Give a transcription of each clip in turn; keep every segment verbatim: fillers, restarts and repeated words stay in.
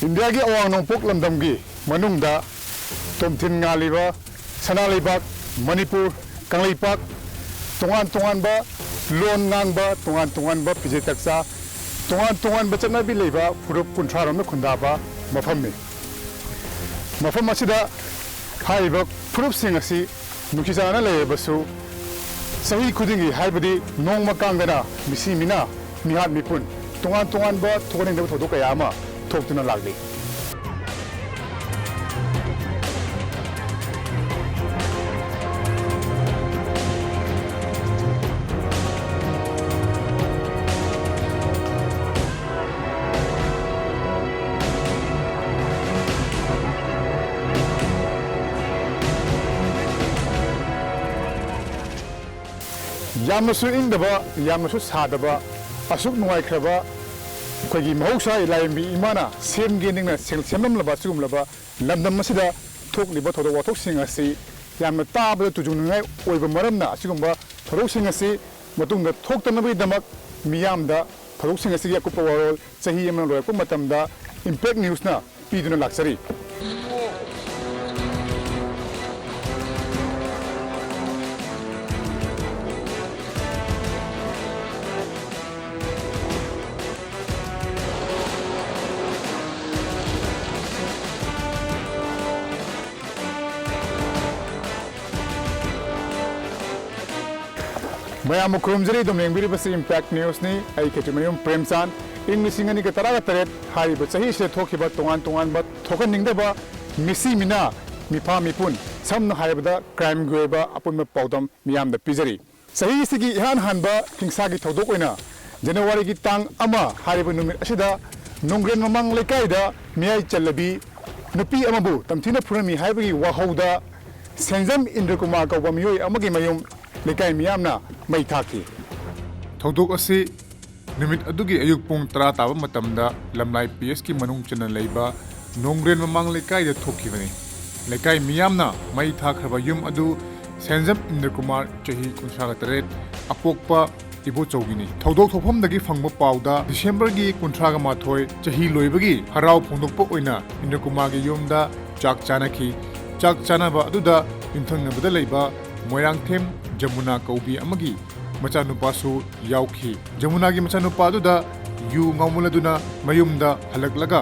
ꯏꯟꯗꯤꯌꯥꯒꯤ ꯑꯋꯥꯡ ꯅꯣꯡꯄꯣꯛ ꯂꯝꯗꯝꯒꯤ ꯃꯅꯨꯡꯗ ꯇꯣꯝꯊꯤꯟ ꯉꯥꯜꯂꯤꯕ ꯁꯅꯥ ꯂꯩꯕꯥꯛ ꯃꯅꯤꯄꯨꯔ ꯀꯪꯂꯩꯄꯥꯛ, ꯇꯣꯉꯥꯟ ꯇꯣꯉꯥꯟꯕ ꯂꯣꯟ ꯉꯥꯡꯕ, ꯇꯣꯉꯥꯟ ꯇꯣꯉꯥꯟꯕ ꯐꯤꯖꯦꯠ ꯆꯥꯛꯆꯥ, ꯇꯣꯉꯥꯟ ꯇꯣꯉꯥꯟꯕ ꯆꯠꯅꯕꯤ ꯂꯩꯕ ꯐꯨꯔꯨꯞ ꯀꯨꯟꯊ꯭ꯔꯥ ꯔꯣꯝꯅ ꯈꯨꯟꯗꯥꯕ ꯃꯐꯝꯅꯤ꯫ ꯃꯐꯝ ꯑꯁꯤꯗ ꯍꯥꯏꯔꯤꯕ ꯐꯨꯔꯨꯞꯁꯤꯡ ꯑꯁꯤ ꯅꯨꯡꯁꯤ ꯆꯥꯟꯅꯅ ꯂꯩꯔꯕꯁꯨ, ꯆꯍꯤ ꯈꯨꯗꯤꯡꯒꯤ, ꯍꯥꯏꯕꯗꯤ ꯅꯣꯡꯃ ꯀꯥꯡꯗꯅ, ꯃꯤꯁꯤ ꯃꯤꯅꯥ, ꯃꯤꯍꯥꯠ ꯃꯤꯄꯨꯟ, ꯇꯣꯉꯥꯟ ꯇꯣꯉꯥꯟꯕ ꯊꯣꯛꯍꯟꯅꯤꯡꯗꯕ ꯊꯧꯗꯣꯛ ꯀꯌꯥ ꯑꯃ ꯊꯣꯛꯇꯨꯅ ꯂꯥꯛꯂꯤ꯫ ꯌꯥꯝꯅꯁꯨ ꯏꯪꯗꯕ, ꯌꯥꯝꯅꯁꯨ ꯁꯥꯗꯕ, ꯑꯁꯨꯛ ꯅꯨꯡꯉꯥꯏꯈ꯭ꯔꯕ, ꯑꯩꯈꯣꯏꯒꯤ ꯃꯍꯧꯁꯥ ꯂꯥꯏꯔꯦꯝꯕꯤ ꯏꯃꯥꯅ ꯁꯦꯝꯒꯦ ꯅꯤꯡꯅ ꯁꯦꯝ-, ꯁꯦꯝꯂꯝꯂꯕ ꯑꯁꯤꯒꯨꯝꯂꯕ ꯂꯝꯗꯝ ꯑꯁꯤꯗ ꯊꯣꯛꯂꯤꯕ ꯊꯧꯗꯣꯛ ꯋꯥꯊꯣꯛꯁꯤꯡ ꯑꯁꯤ ꯌꯥꯝꯅ ꯇꯥꯕꯗ ꯇꯨꯖꯨꯡꯅꯤꯡꯉꯥꯏ ꯑꯣꯏꯕ ꯃꯔꯝꯅ, ꯑꯁꯤꯒꯨꯝꯕ ꯊꯧꯗꯣꯛꯁꯤꯡ ꯑꯁꯤ ꯃꯇꯨꯡꯗ ꯊꯣꯛꯇꯅꯕꯒꯤꯗꯃꯛ ꯃꯤꯌꯥꯝꯗ ꯊꯧꯗꯣꯛꯁꯤꯡ ꯑꯁꯤꯒꯤ ꯑꯀꯨꯞꯄ ꯋꯥꯔꯣꯜ ꯆꯍꯤ ꯑꯃ ꯂꯣꯏꯔꯛꯄ ꯃꯇꯝꯗ Impact Newsꯅ ꯄꯤꯗꯨꯅ ꯂꯥꯛꯆꯔꯤ꯫ ꯃꯌꯥꯝꯕꯨ ꯈꯨꯔꯨꯝꯖꯔꯤ꯫ ꯑꯗꯨꯝ ꯌꯦꯡꯕꯤꯔꯤꯕꯁꯤ Impact Newsꯅꯤ꯫ ꯑꯩ ꯈꯦꯇ꯭ꯔꯤꯃꯌꯨꯝ ꯄ꯭ꯔꯦꯝꯆꯥꯟ꯫ ꯏꯪ ꯂꯤꯁꯤꯡ ꯑꯅꯤꯒ ꯇꯔꯥꯒ ꯇꯔꯦꯠ ꯍꯥꯏꯔꯤꯕ ꯆꯍꯤ ꯑꯁꯤꯗ ꯊꯣꯛꯈꯤꯕ ꯇꯣꯉꯥꯟ ꯇꯣꯉꯥꯟꯕ ꯊꯣꯛꯍꯟꯅꯤꯡꯗꯕ ꯃꯤꯁꯤ ꯃꯤꯅꯥ, ꯃꯤꯐꯥ ꯃꯤꯄꯨꯟ, ꯁꯝꯅ ꯍꯥꯏꯔꯕꯗ crimeꯒꯤ ꯑꯣꯏꯕ ꯑꯄꯨꯟꯕ ꯄꯥꯎꯗꯝ ꯃꯤꯌꯥꯝꯗ ꯄꯤꯖꯔꯤ꯫ ꯆꯍꯤ ꯑꯁꯤꯒꯤ ꯏꯍꯥꯟ ꯍꯥꯟꯕ ꯍꯤꯡꯁꯥꯒꯤ ꯊꯧꯗꯣꯛ ꯑꯣꯏꯅ Januaryꯒꯤ ꯇꯥꯡ ꯑꯃ ꯍꯥꯏꯔꯤꯕ ꯅꯨꯃꯤꯠ ꯑꯁꯤꯗ ꯅꯣꯡꯒ꯭ꯔꯦꯟ ꯃꯃꯥꯡ ꯂꯩꯀꯥꯏꯗ ꯃꯤꯌꯥꯏ ꯆꯜꯂꯕꯤ ꯅꯨꯄꯤ ꯑꯃꯕꯨ ꯇꯝꯊꯤꯅ ꯐꯨꯔꯝꯃꯤ ꯍꯥꯏꯕꯒꯤ ꯋꯥꯍꯧꯗ ꯁꯦꯟꯖꯝ ꯏꯟꯗ꯭ꯔꯀꯨꯃꯥꯔ ꯀꯧꯕ ꯃꯤꯑꯣꯏ ꯑꯃꯒꯤ ꯃꯌꯨꯝ ꯂꯩꯀꯥꯏ ꯃꯤꯌꯥꯝꯅ ꯃꯩ ꯊꯥꯈꯤ꯫ ꯊꯧꯗꯣꯛ ꯑꯁꯤ ꯅꯨꯃꯤꯠ ꯑꯗꯨꯒꯤ ꯑꯌꯨꯛ ꯄꯨꯡ ꯇꯔꯥ ꯇꯥꯕ ꯃꯇꯝꯗ ꯂꯝꯂꯥꯏ P Sꯀꯤ ꯃꯅꯨꯡ ꯆꯟꯅ ꯂꯩꯕ ꯅꯣꯡꯒ꯭ꯔꯦꯟ ꯃꯃꯥꯡ ꯂꯩꯀꯥꯏꯗ ꯊꯣꯛꯈꯤꯕꯅꯤ꯫ ꯂꯩꯀꯥꯏ ꯃꯤꯌꯥꯝꯅ ꯃꯩ ꯊꯥꯈ꯭ꯔꯕ ꯌꯨꯝ ꯑꯗꯨ ꯁꯦꯟꯖꯝ ꯏꯟꯗ꯭ꯔꯀꯨꯃꯥꯔ, ꯆꯍꯤ ꯀꯨꯟꯊ꯭ꯔꯥꯒ ꯇꯔꯦꯠ, ꯑꯄꯣꯛꯄ ꯏꯕꯣꯆꯧꯒꯤꯅꯤ꯫ ꯊꯧꯗꯣꯛ ꯊꯣꯛꯐꯝꯗꯒꯤ ꯐꯪꯕ ꯄꯥꯎꯗ ꯗꯤꯁꯦꯝꯕꯔꯒꯤ ꯀꯨꯟꯊ꯭ꯔꯥꯒ ꯃꯥꯊꯣꯏ, ꯆꯍꯤ ꯂꯣꯏꯕꯒꯤ ꯍꯔꯥꯎ ꯐꯣꯡꯗꯣꯛꯄ ꯑꯣꯏꯅ ꯏꯟꯗ꯭ꯔ ꯀꯨꯃꯥꯔꯒꯤ ꯌꯨꯝꯗ ꯆꯥꯛ ꯆꯥꯅꯈꯤ꯫ ꯆꯥꯛ ꯆꯥꯅꯕ ꯑꯗꯨꯗ ꯌꯨꯝꯊꯪꯅꯕꯗ ꯂꯩꯕ ꯃꯣꯏꯔꯥꯡꯊꯦꯝ ꯖꯃꯨꯅꯥ ꯀꯧꯕꯤ ꯑꯃꯒꯤ ꯃꯆꯥꯅꯨꯄꯥꯁꯨ ꯌꯥꯎꯈꯤ꯫ ꯖꯃꯨꯅꯥꯒꯤ ꯃꯆꯥꯅꯨꯄꯥ ꯑꯗꯨꯗ ꯌꯨ ꯉꯥꯎꯃꯜꯂꯗꯨꯅ ꯃꯌꯨꯝꯗ ꯍꯜꯂꯛꯂꯒ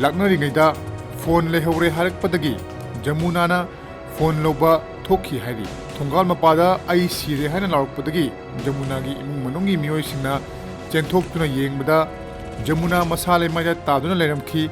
ꯂꯥꯛꯅꯔꯤꯉꯩꯗ ꯐꯣꯟ ꯂꯩꯍꯧꯔꯦ ꯍꯥꯏꯔꯛꯄꯗꯒꯤ ꯖꯃꯨꯅꯥꯅ ꯐꯣꯟ ꯂꯧꯕ ꯊꯣꯛꯈꯤ ꯍꯥꯏꯔꯤ꯫ ꯊꯣꯡꯒꯥꯜ ꯃꯄꯥꯗ "ꯑꯩ ꯁꯤꯔꯦ" ꯍꯥꯏꯅ ꯂꯥꯎꯔꯛꯄꯗꯒꯤ ꯖꯃꯨꯅꯥꯒꯤ ꯏꯃꯨꯡ ꯃꯅꯨꯡꯒꯤ ꯃꯤꯑꯣꯏꯁꯤꯡꯅ ꯆꯦꯟꯊꯣꯛꯇꯨꯅ ꯌꯦꯡꯕꯗ ꯖꯃꯨꯅꯥ ꯃꯁꯥ ꯂꯩꯃꯥꯏꯗ ꯇꯥꯗꯨꯅ ꯂꯩꯔꯝꯈꯤ꯫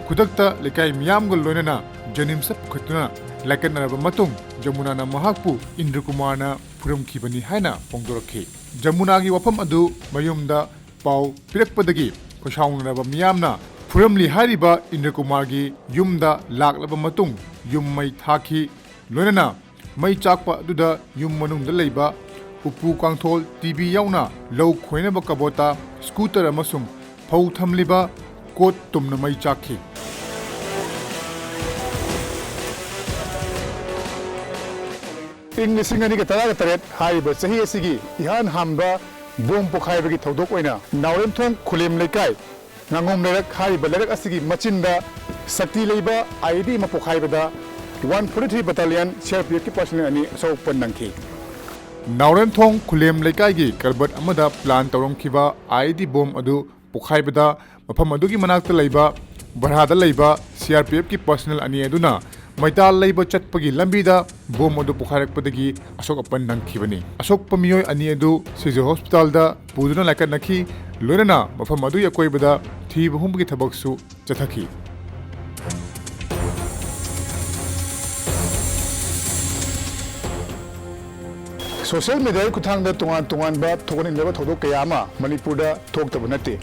ꯈꯨꯗꯛꯇ ꯂꯩꯀꯥꯏ ꯃꯤꯌꯥꯝꯒ ꯂꯣꯏꯅꯅ ꯖꯦꯅꯤꯝꯁꯇ ꯄꯨꯈꯠꯇꯨꯅ ꯂꯥꯏꯀꯠꯅꯔꯕ ꯃꯇꯨꯡ ꯖꯃꯨꯅꯥꯅ ꯃꯍꯥꯛꯄꯨ ꯏꯟꯗ꯭ꯔ ꯀꯨꯃꯥꯔꯅ ꯐꯨꯔꯝꯈꯤꯕꯅꯤ ꯍꯥꯏꯅ ꯐꯣꯡꯗꯣꯔꯛꯈꯤ꯫ ꯖꯃꯨꯅꯥꯒꯤ ꯋꯥꯐꯝ ꯑꯗꯨ ꯃꯌꯨꯝꯗ ꯄꯥꯎ ꯄꯤꯔꯛꯄꯗꯒꯤ ꯈꯣꯏꯁꯥꯎꯅꯔꯕ ꯃꯤꯌꯥꯝꯅ ꯐꯨꯔꯝꯂꯤ ꯍꯥꯏꯔꯤꯕ ꯏꯟꯗ꯭ꯔ ꯀꯨꯃꯥꯔꯒꯤ ꯌꯨꯝꯗ ꯂꯥꯛꯂꯕ ꯃꯇꯨꯡ ꯌꯨꯝ ꯃꯩ ꯊꯥꯈꯤ꯫ ꯂꯣꯏꯅꯅ ꯃꯩ ꯆꯥꯛꯄ ꯑꯗꯨꯗ ꯌꯨꯝ ꯃꯅꯨꯡꯗ ꯂꯩꯕ ꯎꯄꯨ ꯀꯥꯡꯊꯣꯜ, ꯇꯤ ꯚꯤ ꯌꯥꯎꯅ ꯂꯧ ꯈꯣꯏꯅꯕ ꯀꯕꯣꯇꯥ, ꯁ꯭ꯀꯨꯇꯔ ꯑꯃꯁꯨꯡ ꯐꯧ ꯊꯝꯂꯤꯕ ꯀꯣꯠ ꯇꯨꯝꯅ ꯃꯩ ꯆꯥꯛꯈꯤ꯫ ꯏꯪ ꯂꯤꯁꯤꯡ ꯑꯅꯤꯒ ꯇꯔꯥꯒ ꯇꯔꯦꯠ ꯍꯥꯏꯔꯤꯕ ꯆꯍꯤ ꯑꯁꯤꯒꯤ ꯏꯍꯥꯟ ꯍꯥꯟꯕ ꯕꯣꯝ ꯄꯣꯈꯥꯏꯕꯒꯤ ꯊꯧꯗꯣꯛ ꯑꯣꯏꯅ ꯅꯥꯎꯔꯦꯝꯊꯣꯡ ꯈꯨꯂꯦꯝ ꯂꯩꯀꯥꯏ ꯉꯥꯉꯣꯝ ꯂꯩꯔꯛ ꯍꯥꯏꯔꯤꯕ ꯂꯩꯔꯛ ꯑꯁꯤꯒꯤ ꯃꯆꯤꯟꯗ ꯁꯛꯇꯤ ꯂꯩꯕ ꯑꯥꯏ ꯏ ꯗꯤ ꯑꯃ ꯄꯣꯈꯥꯏꯕꯗ one forty three battalion C R ꯄꯤ ꯑꯦꯐꯀꯤ ꯄꯔꯁꯅꯦꯜ ꯑꯅꯤ ꯑꯁꯣꯛ ꯑꯄꯟ ꯅꯪꯈꯤ꯫ ꯅꯥꯎꯔꯦꯝꯊꯣꯡ ꯈꯨꯂꯦꯝ ꯂꯩꯀꯥꯏꯒꯤ ꯀꯜꯕꯔꯠ ꯑꯃꯗ ꯄ꯭ꯂꯥꯟ ꯇꯧꯔꯝꯈꯤꯕ ꯑꯥꯏ ꯏ ꯗꯤ ꯕꯣꯝ ꯑꯗꯨ ꯄꯣꯈꯥꯏꯕꯗ ꯃꯐꯝ ꯑꯗꯨꯒꯤ ꯃꯅꯥꯛꯇ ꯂꯩꯕ ꯚꯔꯥꯗ ꯂꯩꯕ ꯁꯤ ꯑꯥꯔ ꯄꯤ ꯑꯦꯐꯀꯤ ꯄꯔꯁꯅꯦꯜ ꯑꯅꯤ ꯑꯗꯨꯅ ꯃꯩꯇꯥꯜ ꯂꯩꯕ ꯆꯠꯄꯒꯤ ꯂꯝꯕꯤꯗ ꯕꯣꯝ ꯑꯗꯨ ꯄꯣꯈꯥꯏꯔꯛꯄꯗꯒꯤ ꯑꯁꯣꯛ ꯑꯄꯟ ꯅꯪꯈꯤꯕꯅꯤ꯫ ꯑꯁꯣꯛꯄ ꯃꯤꯑꯣꯏ ꯑꯅꯤ ꯑꯗꯨ ꯁꯤꯖ ꯍꯣꯁꯄꯤꯇꯥꯜꯗ ꯄꯨꯗꯨꯅ ꯂꯥꯏꯀꯠꯅꯈꯤ꯫ ꯂꯣꯏꯅꯅ ꯃꯐꯝ ꯑꯗꯨꯒꯤ ꯑꯀꯣꯏꯕꯗ ꯊꯤꯕ ꯍꯨꯝꯕꯒꯤ ꯊꯕꯛꯁꯨ ꯆꯠꯊꯈꯤ꯫ ꯁꯣꯁꯤꯌꯦꯜ ꯃꯤꯗꯤꯌꯥꯒꯤ ꯈꯨꯠꯊꯥꯡꯗ ꯇꯣꯉꯥꯟ ꯇꯣꯉꯥꯟꯕ ꯊꯣꯛꯍꯟꯅꯤꯡꯗꯕ ꯊꯧꯗꯣꯛ ꯀꯌꯥ ꯑꯃ ꯃꯅꯤꯄꯨꯔꯗ ꯊꯣꯛꯇꯕ ꯅꯠꯇꯦ꯫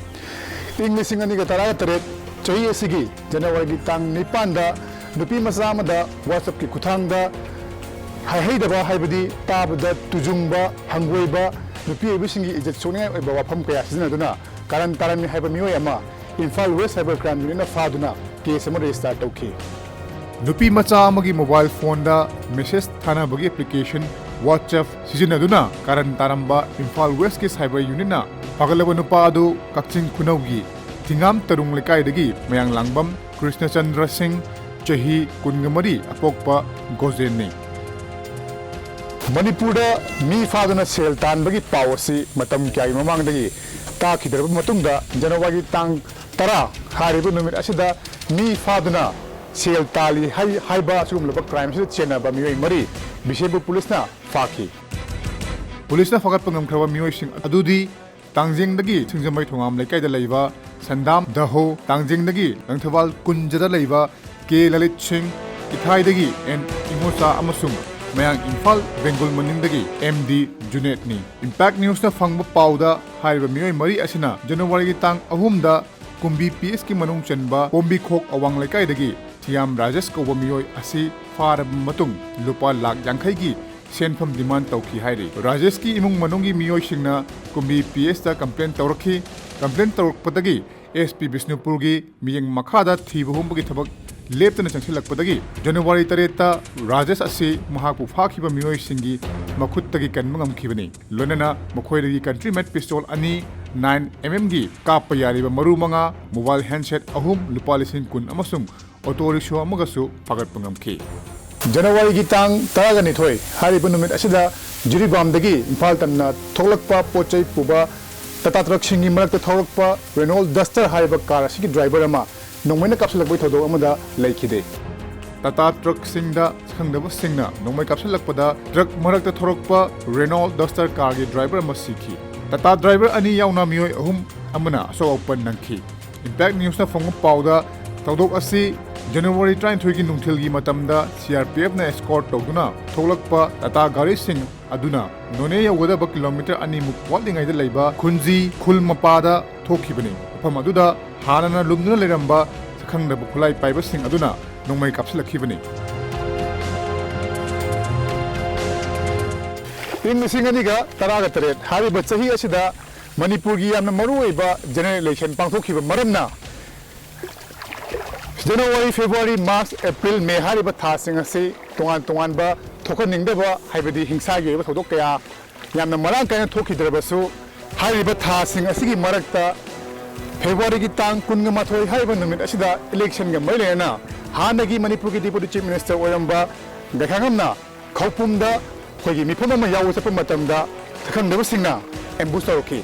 ꯏꯪ ꯂꯤꯁꯤꯡ ꯑꯅꯤꯒ ꯇꯔꯥꯒ ꯇꯔꯦꯠ ꯆꯍꯤ ꯑꯁꯤꯒꯤ ꯖꯅꯋꯥꯔꯤꯒꯤ ꯇꯥꯡ ꯅꯤꯄꯥꯟꯗ ꯅꯨꯄꯤ ꯃꯆꯥ ꯑꯃꯗ WhatsApp-ꯀꯤ ꯈꯨꯠꯊꯥꯡꯗ ꯍꯥꯏꯍꯩꯗꯕ, ꯍꯥꯏꯕꯗꯤ ꯇꯥꯕꯗ ꯇꯨꯖꯨꯡꯕ, ꯍꯪꯒꯣꯏꯕ, ꯅꯨꯄꯤ ꯑꯣꯏꯕꯁꯤꯡꯒꯤ ꯏꯖꯠ ꯁꯣꯛꯅꯤꯡꯉꯥꯏ ꯑꯣꯏꯕ ꯋꯥꯐꯝ ꯀꯌꯥ ꯁꯤꯖꯤꯟꯅꯗꯨꯅ ꯀꯥꯔꯟ ꯇꯥꯔꯟꯃꯤ ꯍꯥꯏꯕ ꯃꯤꯑꯣꯏ ꯑꯃ ꯏꯝꯐꯥꯜ ꯋꯦꯁ ꯁꯥꯏꯕꯔ ꯀ꯭ꯔꯥꯏꯝ ꯌꯨꯅꯤꯠꯅ ꯐꯥꯗꯨꯅ ꯀꯦꯁ ꯑꯃ ꯔꯦꯖꯤꯁꯇꯥꯔ ꯇꯧꯈꯤ꯫ ꯅꯨꯄꯤ ꯃꯆꯥ ꯑꯃꯒꯤ ꯃꯣꯕꯥꯏꯜ ꯐꯣꯟꯗ ꯃꯦꯁꯦꯖ ꯊꯥꯅꯕꯒꯤ ꯑꯦꯄ꯭ꯂꯤꯀꯦꯁꯟ WhatsApp ꯁꯤꯖꯤꯟꯅꯗꯨꯅ ꯀꯥꯔꯟ ꯇꯥꯔꯝꯕ ꯏꯝꯐꯥꯜ ꯋꯦꯁꯀꯤ cyber unitꯅ ꯐꯥꯒꯠꯂꯕ ꯅꯨꯄꯥ ꯑꯗꯨ ꯀꯛꯆꯤꯡ ꯈꯨꯅꯧꯒꯤ ꯊꯤꯉꯥꯝ ꯇꯔꯨꯡ ꯂꯩꯀꯥꯏꯗꯒꯤ ꯃꯌꯥꯡꯂꯥꯡꯕꯝ ꯀ꯭ꯔꯤꯁꯅꯆꯟꯗ꯭ꯔ ꯁꯤꯡ, ꯆꯍꯤ ꯀꯨꯟꯃꯔꯤ, ꯑꯄꯣꯛꯄ ꯒꯣꯖꯦꯟꯅꯤ꯫ ꯃꯅꯤꯄꯨꯔꯗ ꯃꯤ ꯐꯥꯗꯨꯅ ꯁꯦꯜ ꯇꯥꯟꯕꯒꯤ ꯄꯥꯎ ꯑꯁꯤ ꯃꯇꯝ ꯀꯌꯥꯒꯤ ꯃꯃꯥꯡꯗꯒꯤ ꯇꯥꯈꯤꯗ꯭ꯔꯕ ꯃꯇꯨꯡꯗ, ꯖꯅꯋꯥꯔꯤ ꯇꯥꯡ ꯇꯔꯥ ꯍꯥꯏꯔꯤꯕ ꯅꯨꯃꯤꯠ ꯑꯁꯤꯗ ꯃꯤ ꯐꯥꯗꯨꯅ ꯁꯦꯜ ꯇꯥꯜꯂꯤ ꯍꯥꯏ-, ꯍꯥꯏꯕ ꯑꯁꯤꯒꯨꯝꯂꯕ crime ꯑꯁꯤꯗ ꯆꯦꯟꯅꯕ ꯃꯤꯑꯣꯏ ꯃꯔꯤ ꯕꯤꯁꯦꯝꯄꯨꯔ ꯄꯨꯂꯤꯁꯅ ꯐꯥꯈꯤ꯫ ꯄꯨꯂꯤꯁꯅ ꯐꯥꯒꯠꯄ ꯉꯝꯈ꯭ꯔꯕ ꯃꯤꯑꯣꯏꯁꯤꯡ ꯑꯗꯨꯗꯤ ꯇꯥꯡꯖꯦꯡꯗꯒꯤ ꯁꯤꯡꯖꯃꯩ ꯊꯣꯉꯥꯝ ꯂꯩꯀꯥꯏꯗ ꯂꯩꯕ ꯁꯟꯗꯥꯝ ꯗꯍꯣ, ꯇꯥꯡꯖꯦꯡꯗꯒꯤ ꯂꯪꯊꯕꯥꯜ ꯀꯨꯟꯖꯗ ꯂꯩꯕ ꯀꯦ ꯂꯂꯤꯠ ꯁꯤꯡ, ꯏꯊꯥꯏꯗꯒꯤ ꯑꯦꯟ ꯏꯉꯣꯆꯥ ꯑꯃꯁꯨꯡ ꯃꯌꯥꯡ ꯏꯝꯐꯥꯜ ꯕꯦꯡꯒꯨꯜ ꯃꯅꯤꯡꯗꯒꯤ ꯑꯦꯝ ꯗꯤ ꯖꯨꯅꯦꯠꯅꯤ꯫ Impact Newsꯅ ꯐꯪꯕ ꯄꯥꯎꯗ ꯍꯥꯏꯔꯤꯕ ꯃꯤꯑꯣꯏ ꯃꯔꯤ ꯑꯁꯤꯅ ꯖꯅꯋꯥꯔꯤꯒꯤ ꯇꯥꯡ ꯑꯍꯨꯝꯗ ꯀꯨꯝꯕꯤ ꯄꯤ ꯑꯦꯁꯀꯤ ꯃꯅꯨꯡ ꯆꯟꯕ ꯄꯣꯝꯕꯤꯈꯣꯛ ꯑꯋꯥꯡ ꯂꯩꯀꯥꯏꯗꯒꯤ ꯁꯤꯌꯥꯝ ꯔꯥꯖꯦꯁ ꯀꯧꯕ ꯃꯤꯑꯣꯏ ꯑꯁꯤ ꯐꯥꯔꯕ ꯃꯇꯨꯡ ꯂꯨꯄꯥ ꯂꯥꯈ ꯌꯥꯡꯈꯩꯒꯤ ꯁꯦꯟꯐꯝ demand ꯇꯧꯈꯤ ꯍꯥꯏꯔꯤ꯫ ꯔꯥꯖꯦꯁꯀꯤ ꯏꯃꯨꯡ ꯃꯅꯨꯡꯒꯤ ꯃꯤꯑꯣꯏꯁꯤꯡꯅ ꯀꯨꯝꯕꯤ ꯄꯤ ꯑꯦꯁꯇ complain ꯇꯧꯔꯛꯈꯤ꯫ Complain ꯇꯧꯔꯛꯄꯗꯒꯤ ꯑꯦꯁ ꯄꯤ ꯕꯤꯁꯅꯨꯄꯨꯔꯒꯤ ꯃꯤꯠꯌꯦꯡ ꯃꯈꯥꯗ ꯊꯤꯕ ꯍꯨꯝꯕꯒꯤ ꯊꯕꯛ ꯂꯦꯞꯇꯅ ꯆꯪꯁꯤꯜꯂꯛꯄꯗꯒꯤ ꯖꯅꯋꯥꯔꯤ ꯇꯔꯦꯠꯇ ꯔꯥꯖꯦꯁ ꯑꯁꯤ ꯃꯍꯥꯛꯄꯨ ꯐꯥꯈꯤꯕ ꯃꯤꯑꯣꯏꯁꯤꯡꯒꯤ ꯃꯈꯨꯠꯇꯒꯤ ꯀꯟꯕ ꯉꯝꯈꯤꯕꯅꯤ꯫ ꯂꯣꯏꯅꯅ ꯃꯈꯣꯏꯗꯒꯤ country made pistol ꯑꯅꯤ, nine M M ꯒꯤ ꯀꯥꯞꯄ ꯌꯥꯔꯤꯕ ꯃꯔꯨ ꯃꯉꯥ, mobile handset ꯑꯍꯨꯝ, ꯂꯨꯄꯥ ꯂꯤꯁꯤꯡ ꯀꯨꯟ ꯑꯃꯁꯨꯡ auto rickshaw ꯑꯃꯒꯁꯨ ꯐꯥꯒꯠꯄ ꯉꯝꯈꯤ꯫ ꯖꯅꯋꯥꯔꯤꯒꯤ ꯇꯥꯡ ꯇꯔꯥꯒ ꯅꯤꯊꯣꯏ ꯍꯥꯏꯔꯤꯕ ꯅꯨꯃꯤꯠ ꯑꯁꯤꯗ ꯖꯤꯔꯤꯕꯥꯝꯗꯒꯤ ꯏꯝꯐꯥꯜ ꯇꯝꯅ ꯊꯣꯛꯂꯛꯄ ꯄꯣꯠ ꯆꯩ ꯄꯨꯕ ꯇꯥꯇꯥ ꯇ꯭ꯔꯛꯁꯤꯡꯒꯤ ꯃꯔꯛꯇ ꯊꯣꯛꯂꯛꯄ ꯔꯦꯅꯣꯜ ꯗꯁꯇꯔ ꯍꯥꯏꯔꯤꯕ ꯀꯥꯔ ꯑꯁꯤꯒꯤ ꯗ꯭ꯔꯥꯏꯚꯔ ꯑꯃ ꯅꯣꯡꯃꯩꯅ ꯀꯥꯞꯁꯤꯜꯂꯛꯄꯒꯤ ꯊꯧꯗꯣꯛ ꯑꯃꯗ ꯂꯩꯈꯤꯗꯦ꯫ ꯇꯥꯇꯥ ꯇ꯭ꯔꯛꯁꯤꯡꯗ ꯁꯛꯈꯪꯗꯕꯁꯤꯡꯅ ꯅꯣꯡꯃꯩ ꯀꯥꯞꯁꯤꯜꯂꯛꯄꯗ ꯇ꯭ꯔꯛ ꯃꯔꯛꯇ ꯊꯣꯔꯛꯄ ꯔꯦꯅꯣꯜ ꯗꯁꯇꯔ ꯀꯥꯔꯒꯤ ꯗ꯭ꯔꯥꯏꯚꯔ ꯑꯃ ꯁꯤꯈꯤ꯫ ꯇꯥꯇꯥ ꯗ꯭ꯔꯥꯏꯚꯔ ꯑꯅꯤ ꯌꯥꯎꯅ ꯃꯤꯑꯣꯏ ꯑꯍꯨꯝ ꯑꯃꯅ ꯑꯁꯣꯛ ꯑꯄꯟ ꯅꯪꯈꯤ꯫ Impact Newsꯅ ꯐꯪꯕ ꯄꯥꯎꯗ ꯊꯧꯗꯣꯛ ꯑꯁꯤ ꯖꯅꯋꯥꯔꯤ ꯇꯔꯥꯅꯤꯊꯣꯏꯒꯤ ꯅꯨꯡꯊꯤꯜꯒꯤ ꯃꯇꯝꯗ ꯁꯤ ꯑꯥꯔ ꯄꯤ ꯑꯦꯐꯅ escort ꯇꯧꯗꯨꯅ ꯊꯣꯛꯂꯛꯄ ꯇꯥꯇꯥ ꯒꯥꯔꯤꯁꯤꯡ ꯑꯗꯨꯅ ꯅꯣꯅꯦ ꯌꯧꯒꯗꯕ ꯀꯤꯂꯣꯃꯤꯇꯔ ꯑꯅꯤꯃꯨꯛ ꯋꯥꯠꯂꯤꯉꯩꯗ ꯂꯩꯕ ꯈꯨꯟꯖꯤ ꯈꯨꯜ ꯃꯄꯥꯗ ꯊꯣꯛꯈꯤꯕꯅꯤ꯫ ꯃꯐꯝ ꯑꯗꯨꯗ ꯍꯥꯟꯅꯅ ꯂꯨꯝꯗꯨꯅ ꯂꯩꯔꯝꯕ ꯁꯛꯈꯪꯗꯕ ꯈꯨꯠꯂꯥꯏ ꯄꯥꯏꯕꯁꯤꯡ ꯑꯗꯨꯅ ꯅꯣꯡꯃꯩ ꯀꯥꯞꯁꯤꯜꯂꯛꯈꯤꯕꯅꯤ꯫ ꯏꯪ ꯂꯤꯁꯤꯡ ꯑꯅꯤꯒ ꯇꯔꯥꯒ ꯇꯔꯦꯠ ꯍꯥꯏꯔꯤꯕ ꯆꯍꯤ ꯑꯁꯤꯗ ꯃꯅꯤꯄꯨꯔꯒꯤ ꯌꯥꯝꯅ ꯃꯔꯨꯑꯣꯏꯕ general election ꯄꯥꯡꯊꯣꯛꯈꯤꯕ ꯃꯔꯝꯅ, ꯖꯅꯋꯥꯔꯤ, ꯐꯦꯕ꯭ꯔꯨꯋꯥꯔꯤ, ꯃꯥꯔꯆ, ꯑꯦꯄ꯭ꯔꯤꯜ, ꯃꯦ ꯍꯥꯏꯔꯤꯕ ꯊꯥꯁꯤꯡ ꯑꯁꯤ ꯇꯣꯉꯥꯟ ꯇꯣꯉꯥꯟꯕ ꯊꯣꯛꯍꯟꯅꯤꯡꯗꯕ, ꯍꯥꯏꯕꯗꯤ ꯍꯤꯡꯁꯥꯒꯤ ꯑꯣꯏꯕ ꯊꯧꯗꯣꯛ ꯀꯌꯥ ꯌꯥꯝꯅ ꯃꯔꯥꯡ ꯀꯥꯏꯅ ꯊꯣꯛꯈꯤꯗ꯭ꯔꯕꯁꯨ, ꯍꯥꯏꯔꯤꯕ ꯊꯥꯁꯤꯡ ꯑꯁꯤꯒꯤ ꯃꯔꯛꯇ ꯐꯦꯕ꯭ꯔꯨꯋꯥꯔꯤꯒꯤ ꯇꯥꯡ ꯀꯨꯟꯒ ꯃꯥꯊꯣꯏ ꯍꯥꯏꯔꯤꯕ ꯅꯨꯃꯤꯠ ꯑꯁꯤꯗ ꯏꯂꯦꯛꯁꯟꯒ ꯃꯔꯤ ꯂꯩꯅꯅ ꯍꯥꯟꯅꯒꯤ ꯃꯅꯤꯄꯨꯔꯒꯤ Deputy Chief Minister ꯑꯣꯏꯔꯝꯕ ꯒꯥꯏꯈꯥꯉꯝꯅ ꯈꯧꯄꯨꯝꯗ ꯑꯩꯈꯣꯏꯒꯤ ꯃꯤꯐꯝ ꯑꯃ ꯌꯥꯎꯕ ꯆꯠꯄ ꯃꯇꯝꯗ ꯁꯛꯈꯪꯗꯕꯁꯤꯡꯅ ambush ꯇꯧꯔꯛꯈꯤ꯫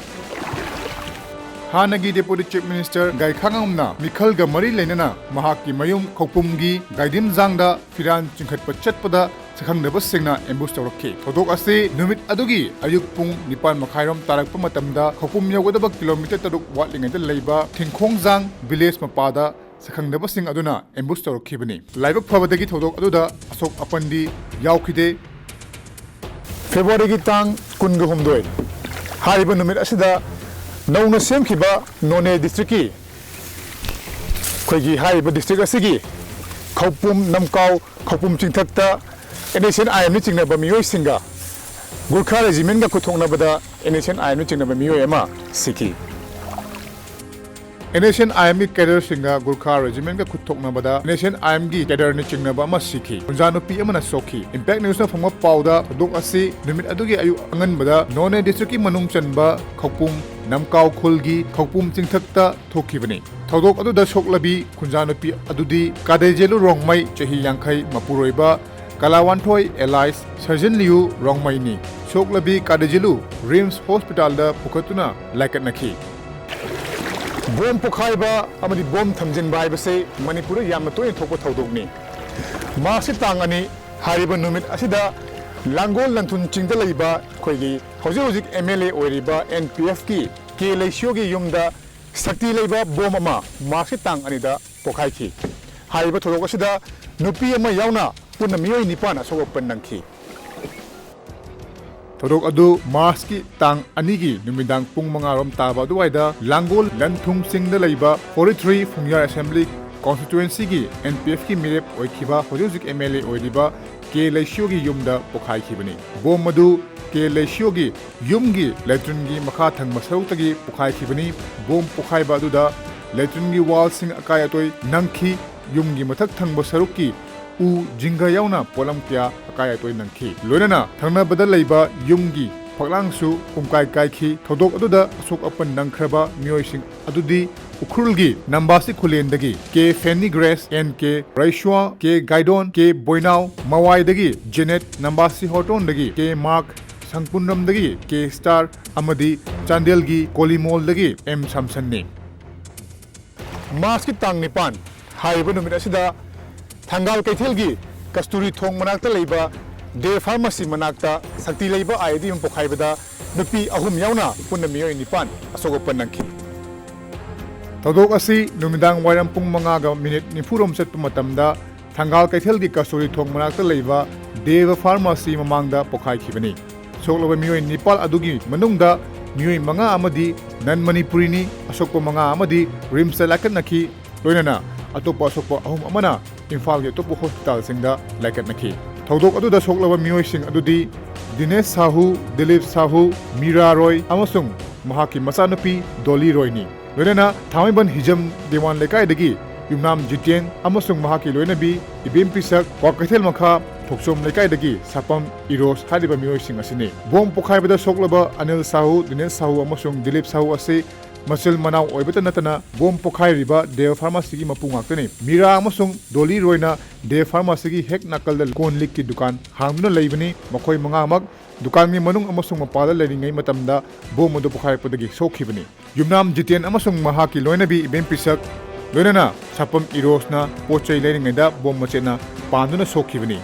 ꯍꯥꯟꯅꯒꯤ Deputy Chief Minister ꯒꯥꯏꯈꯥꯉꯝꯅ ꯃꯤꯈꯜꯒ ꯃꯔꯤ ꯂꯩꯅꯅ ꯃꯍꯥꯛꯀꯤ ꯃꯌꯨꯝ ꯈꯧꯄꯨꯝꯒꯤ ꯒꯥꯏꯗꯤꯝꯖꯥꯡꯗ ꯐꯤꯔꯥꯟ ꯆꯤꯡꯈꯠꯄ ꯆꯠꯄꯗ ꯁꯛꯈꯪꯗꯕꯁꯤꯡꯅ ambush ꯇꯧꯔꯛꯈꯤ꯫ ꯊꯧꯗꯣꯛ ꯑꯁꯤ ꯅꯨꯃꯤꯠ ꯑꯗꯨꯒꯤ ꯑꯌꯨꯛ ꯄꯨꯡ ꯅꯤꯄꯥꯟ ꯃꯈꯥꯏꯔꯣꯝ ꯇꯥꯔꯛꯄ ꯃꯇꯝꯗ ꯈꯧꯄꯨꯝ ꯌꯧꯒꯗꯕ ꯀꯤꯂꯣꯃꯤꯇꯔ ꯇꯔꯨꯛ ꯋꯥꯠꯂꯤꯉꯩꯗ ꯂꯩꯕ ꯊꯤꯡꯈꯣꯡꯖꯥꯡ village ꯃꯄꯥꯗ ꯁꯛꯈꯪꯗꯕꯁꯤꯡ ꯑꯗꯨꯅ ambush ꯇꯧꯔꯛꯈꯤꯕꯅꯤ꯫ ꯂꯥꯏꯕꯛ ꯐꯕꯗꯒꯤ ꯊꯧꯗꯣꯛ ꯑꯗꯨꯗ ꯑꯁꯣꯛ ꯑꯄꯟꯗꯤ ꯌꯥꯎꯈꯤꯗꯦ꯫ ꯐꯦꯕ꯭ꯔꯨꯋꯥꯔꯤꯒꯤ ꯇꯥꯡ ꯀꯨꯟꯒ ꯍꯨꯝꯗꯣꯏ ꯍꯥꯏꯔꯤꯕ ꯅꯨꯃꯤꯠ ꯑꯁꯤꯗ ꯅꯧꯅ ꯁꯦꯝꯈꯤꯕ ꯅꯣꯅꯦ district ꯀꯤ, ꯑꯩꯈꯣꯏꯒꯤ ꯍꯥꯏꯔꯤꯕ district ꯑꯁꯤꯒꯤ ꯈꯧꯄꯨꯝ ꯅꯝꯀꯥꯎ ꯈꯧꯄꯨꯝ ꯆꯤꯡꯊꯛꯇ NSCN-IM ꯅ ꯆꯤꯡꯅꯕ ꯃꯤꯑꯣꯏꯁꯤꯡꯒ ꯒꯨꯔꯈꯥ regiment ꯀ ꯈꯨꯠ ꯊꯣꯛꯅꯕꯗ NSCN-IM ꯅ ꯆꯤꯡꯅꯕ ꯃꯤꯑꯣꯏ ꯑꯃ ꯁꯤꯈꯤ꯫ NSCN-IM ꯒꯤ cadre ꯁꯤꯡꯒ ꯒꯨꯔꯈꯥ regiment ꯀ ꯈꯨꯠ ꯊꯣꯛꯅꯕꯗ NSCN-IM ꯒꯤ cadre ꯅ ꯆꯤꯡꯅꯕ ꯑꯃ ꯁꯤꯈꯤ꯫ ꯀꯨꯟꯖꯥ ꯅꯨꯄꯤ ꯑꯃꯅ ꯁꯣꯛꯈꯤ꯫ Impact News ꯅ ꯐꯪꯕ ꯄꯥꯎꯗ ꯊꯧꯗꯣꯛ ꯑꯁꯤ ꯅꯨꯃꯤꯠ ꯑꯗꯨꯒꯤ ꯑꯌꯨꯛ ꯑꯉꯟꯕꯗ ꯅꯣꯅꯦ district ꯀꯤ ꯃꯅꯨꯡ ꯆꯟꯕ ꯈꯧꯄꯨꯝ ꯅꯝꯀꯥꯎ ꯈꯨꯜꯒꯤ ꯈꯧꯄꯨꯝ ꯆꯤꯡꯊꯛꯇ ꯊꯣꯛꯈꯤꯕꯅꯤ꯫ ꯊꯧꯗꯣꯛ ꯑꯗꯨꯗ ꯁꯣꯛꯂꯕꯤ ꯈꯨꯟꯖꯥ ꯅꯨꯄꯤ ꯑꯗꯨꯗꯤ ꯀꯥꯗꯦꯖꯦꯂꯨ ꯔꯣꯡꯃꯩ, ꯆꯍꯤ ꯌꯥꯡꯈꯩ, ꯃꯄꯨꯔꯣꯏꯕ ꯀꯂꯥꯋꯥꯟꯊꯣꯏ alias ꯁꯔꯖꯤꯟꯂꯤꯌꯨ ꯔꯣꯡꯃꯩꯅꯤ꯫ ꯁꯣꯛꯂꯕꯤ ꯀꯥꯗꯦꯖꯦꯂꯨ RIMS hospital ꯗ ꯄꯨꯈꯠꯇꯨꯅ ꯂꯥꯏꯀꯠꯅꯈꯤ꯫ ꯕꯣꯝ ꯄꯣꯈꯥꯏꯕ ꯑꯃꯗꯤ ꯕꯣꯝ ꯊꯝꯖꯤꯟꯕ ꯍꯥꯏꯕꯁꯤ ꯃꯅꯤꯄꯨꯔꯗ ꯌꯥꯝꯅ ꯇꯣꯏꯅ ꯊꯣꯛꯄ ꯊꯧꯗꯣꯛꯅꯤ꯫ ꯃꯥꯔꯁꯀꯤ ꯇꯥꯡ ꯑꯅꯤ ꯍꯥꯏꯔꯤꯕ ꯅꯨꯃꯤꯠ ꯑꯁꯤꯗ ꯂꯥꯡꯒꯣꯜ ꯂꯟꯊꯨꯟ ꯆꯤꯡꯗ ꯂꯩꯕ ꯑꯩꯈꯣꯏꯒꯤ ꯍꯧꯖꯤꯛ ꯍꯧꯖꯤꯛ MLA ꯑꯣꯏꯔꯤꯕ NPF ꯀꯤ ꯀꯦ ꯂꯩꯁꯤꯌꯣꯒꯤ ꯌꯨꯝꯗ ꯁꯛꯇꯤ ꯂꯩꯕ ꯕꯣꯝ ꯑꯃ ꯃꯥꯔꯁꯀꯤ ꯇꯥꯡ ꯑꯅꯤꯗ ꯄꯣꯈꯥꯏꯈꯤ꯫ ꯍꯥꯏꯔꯤꯕ ꯊꯧꯗꯣꯛ ꯑꯁꯤꯗ ꯅꯨꯄꯤ ꯑꯃ ꯌꯥꯎꯅ ꯄꯨꯟꯅ ꯃꯤꯑꯣꯏ ꯅꯤꯄꯥꯟ ꯑꯁꯣꯛ ꯑꯄꯟ ꯅꯪꯈꯤ꯫ ꯊꯧꯗꯣꯛ ꯑꯗꯨ ꯃꯥꯔꯁꯀꯤ ꯇꯥꯡ ꯑꯅꯤꯒꯤ ꯅꯨꯃꯤꯗꯥꯡ ꯄꯨꯡ ꯃꯉꯥ ꯔꯣꯝ ꯇꯥꯕ ꯑꯗꯨꯋꯥꯏꯗ ꯂꯥꯡꯒꯣꯜ ꯂꯟꯊꯨꯝ ꯆꯤꯡꯗ ꯂꯩꯕ forty three ꯐꯨꯡꯌꯥꯔ Assembly Constituency ꯒꯤ NPF ꯀꯤ ꯃꯤꯔꯦꯞ ꯑꯣꯏꯈꯤꯕ, ꯍꯧꯖꯤꯛ ꯍꯧꯖꯤꯛ MLA ꯑꯣꯏꯔꯤꯕ ꯀꯦ ꯂꯩꯁꯤꯌꯣꯒꯤ ꯌꯨꯝꯗ ꯄꯣꯈꯥꯏꯈꯤꯕꯅꯤ꯫ ꯕꯣꯝ ꯑꯗꯨ ꯀꯦ ꯂꯩꯁꯤꯌꯣꯒꯤ ꯌꯨꯝꯒꯤ latrine ꯒꯤ ꯃꯈꯥ ꯊꯪꯕ ꯁꯔꯨꯛꯇꯒꯤ ꯄꯣꯈꯥꯏꯈꯤꯕꯅꯤ꯫ ꯕꯣꯝ ꯄꯣꯈꯥꯏꯕ ꯑꯗꯨꯗ latrine ꯒꯤ wall ꯁꯤꯡ ꯑꯀꯥꯏ ꯑꯇꯣꯏ ꯅꯪꯈꯤ꯫ ꯌꯨꯝꯒꯤ ꯃꯊꯛ ꯊꯪꯕ ꯁꯔꯨꯛꯀꯤ ꯎ, ꯖꯤꯡꯒ ꯌꯥꯎꯅ ꯄꯣꯠꯂꯝ ꯀꯌꯥ ꯑꯀꯥꯏ ꯑꯇꯣꯏ ꯅꯪꯈꯤ꯫ ꯂꯣꯏꯅꯅ ꯊꯪꯅꯕꯗ ꯂꯩꯕ ꯌꯨꯝꯒꯤ ꯐꯛꯂꯥꯡꯁꯨ ꯄꯨꯝꯀꯥꯏ ꯀꯥꯏꯈꯤ꯫ ꯊꯧꯗꯣꯛ ꯑꯗꯨꯗ ꯑꯁꯣꯛ ꯑꯄꯟ ꯅꯪꯈ꯭ꯔꯕ ꯃꯤꯑꯣꯏꯁꯤꯡ ꯑꯗꯨꯗꯤ ꯎꯈ꯭ꯔꯨꯜꯒꯤ ꯅꯝꯕꯥꯁꯤ ꯈꯨꯂꯦꯟꯗꯒꯤ K Pheni Grace, N K Reiswa, K Gaidon, K Boinao, ꯃꯋꯥꯏꯗꯒꯤ ꯖꯦꯅꯦꯠ, ꯅꯝꯕꯥꯁꯤ ꯍꯣꯇꯣꯟꯗꯒꯤ ꯀꯦ ꯃꯥꯔꯛ, ꯁꯪꯄꯨꯟꯔꯝꯗꯒꯤ ꯀꯦ ꯁ꯭ꯇꯥꯔ ꯑꯃꯗꯤ ꯆꯥꯟꯗꯦꯜꯒꯤ ꯀꯣꯂꯤꯃꯣꯜꯗꯒꯤ ꯑꯦꯝ ꯁꯥꯝꯁꯟꯅꯤ꯫ ꯃꯥꯔꯆꯀꯤ ꯇꯥꯡ ꯅꯤꯄꯥꯟ ꯍꯥꯏꯔꯤꯕ ꯅꯨꯃꯤꯠ ꯑꯁꯤꯗ ꯊꯪꯒꯥꯜ ꯀꯩꯊꯦꯜꯒꯤ ꯀꯁꯇꯨꯔꯤ ꯊꯣꯡ ꯃꯅꯥꯛꯇ ꯂꯩꯕ ꯗꯦ ꯐꯥꯔꯃꯥꯁꯤ ꯃꯅꯥꯛꯇ ꯁꯛꯇꯤ ꯂꯩꯕ ꯑꯥꯏ ꯏ ꯗꯤ ꯑꯃ ꯄꯣꯈꯥꯏꯕꯗ ꯅꯨꯄꯤ ꯑꯍꯨꯝ ꯌꯥꯎꯅ ꯄꯨꯟꯅ ꯃꯤꯑꯣꯏ ꯅꯤꯄꯥꯟ ꯑꯁꯣꯛ ꯑꯄꯟ ꯅꯪꯈꯤ꯫ ꯊꯧꯗꯣꯛ ꯑꯁꯤ ꯅꯨꯃꯤꯗꯥꯡ ꯋꯥꯏꯔꯝ ꯄꯨꯡ ꯃꯉꯥꯒ ꯃꯤꯅꯤꯠ ꯅꯤꯐꯨ ꯔꯣꯝ ꯆꯠꯄ ꯃꯇꯝꯗ ꯊꯪꯒꯥꯜ ꯀꯩꯊꯦꯜꯒꯤ ꯀꯁꯇꯨꯔꯤ ꯊꯣꯡ ꯃꯅꯥꯛꯇ ꯂꯩꯕ ꯗꯦꯕ ꯐꯥꯔꯃꯥꯁꯤ ꯃꯃꯥꯡꯗ ꯄꯣꯈꯥꯏꯈꯤꯕꯅꯤ꯫ ꯁꯣꯛꯂꯕ ꯃꯤꯑꯣꯏ ꯅꯤꯄꯥꯜ ꯑꯗꯨꯒꯤ ꯃꯅꯨꯡꯗ ꯃꯤꯑꯣꯏ ꯃꯉꯥ ꯑꯃꯗꯤ ꯅꯟ ꯃꯅꯤꯄꯨꯔꯤꯅꯤ, ꯑꯁꯣꯛꯄ ꯃꯉꯥ ꯑꯃꯗꯤ ꯔꯤꯝꯁꯇ ꯂꯥꯏꯀꯠꯅꯈꯤ꯫ ꯂꯣꯏꯅꯅ ꯑꯇꯣꯞꯄ ꯑꯁꯣꯛꯄ ꯑꯍꯨꯝ ꯑꯃꯅ ꯏꯝꯐꯥꯜꯒꯤ ꯑꯇꯣꯞꯄ ꯍꯣꯁꯄꯤꯇꯥꯜꯁꯤꯡꯗ ꯂꯥꯏꯀꯠꯅꯈꯤ꯫ ꯊꯧꯗꯣꯛ ꯑꯗꯨꯗ ꯁꯣꯛꯂꯕ ꯃꯤꯑꯣꯏꯁꯤꯡ ꯑꯗꯨꯗꯤ ꯗꯤꯅꯦꯁ ꯁꯥꯍꯨ, ꯗꯤꯂꯤꯞ ꯁꯥꯍꯨ, ꯃꯤꯔꯥ ꯔꯣꯏ ꯑꯃꯁꯨꯡ ꯃꯍꯥꯛꯀꯤ ꯃꯆꯥꯅꯨꯄꯤ ꯗꯣꯂꯤ ꯔꯣꯏꯅꯤ꯫ ꯂꯣꯏꯅꯅ ꯊꯥꯡꯃꯩꯕꯟ ꯍꯤꯖꯝ ꯗꯦꯋꯥꯟ ꯂꯩꯀꯥꯏꯗꯒꯤ ꯌꯨꯝꯅꯥꯝ ꯖꯤꯇꯦꯟ ꯑꯃꯁꯨꯡ ꯃꯍꯥꯛꯀꯤ ꯂꯣꯏꯅꯕꯤ ꯏꯕꯦꯝ ꯄꯤꯁꯛ, ꯀ꯭ꯋꯥꯀꯩꯊꯦꯜ ꯃꯈꯥ ꯊꯣꯛꯆꯣꯝ ꯂꯩꯀꯥꯏꯗꯒꯤ ꯁꯥꯄꯝ ꯏꯔꯣꯁ ꯍꯥꯏꯔꯤꯕ ꯃꯤꯑꯣꯏꯁꯤꯡ ꯑꯁꯤꯅꯤ꯫ ꯕꯣꯝ ꯄꯣꯈꯥꯏꯕꯗ ꯁꯣꯛꯂꯕ ꯑꯅꯤꯜ ꯁꯥꯍꯨ, ꯗꯤꯅꯦꯁ ꯁꯥꯍꯨ ꯑꯃꯁꯨꯡ ꯗꯤꯂꯤꯞ ꯁꯥꯍꯨ ꯑꯁꯤ ꯃꯆꯤꯜ ꯃꯅꯥꯎ ꯑꯣꯏꯕꯇ ꯅꯠꯇꯅ ꯕꯣꯝ ꯄꯣꯈꯥꯏꯔꯤꯕ ꯗꯦꯕ ꯐꯥꯔꯃꯥꯁꯤꯒꯤ ꯃꯄꯨ ꯉꯥꯛꯇꯅꯤ꯫ ꯃꯤꯔꯥ ꯑꯃꯁꯨꯡ ꯗꯣꯂꯤ ꯔꯣꯏꯅ ꯗꯦꯕ ꯐꯥꯔꯃꯥꯁꯤꯒꯤ ꯍꯦꯛ ꯅꯥꯀꯜꯗ ꯀꯣꯟ ꯂꯤꯛꯀꯤ ꯗꯨꯀꯥꯟ ꯍꯥꯡꯗꯨꯅ ꯂꯩꯕꯅꯤ꯫ ꯃꯈꯣꯏ ꯃꯉꯥꯃꯛ ꯗꯨꯀꯥꯟꯒꯤ ꯃꯅꯨꯡ ꯑꯃꯁꯨꯡ ꯃꯄꯥꯟꯗ ꯂꯩꯔꯤꯉꯩ ꯃꯇꯝꯗ ꯕꯣꯝ ꯑꯗꯨ ꯄꯣꯈꯥꯏꯔꯛꯄꯗꯒꯤ ꯁꯣꯛꯈꯤꯕꯅꯤ꯫ ꯌꯨꯝꯅꯥꯝ ꯖꯤꯇꯦꯟ ꯑꯃꯁꯨꯡ ꯃꯍꯥꯛꯀꯤ ꯂꯣꯏꯅꯕꯤ ꯏꯕꯦꯝ ꯄꯤꯁꯛ, ꯂꯣꯏꯅꯅ ꯁꯥꯄꯝ ꯏꯔꯣꯁꯅ ꯄꯣꯠ ꯆꯩ ꯂꯩꯔꯤꯉꯩꯗ ꯕꯣꯝ ꯃꯆꯦꯠꯅ ꯄꯥꯟꯗꯨꯅ ꯁꯣꯛꯈꯤꯕꯅꯤ꯫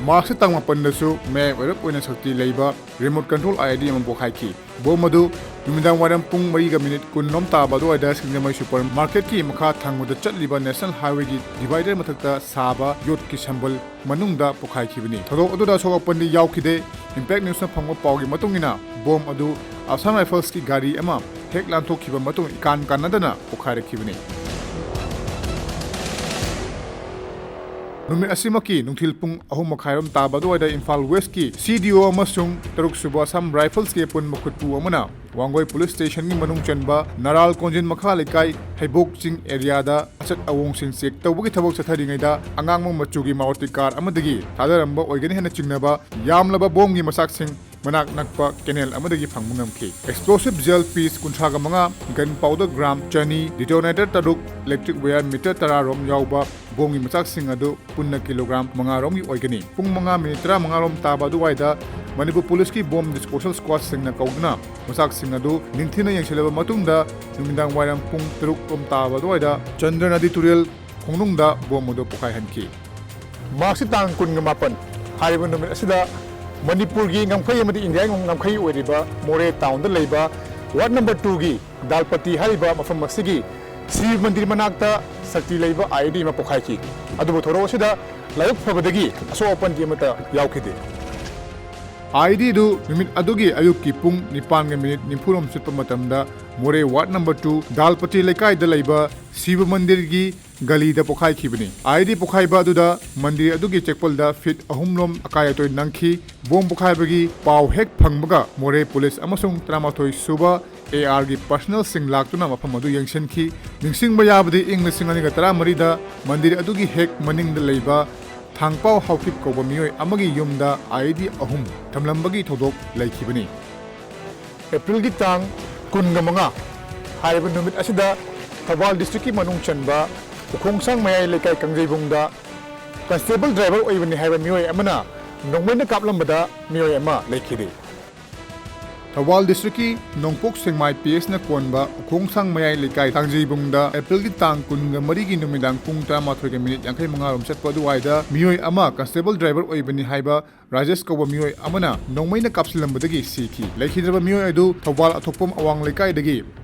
ꯃꯥꯔꯆꯀꯤ ꯇꯥꯡ ꯃꯥꯄꯟꯗꯁꯨ ꯃꯌꯥꯏ ꯑꯣꯏꯔꯞ ꯑꯣꯏꯅ ꯁꯛꯇꯤ ꯂꯩꯕ ꯔꯤꯃꯣꯠ ꯀꯟꯇ꯭ꯔꯣꯜ ꯑꯥꯏ ꯏ ꯗꯤ ꯑꯃ ꯄꯣꯈꯥꯏꯈꯤ꯫ ꯕꯣꯝ ꯑꯗꯨ ꯅꯨꯃꯤꯗꯥꯡ ꯋꯥꯏꯔꯝ ꯄꯨꯡ ꯃꯔꯤꯒ ꯃꯤꯅꯤꯠ ꯀꯨꯟ ꯔꯣꯝ ꯇꯥꯕ ꯑꯗꯨꯋꯥꯏꯗ ꯁꯤꯡꯖꯃꯩ ꯁꯨꯄꯔ ꯃꯥꯔꯀꯦꯠꯀꯤ ꯃꯈꯥ ꯊꯪꯕꯗ ꯆꯠꯂꯤꯕ ꯅꯦꯁꯅꯦꯜ ꯍꯥꯏꯋꯦꯒꯤ ꯗꯤꯚꯥꯏꯗꯔ ꯃꯊꯛꯇ ꯁꯥꯕ ꯌꯣꯠꯀꯤ ꯁꯝꯕꯜ ꯃꯅꯨꯡꯗ ꯄꯣꯈꯥꯏꯈꯤꯕꯅꯤ꯫ ꯊꯧꯗꯣꯛ ꯑꯗꯨꯗ ꯑꯁꯣꯛ ꯑꯄꯟꯗꯤ ꯌꯥꯎꯈꯤꯗꯦ꯫ ꯏꯝꯄꯦꯛ ꯅ꯭ꯌꯨꯁꯅ ꯐꯪꯕ ꯄꯥꯎꯒꯤ ꯃꯇꯨꯡ ꯏꯟꯅ, ꯕꯣꯝ ꯑꯗꯨ ꯑꯁꯥꯝ ꯔꯥꯏꯐꯜꯁꯀꯤ ꯒꯥꯔꯤ ꯑꯃ ꯍꯦꯛ ꯂꯥꯟꯊꯣꯛꯈꯤꯕ ꯃꯇꯨꯡ ꯏꯀꯥꯟ ꯀꯥꯟꯅꯗꯅ ꯄꯣꯈꯥꯏꯔꯛꯈꯤꯕꯅꯤ꯫ ꯅꯨꯃꯤꯠ ꯑꯁꯤꯃꯛꯀꯤ ꯅꯨꯡꯊꯤꯜ ꯄꯨꯡ ꯑꯍꯨꯝ ꯃꯈꯥꯏꯔꯣꯝ ꯇꯥꯕ ꯑꯗꯨꯋꯥꯏꯗ ꯏꯝꯐꯥꯜ ꯋꯦꯁꯀꯤ ꯁꯤ ꯗꯤ ꯑꯣ ꯑꯃꯁꯨꯡ ꯇꯔꯨꯛ ꯁꯨꯕ ꯑꯁꯥꯝ ꯔꯥꯏꯐꯜꯁꯀꯤ ꯑꯄꯨꯟꯕ ꯈꯨꯠꯄꯨ ꯑꯃꯅ ꯋꯥꯡꯒꯣꯏ ꯄꯨꯂꯤꯁ ꯁ꯭ꯇꯦꯁꯟꯒꯤ ꯃꯅꯨꯡ ꯆꯟꯕ ꯅꯔꯥꯜ ꯀꯣꯟꯖꯤꯟ ꯃꯈꯥ ꯂꯩꯀꯥꯏ ꯍꯩꯕꯣꯛ ꯆꯤꯡ ꯑꯦꯔꯤꯌꯥꯗ ꯑꯆꯠ ꯑꯋꯣꯡꯁꯤꯡ ꯆꯦꯛ ꯇꯧꯕꯒꯤ ꯊꯕꯛ ꯆꯠꯊꯔꯤꯉꯩꯗ ꯑꯉꯥꯡꯕ ꯃꯆꯨꯒꯤ ꯃꯥꯔꯨꯇꯤ ꯀꯥꯔ ꯑꯃꯗꯒꯤ ꯊꯥꯗꯔꯝꯕ ꯑꯣꯏꯒꯅꯤ ꯍꯥꯏꯅ ꯆꯤꯡꯅꯕ ꯌꯥꯝꯂꯕ ꯕꯣꯝꯒꯤ ꯃꯆꯥꯛꯁꯤꯡ ꯃꯅꯥꯛ ꯅꯛꯄ ꯀꯦꯅꯦꯜ ꯑꯃꯗꯒꯤ ꯐꯪꯕ ꯉꯝꯈꯤ꯫ Explosive gel piece ꯀꯨꯟꯊ꯭ꯔꯥꯒ ꯃꯉꯥ, gun powder gram ꯆꯅꯤ, detonator ꯇꯔꯨꯛ, electric wire meter ꯇꯔꯥ ꯔꯣꯝ ꯌꯥꯎꯕ ꯕꯣꯝꯒꯤ ꯃꯆꯥꯛꯁꯤꯡ ꯑꯗꯨ ꯄꯨꯟꯅ ꯀꯤꯂꯣꯒ꯭ꯔꯥꯝ ꯃꯉꯥ ꯔꯣꯝꯒꯤ ꯑꯣꯏꯒꯅꯤ꯫ ꯄꯨꯡ ꯃꯉꯥ ꯃꯤꯅꯤꯠ ꯇꯔꯥꯃꯉꯥ ꯔꯣꯝ ꯇꯥꯕ ꯑꯗꯨꯋꯥꯏꯗ ꯃꯅꯤꯄꯨꯔ ꯄꯨꯂꯤꯁꯀꯤ ꯕꯣꯝ ꯗꯤꯁꯄꯣꯁꯦꯜ ꯁ꯭ꯀ꯭ꯋꯥꯗꯁꯤꯡꯅ ꯀꯧꯗꯨꯅ ꯃꯆꯥꯛꯁꯤꯡ ꯑꯗꯨ ꯅꯤꯡꯊꯤꯅ ꯌꯦꯡꯁꯤꯜꯂꯕ ꯃꯇꯨꯡꯗ ꯅꯨꯃꯤꯗꯥꯡ ꯋꯥꯏꯔꯝ ꯄꯨꯡ ꯇꯔꯨꯛ ꯔꯣꯝ ꯇꯥꯕ ꯑꯗꯨꯋꯥꯏꯗ ꯆꯟꯗ꯭ꯔ ꯅꯗꯤ ꯇꯨꯔꯦꯜ ꯈꯣꯡꯅꯨꯡꯗ ꯕꯣꯝ ꯑꯗꯨ ꯄꯣꯈꯥꯏꯍꯟꯈꯤ꯫ ꯃꯥꯔꯆꯀꯤ ꯇꯥꯡ ꯀꯨꯟꯒ ꯃꯥꯄꯟ ꯍꯥꯏꯔꯤꯕ ꯅꯨꯃꯤꯠ ꯑꯁꯤꯗ ꯃꯅꯤꯄꯨꯔꯒꯤ ꯉꯝꯈꯩ ꯑꯃꯗꯤ ꯏꯟꯗꯤꯌꯥꯒꯤ ꯉꯝꯈꯩ ꯑꯣꯏꯔꯤꯕ ꯃꯣꯔꯦ ꯇꯥꯎꯟꯗ ꯂꯩꯕ ꯋꯥꯔꯗ ꯅꯝꯕꯔ ꯇꯨꯒꯤ ꯗꯥꯜꯄꯇꯤ ꯍꯥꯏꯔꯤꯕ ꯃꯐꯝ ꯑꯁꯤꯒꯤ ꯁꯤꯕ ꯃꯟꯗꯤꯔ ꯃꯅꯥꯛꯇ ꯁꯛꯇꯤ ꯂꯩꯕ ꯑꯥꯏ ꯏ ꯗꯤ ꯑꯃ ꯄꯣꯈꯥꯏꯈꯤ꯫ ꯑꯗꯨꯕꯨ ꯊꯧꯗꯣꯛ ꯑꯁꯤꯗ ꯂꯥꯏꯕꯛ ꯐꯕꯗꯒꯤ ꯑꯁꯣꯛ ꯑꯄꯟꯗꯤ ꯑꯃꯠꯇ ꯌꯥꯎꯈꯤꯗꯦ꯫ ꯑꯥꯏ ꯏ ꯗꯤ ꯑꯗꯨ ꯅꯨꯃꯤꯠ ꯑꯗꯨꯒꯤ ꯑꯌꯨꯛꯀꯤ ꯄꯨꯡ ꯅꯤꯄꯥꯟꯒ ꯃꯤꯅꯤꯠ ꯅꯤꯐꯨ ꯔꯣꯝ ꯆꯠꯄ ꯃꯇꯝꯗ ꯃꯣꯔꯦ ꯋꯥꯔꯗ ꯅꯝꯕꯔ ꯇꯨ ꯗꯥꯜꯄꯇꯤ ꯂꯩꯀꯥꯏꯗ ꯂꯩꯕ ꯁꯤꯕ ꯃꯟꯗꯤꯔꯒꯤ ꯒꯂꯤꯗ ꯄꯣꯈꯥꯏꯈꯤꯕꯅꯤ꯫ ꯑꯥꯏ ꯏ ꯗꯤ ꯄꯣꯈꯥꯏꯕ ꯑꯗꯨꯗ ꯃꯟꯗꯤꯔ ꯑꯗꯨꯒꯤ ꯆꯦꯛꯄꯜꯗ ꯐꯤꯠ ꯑꯍꯨꯝ ꯔꯣꯝ ꯑꯀꯥꯏ ꯑꯇꯣꯏ ꯅꯪꯈꯤ꯫ ꯕꯣꯝ ꯄꯣꯈꯥꯏꯕꯒꯤ ꯄꯥꯎ ꯍꯦꯛ ꯐꯪꯕꯒ ꯃꯣꯔꯦ ꯄꯨꯂꯤꯁ ꯑꯃꯁꯨꯡ ꯇꯔꯥꯃꯥꯊꯣꯏ ꯁꯨꯕ ꯑꯦ ꯑꯥꯔꯒꯤ ꯄꯔꯁꯅꯦꯜꯁꯤꯡ ꯂꯥꯛꯇꯨꯅ ꯃꯐꯝ ꯑꯗꯨ ꯌꯦꯡꯁꯤꯟꯈꯤ꯫ ꯅꯤꯡꯁꯤꯡꯕ ꯌꯥꯕꯗꯤ ꯏꯪ ꯂꯤꯁꯤꯡ ꯑꯅꯤꯒ ꯇꯔꯥꯃꯔꯤꯗ ꯃꯟꯗꯤꯔ ꯑꯗꯨꯒꯤ ꯍꯦꯛ ꯃꯅꯤꯡꯗ ꯂꯩꯕ ꯊꯥꯡꯄꯥꯎ ꯍꯥꯎꯀꯤꯞ ꯀꯧꯕ ꯃꯤꯑꯣꯏ ꯑꯃꯒꯤ ꯌꯨꯝꯗ ꯑꯥꯏ ꯏ ꯗꯤ ꯑꯍꯨꯝ ꯊꯝꯂꯝꯕꯒꯤ ꯊꯧꯗꯣꯛ ꯂꯩꯈꯤꯕꯅꯤ꯫ ꯑꯦꯄ꯭ꯔꯤꯜꯒꯤ ꯇꯥꯡ ꯀꯨꯟꯒ ꯃꯉꯥ ꯍꯥꯏꯔꯤꯕ ꯅꯨꯃꯤꯠ ꯑꯁꯤꯗ ꯊꯧꯕꯥꯜ ꯗꯤꯁꯇ꯭ꯔꯤꯛꯀꯤ ꯃꯅꯨꯡ ꯆꯟꯕ ꯎꯈꯣꯡꯁꯥꯡ ꯃꯌꯥꯏ ꯂꯩꯀꯥꯏ ꯀꯥꯡꯖꯩꯕꯨꯡꯗ ꯀꯟꯁꯇꯦꯕꯜ ꯗ꯭ꯔꯥꯏꯚꯔ ꯑꯣꯏꯕꯅꯤ ꯍꯥꯏꯕ ꯃꯤꯑꯣꯏ ꯑꯃꯅ ꯅꯣꯡꯃꯩꯅ ꯀꯥꯞꯂꯝꯕꯗ ꯃꯤꯑꯣꯏ ꯑꯃ ꯂꯩꯈꯤꯗꯦ꯫ ꯊꯧꯕꯥꯜ ꯗꯤꯁꯇ꯭ꯔꯤꯛꯀꯤ ꯅꯣꯡꯄꯣꯛ ꯁꯦꯛꯃꯥꯏ ꯄꯤ ꯑꯦꯁꯅ ꯀꯣꯟꯕ ꯎꯈꯣꯡꯁꯥꯡ ꯃꯌꯥꯏ ꯂꯩꯀꯥꯏ ꯀꯥꯡꯖꯩꯕꯨꯡꯗ ꯑꯦꯄ꯭ꯔꯤꯜꯒꯤ ꯇꯥꯡ ꯀꯨꯟꯒ ꯃꯔꯤꯒꯤ ꯅꯨꯃꯤꯗꯥꯡ ꯄꯨꯡ ꯇꯔꯥꯃꯥꯊꯣꯏꯒ ꯃꯤꯅꯤꯠ ꯌꯥꯡꯈꯩ ꯃꯉꯥ ꯔꯣꯝ ꯆꯠꯄ ꯑꯗꯨꯋꯥꯏꯗ ꯃꯤꯑꯣꯏ ꯑꯃ ꯀꯟꯁꯇꯦꯕꯜ ꯗ꯭ꯔꯥꯏꯚꯔ ꯑꯣꯏꯕꯅꯤ ꯍꯥꯏꯕ ꯔꯥꯖꯦꯁ ꯀꯧꯕ ꯃꯤꯑꯣꯏ ꯑꯃꯅ ꯅꯣꯡꯃꯩꯅ ꯀꯥꯞꯁꯤꯜꯂꯝꯕꯗꯒꯤ ꯁꯤꯈꯤ꯫ ꯂꯩꯈꯤꯗ꯭ꯔꯕ ꯃꯤꯑꯣꯏ ꯑꯗꯨ ꯊꯧꯕꯥꯜ ꯑꯊꯣꯛꯄꯝ ꯑꯋꯥꯡ ꯂꯩꯀꯥꯏꯗꯒꯤ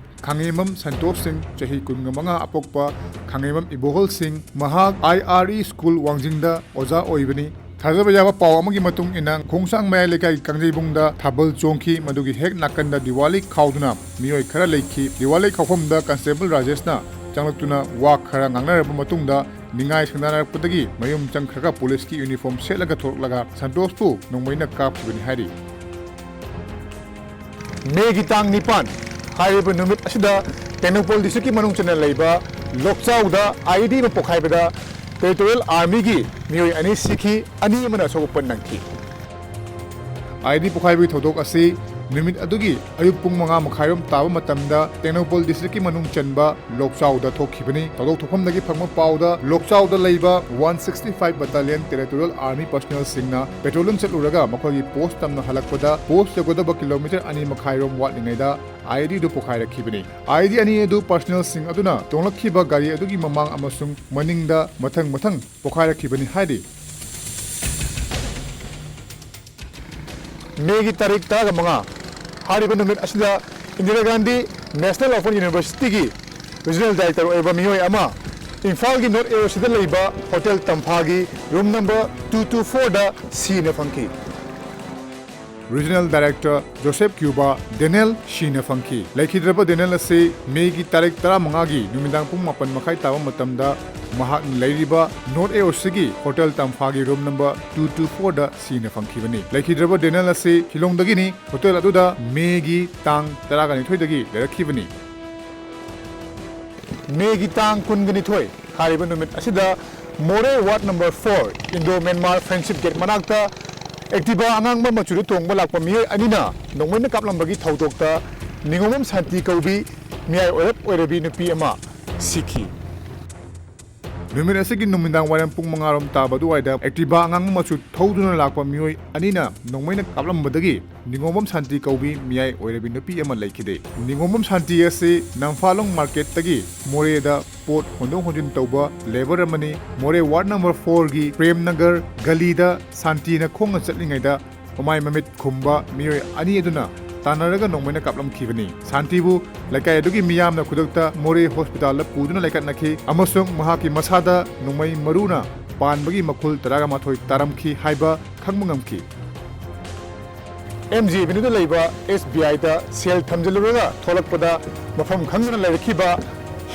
ꯈꯥꯉꯦꯝꯕꯝ ꯁꯟꯇꯣꯁ ꯁꯤꯡ, ꯆꯍꯤ ꯀꯨꯟꯒ ꯃꯉꯥ ꯑꯄꯣꯛꯄ ꯈꯥꯉꯦꯝꯕꯝ ꯏꯕꯣꯍꯜ ꯁꯤꯡ, ꯃꯍꯥꯛ ꯑꯥꯏ ꯑꯥꯔ ꯏ ꯁ꯭ꯀꯨꯜ ꯋꯥꯡꯖꯤꯡꯗ ꯑꯣꯖꯥ ꯑꯣꯏꯕꯅꯤ꯫ ꯊꯥꯖꯕ ꯌꯥꯕ ꯄꯥꯎ ꯑꯃꯒꯤ ꯃꯇꯨꯡ ꯏꯟꯅ, ꯈꯣꯡꯁꯥꯡ ꯃꯌꯥꯏ ꯂꯩꯀꯥꯏ ꯀꯥꯡꯖꯩꯕꯨꯡꯗ ꯊꯥꯕꯜ ꯆꯣꯡꯈꯤ꯫ ꯃꯗꯨꯒꯤ ꯍꯦꯛ ꯅꯥꯀꯟꯗ ꯗꯤꯋꯥꯂꯤ ꯈꯥꯎꯗꯨꯅ ꯃꯤꯑꯣꯏ ꯈꯔ ꯂꯩꯈꯤ꯫ ꯗꯤꯋꯥꯂꯤ ꯈꯥꯎꯐꯝꯗ ꯀꯟꯁꯇꯦꯕꯜ ꯔꯥꯖꯦꯁꯅ ꯆꯪꯂꯛꯇꯨꯅ ꯋꯥ ꯈꯔ ꯉꯥꯡꯅꯔꯕ ꯃꯇꯨꯡꯗ, ꯅꯤꯡꯉꯥꯏ ꯁꯪꯗꯥꯅꯔꯛꯄꯗꯒꯤ ꯃꯌꯨꯝ ꯆꯪꯈ꯭ꯔꯒ ꯄꯨꯂꯤꯁꯀꯤ ꯌꯨꯅꯤꯐꯣꯔꯝ ꯁꯦꯠꯂꯒ ꯊꯣꯛꯂꯛꯂꯒ ꯁꯟꯇꯣꯁꯄꯨ ꯅꯣꯡꯃꯩꯅ ꯀꯥꯞꯈꯤꯕꯅꯤ ꯍꯥꯏꯔꯤ꯫ ꯃꯦꯒꯤ ꯇꯥꯡ ꯅꯤꯄꯥꯟ ꯍꯥꯏꯔꯤꯕ ꯅꯨꯃꯤꯠ ꯑꯁꯤꯗ ꯇꯦꯡꯅꯧꯄꯜ ꯗꯤꯁꯇ꯭ꯔꯤꯛꯀꯤ ꯃꯅꯨꯡ ꯆꯟꯅ ꯂꯩꯕ ꯂꯣꯛꯆꯥꯎꯗ IED ꯑꯃ ꯄꯣꯈꯥꯏꯕꯗ ꯇꯦꯔꯤꯇꯣꯔꯤꯌꯦꯜ ꯑꯥꯔꯃꯤꯒꯤ ꯃꯤꯑꯣꯏ ꯑꯅꯤ ꯁꯤꯈꯤ, ꯑꯅꯤ ꯑꯃꯅ ꯑꯁꯣꯛ ꯑꯄꯟ ꯅꯪꯈꯤ꯫ IED ꯄꯣꯈꯥꯏꯕꯒꯤ ꯊꯧꯗꯣꯛ ꯑꯁꯤ ꯅꯨꯃꯤꯠ ꯑꯗꯨꯒꯤ ꯑꯌꯨꯛ ꯄꯨꯡ ꯃꯉꯥ ꯃꯈꯥꯏꯔꯣꯝ ꯇꯥꯕ ꯃꯇꯝꯗ ꯇꯦꯡꯅꯧꯄꯜ ꯗꯤꯁꯇ꯭ꯔꯤꯛꯀꯤ ꯃꯅꯨꯡ ꯆꯟꯕ ꯂꯣꯛꯆꯥꯎꯗ ꯊꯣꯛꯈꯤꯕꯅꯤ꯫ ꯊꯧꯗꯣꯛ ꯊꯣꯛꯐꯝꯗꯒꯤ ꯐꯪꯕ ꯄꯥꯎꯗ ꯂꯣꯛꯆꯥꯎꯗ ꯂꯩꯕ one sixty five Battalion Territorial Army personnelꯁꯤꯡꯅ patrolling ꯆꯠꯂꯨꯔꯒ ꯃꯈꯣꯏꯒꯤ ꯄꯣꯁ ꯇꯝꯅ ꯍꯜꯂꯛꯄꯗ ꯄꯣꯁ ꯌꯧꯒꯗꯕ ꯀꯤꯂꯣꯃꯤꯇꯔ ꯑꯅꯤ ꯃꯈꯥꯏꯔꯣꯝ ꯋꯥꯠꯂꯤꯉꯩꯗ IEDꯗꯨ ꯄꯣꯈꯥꯏꯔꯛꯈꯤꯕꯅꯤ꯫ IED ꯑꯅꯤ ꯑꯗꯨ personnelꯁꯤꯡ ꯑꯗꯨꯅ ꯇꯣꯡꯂꯛꯈꯤꯕ ꯒꯥꯔꯤ ꯑꯗꯨꯒꯤ ꯃꯃꯥꯡ ꯑꯃꯁꯨꯡ ꯃꯅꯤꯡꯗ ꯃꯊꯪ ꯃꯊꯪ ꯄꯣꯈꯥꯏꯔꯛꯈꯤꯕꯅꯤ ꯍꯥꯏꯔꯤ꯫ ꯃꯦꯒꯤ ꯇꯥꯔꯤꯛ ꯇꯔꯥꯃꯉꯥ ꯍꯥꯏꯔꯤꯕ ꯅꯨꯃꯤꯠ ꯑꯁꯤꯗ Indira Gandhi National Open Universityꯒꯤ Regional Director ꯑꯣꯏꯕ ꯃꯤꯑꯣꯏ ꯑꯃ ꯏꯝꯐꯥꯜꯒꯤ North AOCꯗ ꯂꯩꯕ Hotel ꯇꯝꯐꯥꯒꯤ room number two two fourꯗ ꯁꯤꯅ ꯐꯪꯈꯤ꯫ Regional Director Joseph Cuba Daniel ꯁꯤꯅ ꯐꯪꯈꯤ꯫ ꯂꯩꯈꯤꯗ꯭ꯔꯕ ꯗꯦꯅꯦꯜ ꯑꯁꯤ ꯃꯦꯒꯤ ꯇꯥꯔꯤꯛ ꯇꯔꯥꯃꯉꯥꯒꯤ ꯅꯨꯃꯤꯗꯥꯡ ꯄꯨꯡ ꯃꯥꯄꯟ ꯃꯈꯥꯏ ꯇꯥꯕ ꯃꯇꯝꯗ ꯃꯍꯥꯛꯅ ꯂꯩꯔꯤꯕ North AOCꯒꯤ Hotel ꯇꯝꯐꯥꯒꯤ room number two two fourꯗ ꯁꯤꯅ ꯐꯪꯈꯤꯕꯅꯤ꯫ ꯂꯩꯈꯤꯗ꯭ꯔꯕ ꯗꯦꯅꯦꯜ ꯑꯁꯤ ꯁꯤꯂꯣꯡꯗꯒꯤꯅꯤ꯫ Hotel ꯑꯗꯨꯗ ꯃꯦꯒꯤ ꯇꯥꯡ ꯇꯔꯥꯅꯤꯊꯣꯏꯗꯒꯤ ꯂꯩꯔꯛꯈꯤꯕꯅꯤ꯫ ꯃꯦꯒꯤ ꯇꯥꯡ ꯀꯨꯟꯅꯤꯊꯣꯏ ꯍꯥꯏꯔꯤꯕ ꯅꯨꯃꯤꯠ ꯑꯁꯤꯗ ꯃꯣꯔꯦ ward number four Indo Myanmar Friendship Gate ꯃꯅꯥꯛꯇ Activa ꯑꯉꯥꯡꯕ ꯃꯆꯨꯗ ꯇꯣꯡꯕ ꯂꯥꯛꯄ ꯃꯤꯑꯣꯏ ꯑꯅꯤꯅ ꯅꯣꯡꯃꯩꯅ ꯀꯥꯞꯂꯝꯕꯒꯤ ꯊꯧꯗꯣꯛꯇ ꯅꯤꯉꯣꯝꯕꯝ ꯁꯥꯟꯇꯤ ꯀꯧꯕꯤ ꯃꯌꯥꯏ ꯑꯣꯏꯔꯞ ꯑꯣꯏꯔꯕꯤ ꯅꯨꯄꯤ ꯑꯃ ꯁꯤꯈꯤ꯫ ꯅꯨꯃꯤꯠ ꯑꯁꯤꯒꯤ ꯅꯨꯃꯤꯗꯥꯡ ꯋꯥꯏꯔꯝ ꯄꯨꯡ ꯃꯉꯥꯔꯣꯝ ꯇꯥꯕ ꯑꯗꯨꯋꯥꯏꯗ Activa ꯑꯉꯥꯡꯕ ꯃꯆꯨ ꯊꯧꯗꯨꯅ ꯂꯥꯛꯄ ꯃꯤꯑꯣꯏ ꯑꯅꯤꯅ ꯅꯣꯡꯃꯩꯅ ꯀꯥꯞꯂꯝꯕꯗꯒꯤ ꯅꯤꯉꯣꯝꯕꯝ ꯁꯥꯟꯇꯤ ꯀꯧꯕꯤ ꯃꯤꯌꯥꯏ ꯑꯣꯏꯔꯕꯤ ꯅꯨꯄꯤ ꯑꯃ ꯂꯩꯈꯤꯗꯦ꯫ ꯅꯤꯉꯣꯝꯕꯝ ꯁꯥꯟꯇꯤ ꯑꯁꯤ ꯅꯝꯐꯥꯂꯣꯡ marketꯇꯒꯤ ꯃꯣꯔꯦꯗ ꯄꯣꯠ ꯍꯣꯟꯗꯣꯛ ꯍꯣꯟꯖꯤꯟ ꯇꯧꯕ labour ꯑꯃꯅꯤ꯫ ꯃꯣꯔꯦ ward number fourꯒꯤ ꯄ꯭ꯔꯦꯝ ꯅꯒꯔ ꯒꯂꯤꯗ ꯁꯥꯟꯇꯤꯅ ꯈꯣꯡꯅ ꯆꯠꯂꯤꯉꯩꯗ ꯃꯃꯥꯏ ꯃꯃꯤꯠ ꯈꯨꯝꯕ ꯃꯤꯑꯣꯏ ꯑꯅꯤ ꯑꯗꯨꯅ ꯇꯥꯟꯅꯔꯒ ꯅꯣꯡꯃꯩꯅ ꯀꯥꯞꯂꯝꯈꯤꯕꯅꯤ꯫ ꯁꯥꯟꯇꯤꯕꯨ ꯂꯩꯀꯥꯏ ꯑꯗꯨꯒꯤ ꯃꯤꯌꯥꯝꯅ ꯈꯨꯗꯛꯇ ꯃꯣꯔꯦ hospitalꯗ ꯄꯨꯗꯨꯅ ꯂꯩꯈꯠꯅꯈꯤ ꯑꯃꯁꯨꯡ ꯃꯍꯥꯛꯀꯤ ꯃꯁꯥꯗ ꯅꯣꯡꯃꯩ ꯃꯔꯨꯅ ꯄꯥꯟꯕꯒꯤ ꯃꯈꯨꯜ ꯇꯔꯥꯃꯥꯊꯣꯏ ꯇꯥꯔꯝꯈꯤ ꯍꯥꯏꯕ ꯈꯪꯕ ꯉꯝꯈꯤ꯫ MJBꯅꯨꯗ ꯂꯩꯕ SBIꯗ ꯁꯦꯜ ꯊꯝꯖꯤꯜꯂꯨꯔꯒ ꯊꯣꯛꯂꯛꯄꯗ ꯃꯐꯝ ꯈꯪꯗꯅ ꯂꯩꯔꯛꯈꯤꯕ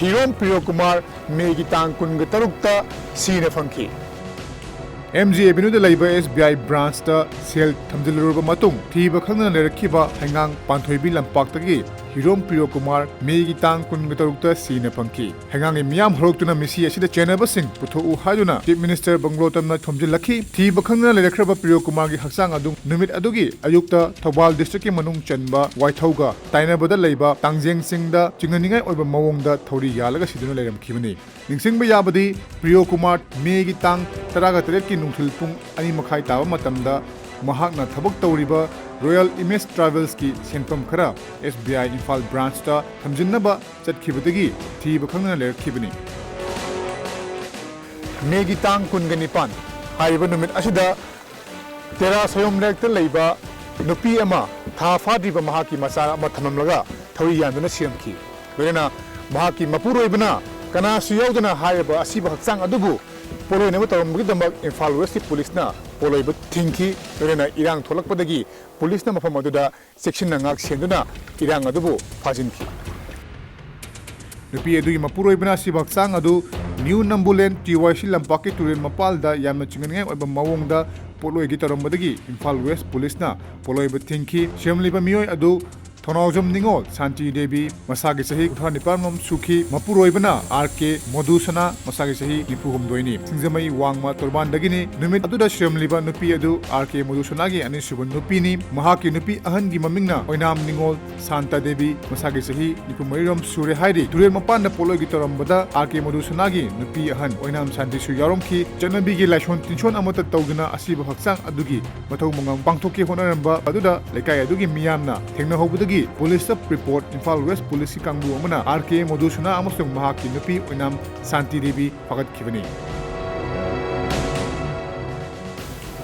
ꯍꯤꯔꯣꯝ ꯄ꯭ꯔꯤꯌꯣ ꯀꯨꯃꯥꯔ ꯃꯦꯒꯤ ꯇꯥꯡ ꯀꯨꯟꯒ ꯇꯔꯨꯛꯇ ꯁꯤꯅ ꯐꯪꯈꯤ꯫ ꯑꯦꯝ ꯖꯤ ꯑꯦꯚꯦꯅ꯭ꯌꯨꯗ ꯂꯩꯕ ꯑꯦꯁ ꯕꯤ ꯑꯥꯏ ꯕ꯭ꯔꯥꯟꯆꯇ ꯁꯦꯜ ꯊꯝꯖꯤꯜꯂꯨꯔꯕ ꯃꯇꯨꯡ ꯊꯤꯕ ꯈꯪꯗꯅ ꯂꯩꯔꯛꯈꯤꯕ ꯍꯩꯉꯥꯡ ꯄꯥꯟꯊꯣꯏꯕꯤ ꯂꯝꯄꯥꯛꯇꯒꯤ ꯍꯤꯔꯣꯝ ꯄ꯭ꯔꯤꯌꯣ ꯀꯨꯃꯥꯔ ꯃꯦꯒꯤ ꯇꯥꯡ ꯀꯨꯟꯒ ꯇꯔꯨꯛꯇ ꯁꯤꯅ ꯐꯪꯈꯤ꯫ ꯍꯩꯉꯥꯡꯒꯤ ꯃꯤꯌꯥꯝ ꯍꯧꯔꯛꯇꯨꯅ ꯃꯤꯁꯤ ꯑꯁꯤꯗ ꯆꯦꯟꯅꯕꯁꯤꯡ ꯄꯨꯊꯣꯛꯎ ꯍꯥꯏꯗꯨꯅ ꯆꯤꯐ ꯃꯤꯅꯤꯁꯇꯔ ꯕꯪꯒ꯭ꯂꯣ ꯇꯝꯅ ꯊꯣꯝꯖꯤꯜꯂꯛꯈꯤ꯫ ꯊꯤꯕ ꯈꯪꯗꯅ ꯂꯩꯔꯛꯈ꯭ꯔꯕ ꯄ꯭ꯔꯤꯌꯣ ꯀꯨꯃꯥꯔꯒꯤ ꯍꯛꯆꯥꯡ ꯑꯗꯨ ꯅꯨꯃꯤꯠ ꯑꯗꯨꯒꯤ ꯑꯌꯨꯛꯇ ꯊꯧꯕꯥꯜ ꯗꯤꯁꯇ꯭ꯔꯤꯛꯀꯤ ꯃꯅꯨꯡ ꯆꯟꯕ ꯋꯥꯏꯊꯧꯒ ꯇꯥꯏꯅꯕꯗ ꯂꯩꯕ ꯇꯥꯡꯖꯦꯡ ꯆꯤꯡꯗ ꯆꯤꯡꯅꯅꯤꯡꯉꯥꯏ ꯑꯣꯏꯕ ꯃꯑꯣꯡꯗ ꯊꯧꯔꯤ ꯌꯥꯜꯂꯒ ꯁꯤꯗꯨꯅ ꯂꯩꯔꯝꯈꯤꯕꯅꯤ꯫ ꯅꯤꯡꯁꯤꯡꯕ ꯌꯥꯕꯗꯤ, ꯄ꯭ꯔꯤꯌꯣ ꯀꯨꯃꯥꯔ ꯃꯦꯒꯤ ꯇꯥꯡ ꯇꯔꯥꯒ ꯇꯔꯦꯠꯀꯤ ꯅꯨꯡꯊꯤꯜ ꯄꯨꯡ ꯑꯅꯤ ꯃꯈꯥꯏ ꯇꯥꯕ ꯃꯇꯝꯗ ꯃꯍꯥꯛꯅ ꯊꯕꯛ ꯇꯧꯔꯤꯕ ꯔꯣꯌꯦꯜ ꯏꯃꯦꯖ ꯇ꯭ꯔꯥꯚꯦꯜꯁꯀꯤ ꯁꯦꯟꯐꯝ ꯈꯔ ꯑꯦꯁ ꯕꯤ ꯑꯥꯏ ꯏꯝꯐꯥꯜ ꯕ꯭ꯔꯥꯟꯆꯇ ꯊꯝꯖꯤꯟꯅꯕ ꯆꯠꯈꯤꯕꯗꯒꯤ ꯊꯤꯕ ꯈꯪꯗꯅ ꯂꯩꯔꯛꯈꯤꯕꯅꯤ꯫ ꯃꯦꯒꯤ ꯇꯥꯡ ꯀꯨꯟꯒ ꯅꯤꯄꯥꯟ ꯍꯥꯏꯔꯤꯕ ꯅꯨꯃꯤꯠ ꯑꯁꯤꯗ ꯇꯦꯔꯥ ꯁꯣꯌꯣꯝ ꯂꯩꯔꯛꯇ ꯂꯩꯕ ꯅꯨꯄꯤ ꯑꯃ ꯊꯥ ꯐꯥꯗ꯭ꯔꯤꯕ ꯃꯍꯥꯛꯀꯤ ꯃꯆꯥ ꯑꯃ ꯊꯝꯂꯝꯂꯒ ꯊꯧꯔꯤ ꯌꯥꯟꯗꯨꯅ ꯁꯤꯔꯝꯈꯤ꯫ ꯂꯣꯏꯅꯅ ꯃꯍꯥꯛꯀꯤ ꯃꯄꯨꯔꯣꯏꯕꯅ ꯀꯅꯥꯁꯨ ꯌꯥꯎꯗꯅ ꯍꯥꯏꯔꯤꯕ ꯑꯁꯤꯕ ꯍꯛꯆꯥꯡ ꯑꯗꯨꯕꯨ ꯄꯣꯠꯂꯣꯏꯅꯕ ꯇꯧꯔꯝꯕꯒꯤꯗꯃꯛ ꯏꯝꯐꯥꯜ ꯋꯦꯁꯀꯤ ꯄꯨꯂꯤꯁꯅ ꯄꯣꯠꯂꯣꯏꯕ ꯊꯤꯡꯈꯤ꯫ ꯂꯣꯏꯅꯅ ꯏꯔꯥꯡ ꯊꯣꯛꯂꯛꯄꯗꯒꯤ ꯄꯨꯂꯤꯁꯅ ꯃꯐꯝ ꯑꯗꯨꯗ ꯆꯦꯛꯁꯤꯟꯅ ꯉꯥꯛ ꯁꯦꯟꯗꯨꯅ ꯏꯔꯥꯡ ꯑꯗꯨꯕꯨ ꯐꯥꯖꯤꯟꯈꯤ꯫ ꯅꯨꯄꯤ ꯑꯗꯨꯒꯤ ꯃꯄꯨꯔꯣꯏꯕꯅ ꯑꯁꯤꯕ ꯍꯛꯆꯥꯡ ꯑꯗꯨ ꯅ꯭ꯌꯨ ꯅꯝꯕꯨꯂꯦꯟ ꯇꯤ ꯋꯥꯏ ꯁꯤ ꯂꯝꯄꯥꯛꯀꯤ ꯇꯨꯔꯦꯜ ꯃꯄꯥꯜꯗ ꯌꯥꯝꯅ ꯆꯤꯡꯅꯅꯤꯡꯉꯥꯏ ꯑꯣꯏꯕ ꯃꯑꯣꯡꯗ ꯄꯣꯠꯂꯣꯏꯒꯦ ꯇꯧꯔꯝꯕꯗꯒꯤ ꯏꯝꯐꯥꯜ ꯋꯦꯁ ꯄꯨꯂꯤꯁꯅ ꯄꯣꯠꯂꯣꯏꯕ ꯊꯤꯡꯈꯤ꯫ ꯁꯤꯔꯝꯂꯤꯕ ꯃꯤꯑꯣꯏ ꯑꯗꯨ ꯊꯣꯡꯅꯥꯎꯖꯝ ꯅꯤꯉꯣꯜ ꯁꯥꯟꯇꯤ ꯗꯦꯕꯤ, ꯃꯁꯥꯒꯤ ꯆꯍꯤ ꯀꯨꯟꯊ꯭ꯔꯥ ꯅꯤꯄꯥꯟ ꯔꯣꯝ ꯁꯨꯈꯤ꯫ ꯃꯄꯨꯔꯣꯏꯕꯅ ꯑꯥꯔ ꯀꯦ ꯃꯣꯗꯨꯁꯅꯥ, ꯃꯁꯥꯒꯤ ꯆꯍꯤ ꯅꯤꯐꯨ ꯍꯨꯝꯗꯣꯏꯅꯤ, ꯁꯤꯡꯖꯃꯩ ꯋꯥꯡꯃ ꯇꯣꯔꯕꯥꯟꯗꯒꯤꯅꯤ꯫ ꯅꯨꯃꯤꯠ ꯑꯗꯨꯗ ꯁꯤꯔꯝꯂꯤꯕ ꯅꯨꯄꯤ ꯑꯗꯨ ꯑꯥꯔ ꯀꯦ ꯃꯣꯗꯨꯁꯅꯥꯒꯤ ꯑꯅꯤꯁꯨꯕ ꯅꯨꯄꯤꯅꯤ꯫ ꯃꯍꯥꯛꯀꯤ ꯅꯨꯄꯤ ꯑꯍꯟꯒꯤ ꯃꯃꯤꯡꯅ ꯑꯣꯏꯅꯥꯝ ꯅꯤꯉꯣꯜ ꯁꯥꯟꯇ ꯗꯦꯕꯤ, ꯃꯁꯥꯒꯤ ꯆꯍꯤ ꯅꯤꯐꯨ ꯃꯔꯤ ꯔꯣꯝ ꯁꯨꯔꯦ ꯍꯥꯏꯔꯤ꯫ ꯇꯨꯔꯦꯜ ꯃꯄꯥꯟꯗ ꯄꯣꯠꯂꯣꯏꯒꯤ ꯇꯧꯔꯝꯕꯗ ꯑꯥꯔ ꯀꯦ ꯃꯣꯗꯨꯁꯅꯥꯒꯤ ꯅꯨꯄꯤ ꯑꯍꯟ ꯑꯣꯏꯅꯥꯝ ꯁꯥꯟꯇꯤꯁꯨ ꯌꯥꯎꯔꯝꯈꯤ꯫ ꯆꯠꯅꯕꯤꯒꯤ ꯂꯥꯏꯁꯣꯟ ꯇꯤꯟꯁꯣꯟ ꯑꯃꯠꯇ ꯇꯧꯗꯅ ꯑꯁꯤꯕ ꯍꯛꯆꯥꯡ ꯑꯗꯨꯒꯤ ꯃꯊꯧ ꯃꯉꯝ ꯄꯥꯡꯊꯣꯛꯀꯦ ꯍꯣꯠꯅꯔꯝꯕ ꯑꯗꯨꯗ ꯂꯩꯀꯥꯏ ꯑꯗꯨꯒꯤ ꯃꯤꯌꯥꯝꯅ ꯊꯦꯡꯅꯍꯧꯕꯗꯒꯤ ꯄꯨꯂꯤꯁꯇ ꯔꯤꯄꯣꯔꯠ ꯏꯝꯐꯥꯜ ꯋꯦꯁ ꯄꯨꯂꯤꯁꯀꯤ ꯀꯥꯡꯕꯨ ꯑꯃꯅ ꯑꯥꯔ ꯀꯦ ꯃꯣꯗꯨꯁꯅꯥ ꯑꯃꯁꯨꯡ ꯃꯍꯥꯛꯀꯤ ꯅꯨꯄꯤ ꯑꯣꯏꯅꯥꯝ ꯁꯥꯟꯇꯤ ꯗꯦꯕꯤ ꯐꯥꯒꯠꯈꯤꯕꯅꯤ꯫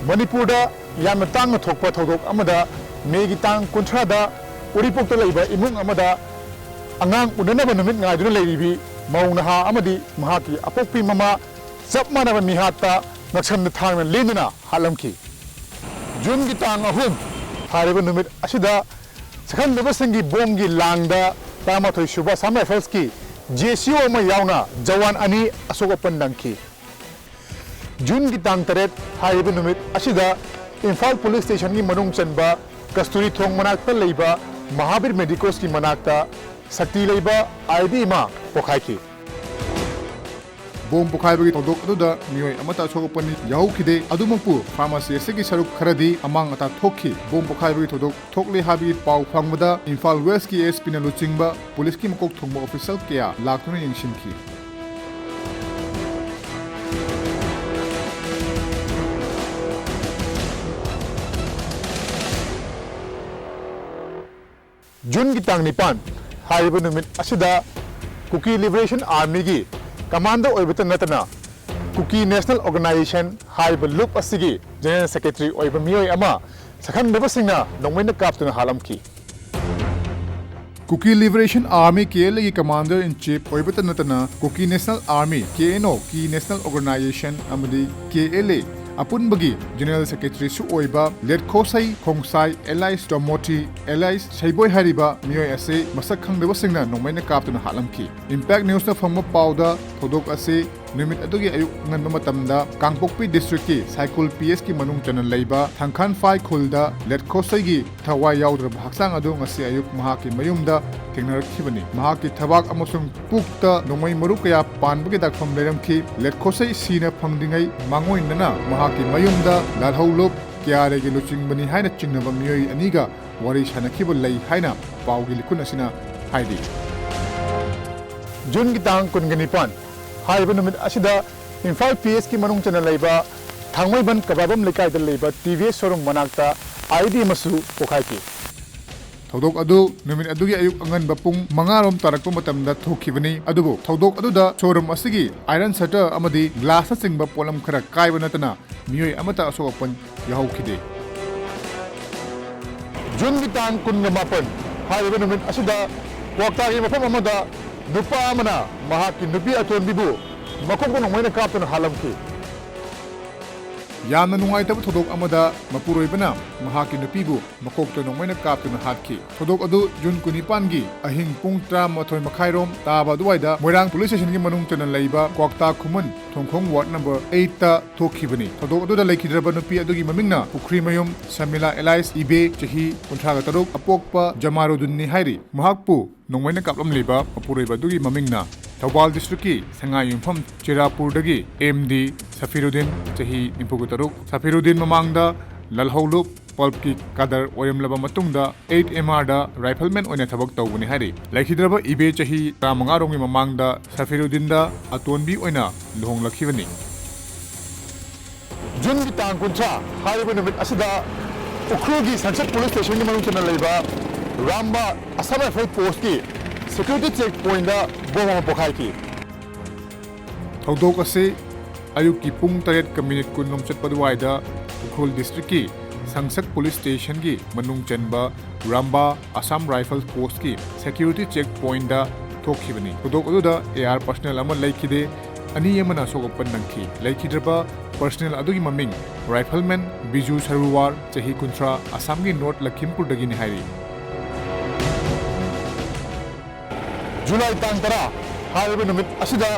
ꯃꯅꯤꯄꯨꯔꯗ ꯌꯥꯝꯅ ꯇꯥꯡꯅ ꯊꯣꯛꯄ ꯊꯧꯗꯣꯛ ꯑꯃꯗ ꯃꯦꯒꯤ ꯇꯥꯡ ꯀꯨꯟꯊ꯭ꯔꯥꯗ ꯎꯔꯤꯄꯣꯛꯇ ꯂꯩꯕ ꯏꯃꯨꯡ ꯑꯃꯗ ꯑꯉꯥꯡ ꯎꯅꯅꯕ ꯅꯨꯃꯤꯠ ꯉꯥꯏꯗꯨꯅ ꯂꯩꯔꯤꯕꯤ ꯃꯧ ꯅꯍꯥ ꯑꯃꯗꯤ ꯃꯍꯥꯛꯀꯤ ꯑꯄꯣꯛꯄꯤ ꯃꯃꯥ ꯆꯞ ꯃꯥꯟꯅꯕ ꯃꯤꯍꯥꯠꯇ ꯉꯛꯁꯝꯗ ꯊꯥꯡꯅ ꯂꯦꯟꯗꯨꯅ ꯍꯥꯠꯂꯝꯈꯤ꯫ ꯖꯨꯟꯒꯤ ꯇꯥꯡ ꯑꯍꯨꯝ ꯍꯥꯏꯔꯤꯕ ꯅꯨꯃꯤꯠ ꯑꯁꯤꯗ ꯁꯛꯈꯪꯗꯕꯁꯤꯡꯒꯤ ꯕꯣꯝꯒꯤ ꯂꯥꯡꯗ ꯇꯔꯥꯃꯥꯊꯣꯏ ꯁꯨꯕ ꯑꯁꯥꯝ ꯔꯥꯏꯐꯜꯁꯀꯤ ꯖꯦ ꯁꯤ ꯑꯣ ꯑꯃ ꯌꯥꯎꯅ ꯖꯋꯥꯟ ꯑꯅꯤ ꯑꯁꯣꯛ ꯑꯄꯟ ꯅꯪꯈꯤ꯫ ꯖꯨꯟꯒꯤ ꯇꯥꯡ ꯇꯔꯦꯠ ꯍꯥꯏꯔꯤꯕ ꯅꯨꯃꯤꯠ ꯑꯁꯤꯗ ꯏꯝꯐꯥꯜ ꯄꯨꯂꯤꯁ ꯁ꯭ꯇꯦꯁꯟꯒꯤ ꯃꯅꯨꯡ ꯆꯟꯕ ꯀꯁꯇꯨꯔꯤ ꯊꯣꯡ ꯃꯅꯥꯛꯇ ꯂꯩꯕ ꯃꯍꯥꯕꯤꯔ ꯃꯦꯗꯤꯀꯣꯁꯀꯤ ꯃꯅꯥꯛꯇ ꯁꯛꯇꯤ ꯂꯩꯕ ꯑꯥꯏ ꯗꯤ ꯑꯃ ꯄꯣꯈꯥꯏꯈꯤ꯫ ꯕꯣꯝ ꯄꯣꯈꯥꯏꯕꯒꯤ ꯊꯧꯗꯣꯛ ꯑꯗꯨꯗ ꯃꯤꯑꯣꯏ ꯑꯃꯠꯇ ꯑꯁꯣꯛ ꯑꯄꯟ ꯌꯥꯎꯈꯤꯗꯦ꯫ ꯑꯗꯨꯃꯛꯄꯨ, ꯐꯥꯔꯃꯥꯁꯤ ꯑꯁꯤꯒꯤ ꯁꯔꯨꯛ ꯈꯔꯗꯤ ꯑꯃꯥꯡ ꯑꯇꯥ ꯊꯣꯛꯈꯤ꯫ ꯕꯣꯝ ꯄꯣꯈꯥꯏꯕꯒꯤ ꯊꯧꯗꯣꯛ ꯊꯣꯛꯂꯦ ꯍꯥꯏꯕꯒꯤ ꯄꯥꯎ ꯐꯪꯕꯗ ꯏꯝꯐꯥꯜ ꯋꯦꯁꯀꯤ ꯑꯦꯁ ꯄꯤꯅ ꯂꯨꯆꯤꯡꯕ ꯄꯨꯂꯤꯁꯀꯤ ꯃꯀꯣꯛ ꯊꯣꯡꯕ ꯑꯣꯐꯤꯁꯤꯌꯦꯜ ꯀꯌꯥ ꯂꯥꯛꯇꯨꯅ ꯌꯦꯡꯁꯤꯟꯈꯤ꯫ ꯖꯨꯟꯒꯤ ꯇꯥꯡ ꯅꯤꯄꯥꯟ ꯍꯥꯏꯔꯤꯕ ꯅꯨꯃꯤꯠ ꯑꯁꯤꯗ ꯀꯨꯀꯤ ꯂꯤꯕꯔꯦꯁꯟ ꯑꯥꯔꯃꯤꯒꯤ ꯀꯃꯥꯟꯗꯔ ꯑꯣꯏꯕꯇ ꯅꯠꯇꯅ ꯀꯨꯀꯤ ꯅꯦꯁꯅꯦꯜ ꯑꯣꯔꯒꯅꯥꯏꯖꯦꯁꯟ ꯍꯥꯏꯔꯤꯕ ꯂꯨꯞ ꯑꯁꯤꯒꯤ ꯖꯦꯅꯔꯦꯜ ꯁꯦꯀ꯭ꯔꯦꯇꯔꯤ ꯑꯣꯏꯕ ꯃꯤꯑꯣꯏ ꯑꯃ ꯁꯛꯈꯪꯗꯕꯁꯤꯡꯅ ꯅꯣꯡꯃꯩꯅ ꯀꯥꯞꯇꯨꯅ ꯍꯥꯠꯂꯝꯈꯤ꯫ ꯀꯨꯀꯤ ꯂꯤꯕꯔꯦꯁꯟ ꯑꯥꯔꯃꯤ, ꯀꯦ ꯑꯦꯜ ꯑꯦꯒꯤ ꯀꯃꯥꯟꯗꯔ ꯏꯟ ꯆꯤꯐ ꯑꯣꯏꯕꯇ ꯅꯠꯇꯅ ꯀꯨꯀꯤ ꯅꯦꯁꯅꯦꯜ ꯑꯥꯔꯃꯤ, ꯀꯦ ꯑꯦꯟ ꯑꯣ, ꯀꯤ ꯅꯦꯁꯅꯦꯜ ꯑꯣꯔꯒꯅꯥꯏꯖꯦꯁꯟ ꯑꯃꯗꯤ ꯀꯦ ꯑꯦꯜ ꯑꯦ ꯑꯄꯨꯟꯕꯒꯤ ꯖꯦꯅꯔꯦꯜ ꯁꯦꯀ꯭ꯔꯦꯇꯔꯤꯁꯨ ꯑꯣꯏꯕ ꯂꯦꯠꯈꯣꯁꯩ ꯈꯣꯡꯁꯥꯏ ꯑꯦꯂꯥꯏꯁ ꯇꯣꯃꯣꯊꯤ ꯑꯦꯂꯥꯏꯁ ꯁꯩꯕꯣꯏ ꯍꯥꯏꯔꯤꯕ ꯃꯤꯑꯣꯏ ꯑꯁꯤ ꯃꯁꯛ ꯈꯪꯗꯕꯁꯤꯡꯅ ꯅꯣꯡꯃꯩꯅ ꯀꯥꯞꯇꯨꯅ ꯍꯥꯠꯂꯝꯈꯤ꯫ ꯏꯝꯄꯦꯛ ꯅ꯭ꯌꯨꯁꯅ ꯐꯪꯕ ꯄꯥꯎꯗ ꯊꯧꯗꯣꯛ ꯑꯁꯤ ꯅꯨꯃꯤꯠ ꯑꯗꯨꯒꯤ ꯑꯌꯨꯛ ꯑꯉꯟꯕ ꯃꯇꯝꯗ ꯀꯥꯡꯄꯣꯛꯄꯤ ꯗꯤꯁꯇ꯭ꯔꯤꯛꯀꯤ ꯁꯥꯏꯀꯨꯜ ꯄꯤ ꯑꯦꯁꯀꯤ ꯃꯅꯨꯡ ꯆꯟꯅ ꯂꯩꯕ ꯊꯪꯈꯥꯟꯐꯥꯏ ꯈꯨꯜꯗ ꯂꯦꯠꯈꯣꯁꯩꯒꯤ ꯊꯋꯥꯏ ꯌꯥꯎꯗ꯭ꯔꯕ ꯍꯛꯆꯥꯡ ꯑꯗꯨ ꯉꯁꯤ ꯑꯌꯨꯛ ꯃꯍꯥꯛꯀꯤ ꯃꯌꯨꯝꯗ ꯊꯦꯡꯅꯔꯛꯈꯤꯕꯅꯤ꯫ ꯃꯍꯥꯛꯀꯤ ꯊꯕꯥꯛ ꯑꯃꯁꯨꯡ ꯄꯨꯛꯇ ꯅꯣꯡꯃꯩ ꯃꯔꯨ ꯀꯌꯥ ꯄꯥꯟꯕꯒꯤ ꯗꯥꯛꯐꯝ ꯂꯩꯔꯝꯈꯤ꯫ ꯂꯦꯠꯈꯣꯁꯩ ꯁꯤꯅ ꯐꯪꯗ꯭ꯔꯤꯉꯩ ꯃꯥꯡꯑꯣꯏꯅꯅ ꯃꯍꯥꯛꯀꯤ ꯃꯌꯨꯝꯗ ꯂꯥꯜꯍꯧ ꯂꯨꯞ ꯀꯦ ꯑꯥꯔ ꯑꯦꯒꯤ ꯂꯨꯆꯤꯡꯕꯅꯤ ꯍꯥꯏꯅ ꯆꯤꯡꯅꯕ ꯃꯤꯑꯣꯏ ꯑꯅꯤꯒ ꯋꯥꯔꯤ ꯁꯥꯟꯅꯈꯤꯕ ꯂꯩ ꯍꯥꯏꯅ ꯄꯥꯎꯒꯤ ꯂꯤꯈꯨꯟ ꯑꯁꯤꯅ ꯍꯥꯏꯔꯤ꯫ ꯖꯨꯟꯒꯤ ꯇꯥꯡ ꯀꯨꯟꯒ ꯅꯤꯄꯥꯟ ꯍꯥꯏꯔꯤꯕ ꯅꯨꯃꯤꯠ ꯑꯁꯤꯗ ꯏꯝꯐꯥꯜ ꯄꯤ ꯑꯦꯁꯀꯤ ꯃꯅꯨꯡ ꯆꯟꯅ ꯂꯩꯕ ꯊꯥꯡꯃꯩꯕꯟ ꯀꯕꯥꯕꯝ ꯂꯩꯀꯥꯏꯗ ꯂꯩꯕ ꯇꯤ ꯚꯤ ꯑꯦꯁ ꯁꯣꯔꯨꯝ ꯃꯅꯥꯛꯇ ꯑꯥꯏ ꯗꯤ ꯑꯃꯁꯨ ꯄꯣꯈꯥꯏꯈꯤ꯫ ꯊꯧꯗꯣꯛ ꯑꯗꯨ ꯅꯨꯃꯤꯠ ꯑꯗꯨꯒꯤ ꯑꯌꯨꯛ ꯑꯉꯟꯕ ꯄꯨꯡ ꯃꯉꯥ ꯔꯣꯝ ꯇꯥꯔꯛꯄ ꯃꯇꯝꯗ ꯊꯣꯛꯈꯤꯕꯅꯤ꯫ ꯑꯗꯨꯕꯨ ꯊꯧꯗꯣꯛ ꯑꯗꯨꯗ ꯁꯣꯔꯨꯝ ꯑꯁꯤꯒꯤ ꯑꯥꯏꯔꯟ ꯁꯇꯔ ꯑꯃꯗꯤ ꯒ꯭ꯂꯥꯁꯅꯆꯤꯡꯕ ꯄꯣꯠꯂꯝ ꯈꯔ ꯀꯥꯏꯕ ꯅꯠꯇꯅ ꯃꯤꯑꯣꯏ ꯑꯃꯠꯇ ꯑꯁꯣꯛ ꯑꯄꯟ ꯌꯥꯎꯍꯧꯈꯤꯗꯦ꯫ ꯖꯨꯟꯒꯤ ꯇꯥꯡ ꯀꯨꯟꯒ ꯃꯥꯄꯟ ꯍꯥꯏꯔꯤꯕ ꯅꯨꯃꯤꯠ ꯑꯁꯤꯗ ꯀ꯭ꯋꯥꯛꯇꯥꯒꯤ ꯃꯐꯝ ꯑꯃꯗ ꯅꯨꯄꯥ ꯑꯃꯅ ꯃꯍꯥꯛꯀꯤ ꯅꯨꯄꯤ ꯑꯇꯣꯟꯕꯤꯕꯨ ꯃꯈꯣꯡꯗ ꯅꯣꯡꯃꯩꯅ ꯀꯥꯞꯇꯨꯅ ꯍꯥꯠꯂꯝꯈꯤ꯫ ꯌꯥꯝꯅ ꯅꯨꯡꯉꯥꯏꯇꯕ ꯊꯧꯗꯣꯛ ꯑꯃꯗ ꯃꯄꯨꯔꯣꯏꯕꯅ ꯃꯍꯥꯛꯀꯤ ꯅꯨꯄꯤꯕꯨ ꯃꯀꯣꯛꯇ ꯅꯣꯡꯃꯩꯅ ꯀꯥꯞꯇꯨꯅ ꯍꯥꯠꯈꯤ꯫ ꯊꯧꯗꯣꯛ ꯑꯗꯨ ꯖꯨꯟ ꯀꯨꯟꯅꯤꯄꯥꯟꯒꯤ ꯑꯍꯤꯡ ꯄꯨꯡ ꯇꯔꯥꯃꯥꯊꯣꯏ ꯃꯈꯥꯏꯔꯣꯝ ꯇꯥꯕ ꯑꯗꯨꯋꯥꯏꯗ ꯃꯣꯏꯔꯥꯡ ꯄꯨꯂꯤꯁ ꯁ꯭ꯇꯦꯁꯟꯒꯤ ꯃꯅꯨꯡ ꯆꯟꯅ ꯂꯩꯕ ꯀ꯭ꯋꯥꯛꯇꯥ ꯈꯨꯃꯟ ꯊꯣꯡꯈꯣꯡ ꯋꯥꯔꯗ ꯅꯝꯕꯔ ꯑꯩꯠꯇ ꯊꯣꯛꯈꯤꯕꯅꯤ꯫ ꯊꯧꯗꯣꯛ ꯑꯗꯨꯗ ꯂꯩꯈꯤꯗ꯭ꯔꯕ ꯅꯨꯄꯤ ꯑꯗꯨꯒꯤ ꯃꯃꯤꯡꯅ ꯄꯨꯈ꯭ꯔꯤꯃꯌꯨꯝ ꯁꯃꯤꯂꯥ ꯑꯦꯂꯥꯏꯁ ꯏꯕꯦ, ꯆꯍꯤ ꯀꯨꯟꯊ꯭ꯔꯥꯒ ꯇꯔꯨꯛ, ꯑꯄꯣꯛꯄ ꯖꯃꯥꯔꯨꯗꯤꯟꯅꯤ ꯍꯥꯏꯔꯤ꯫ ꯃꯍꯥꯛꯄꯨ ꯅꯣꯡꯃꯩꯅ ꯀꯥꯞꯂꯝꯂꯤꯕ ꯃꯄꯨꯔꯣꯏꯕ ꯑꯗꯨꯒꯤ ꯃꯃꯤꯡꯅ ꯊꯧꯕꯥꯜ ꯗꯤꯁꯇ꯭ꯔꯤꯛꯀꯤ ꯁꯉꯥꯏ ꯌꯨꯝꯐꯝ ꯆꯤꯔꯥꯄꯨꯔꯗꯒꯤ ꯑꯦꯝ ꯗꯤ ꯁꯐꯤꯔꯨꯗꯤꯟ, ꯆꯍꯤ ꯅꯤꯐꯨꯒ ꯇꯔꯨꯛ꯫ ꯁꯐꯤꯔꯨꯗꯤꯟ ꯃꯃꯥꯡꯗ ꯂꯜꯍꯧꯂꯨꯞ ꯄꯜꯞꯀꯤ ꯀꯥꯗꯔ ꯑꯣꯏꯔꯝꯂꯕ ꯃꯇꯨꯡꯗ ꯑꯩꯠ ꯑꯦꯝ ꯑꯥꯔꯗ ꯔꯥꯏꯐꯜꯃꯦꯟ ꯑꯣꯏꯅ ꯊꯕꯛ ꯇꯧꯕꯅꯤ ꯍꯥꯏꯔꯤ꯫ ꯂꯩꯈꯤꯗ꯭ꯔꯕ ꯏꯕꯦ ꯆꯍꯤ ꯇꯔꯥꯃꯉꯥ ꯔꯣꯝꯒꯤ ꯃꯃꯥꯡꯗ ꯁꯐꯤꯔꯨꯗꯤꯟꯗ ꯑꯇꯣꯟꯕꯤ ꯑꯣꯏꯅ ꯂꯨꯍꯣꯡꯂꯛꯈꯤꯕꯅꯤ꯫ ꯖꯨꯟꯒꯤ ꯇꯥꯡ ꯀꯨꯟꯊ꯭ꯔꯥ ꯍꯥꯏꯔꯤꯕ ꯅꯨꯃꯤꯠ ꯑꯁꯤꯗ ꯎꯈ꯭ꯔꯨꯜꯒꯤ ꯁꯪꯁꯠ ꯄꯨꯂꯤꯁ ꯁ꯭ꯇꯦꯁꯟꯒꯤ ꯃꯅꯨꯡ ꯆꯟꯅ ꯂꯩꯕ ꯔꯥꯝꯕꯥ ꯑꯁꯥꯝ ꯔꯥꯏꯐꯜ ꯄꯣꯁꯀꯤ ꯁꯦꯀ꯭ꯌꯨꯔꯤꯇꯤ ꯆꯦꯛ ꯄꯣꯏꯟꯗ ꯕꯣꯝ ꯑꯃ ꯄꯣꯈꯥꯏꯈꯤ꯫ ꯊꯧꯗꯣꯛ ꯑꯁꯤ ꯑꯌꯨꯛꯀꯤ ꯄꯨꯡ ꯇꯔꯦꯠꯀ ꯃꯤꯅꯤꯠ ꯀꯨꯟ ꯔꯣꯝ ꯆꯠꯄ ꯑꯗꯨꯋꯥꯏꯗ ꯎꯈ꯭ꯔꯨꯜ ꯗꯤꯁꯇ꯭ꯔꯤꯛꯀꯤ ꯁꯪꯁꯛ ꯄꯨꯂꯤꯁ ꯁ꯭ꯇꯦꯁꯟꯒꯤ ꯃꯅꯨꯡ ꯆꯟꯕ ꯔꯥꯝꯕꯥ ꯑꯁꯥꯝ ꯔꯥꯏꯐꯜ ꯄꯣꯁꯀꯤ ꯁꯦꯀ꯭ꯌꯨꯔꯤꯇꯤ ꯆꯦꯛ ꯄꯣꯏꯟꯗ ꯊꯣꯛꯈꯤꯕꯅꯤ꯫ ꯊꯧꯗꯣꯛ ꯑꯗꯨꯗ ꯑꯦ ꯑꯥꯔ ꯄꯔꯁꯅꯦꯜ ꯑꯃ ꯂꯩꯈꯤꯗꯦ, ꯑꯅꯤ ꯑꯃꯅ ꯑꯁꯣꯛ ꯑꯄꯟ ꯅꯪꯈꯤ꯫ ꯂꯩꯈꯤꯗ꯭ꯔꯕ ꯄꯔꯁꯅꯦꯜ ꯑꯗꯨꯒꯤ ꯃꯃꯤꯡ ꯔꯥꯏꯐꯜꯃꯦꯟ ꯕꯤꯖꯨ ꯁꯔꯨꯋꯥꯔ, ꯆꯍꯤ ꯀꯨꯟꯊ꯭ꯔꯥ, ꯑꯁꯥꯝꯒꯤ ꯅꯣꯔꯠ ꯂꯈꯤꯝꯄꯨꯔꯗꯒꯤꯅꯤ ꯍꯥꯏꯔꯤ꯫ ꯖꯨꯂꯥꯏ ꯇꯥꯡ ꯇꯔꯥ ꯍꯥꯏꯔꯤꯕ ꯅꯨꯃꯤꯠ ꯑꯁꯤꯗ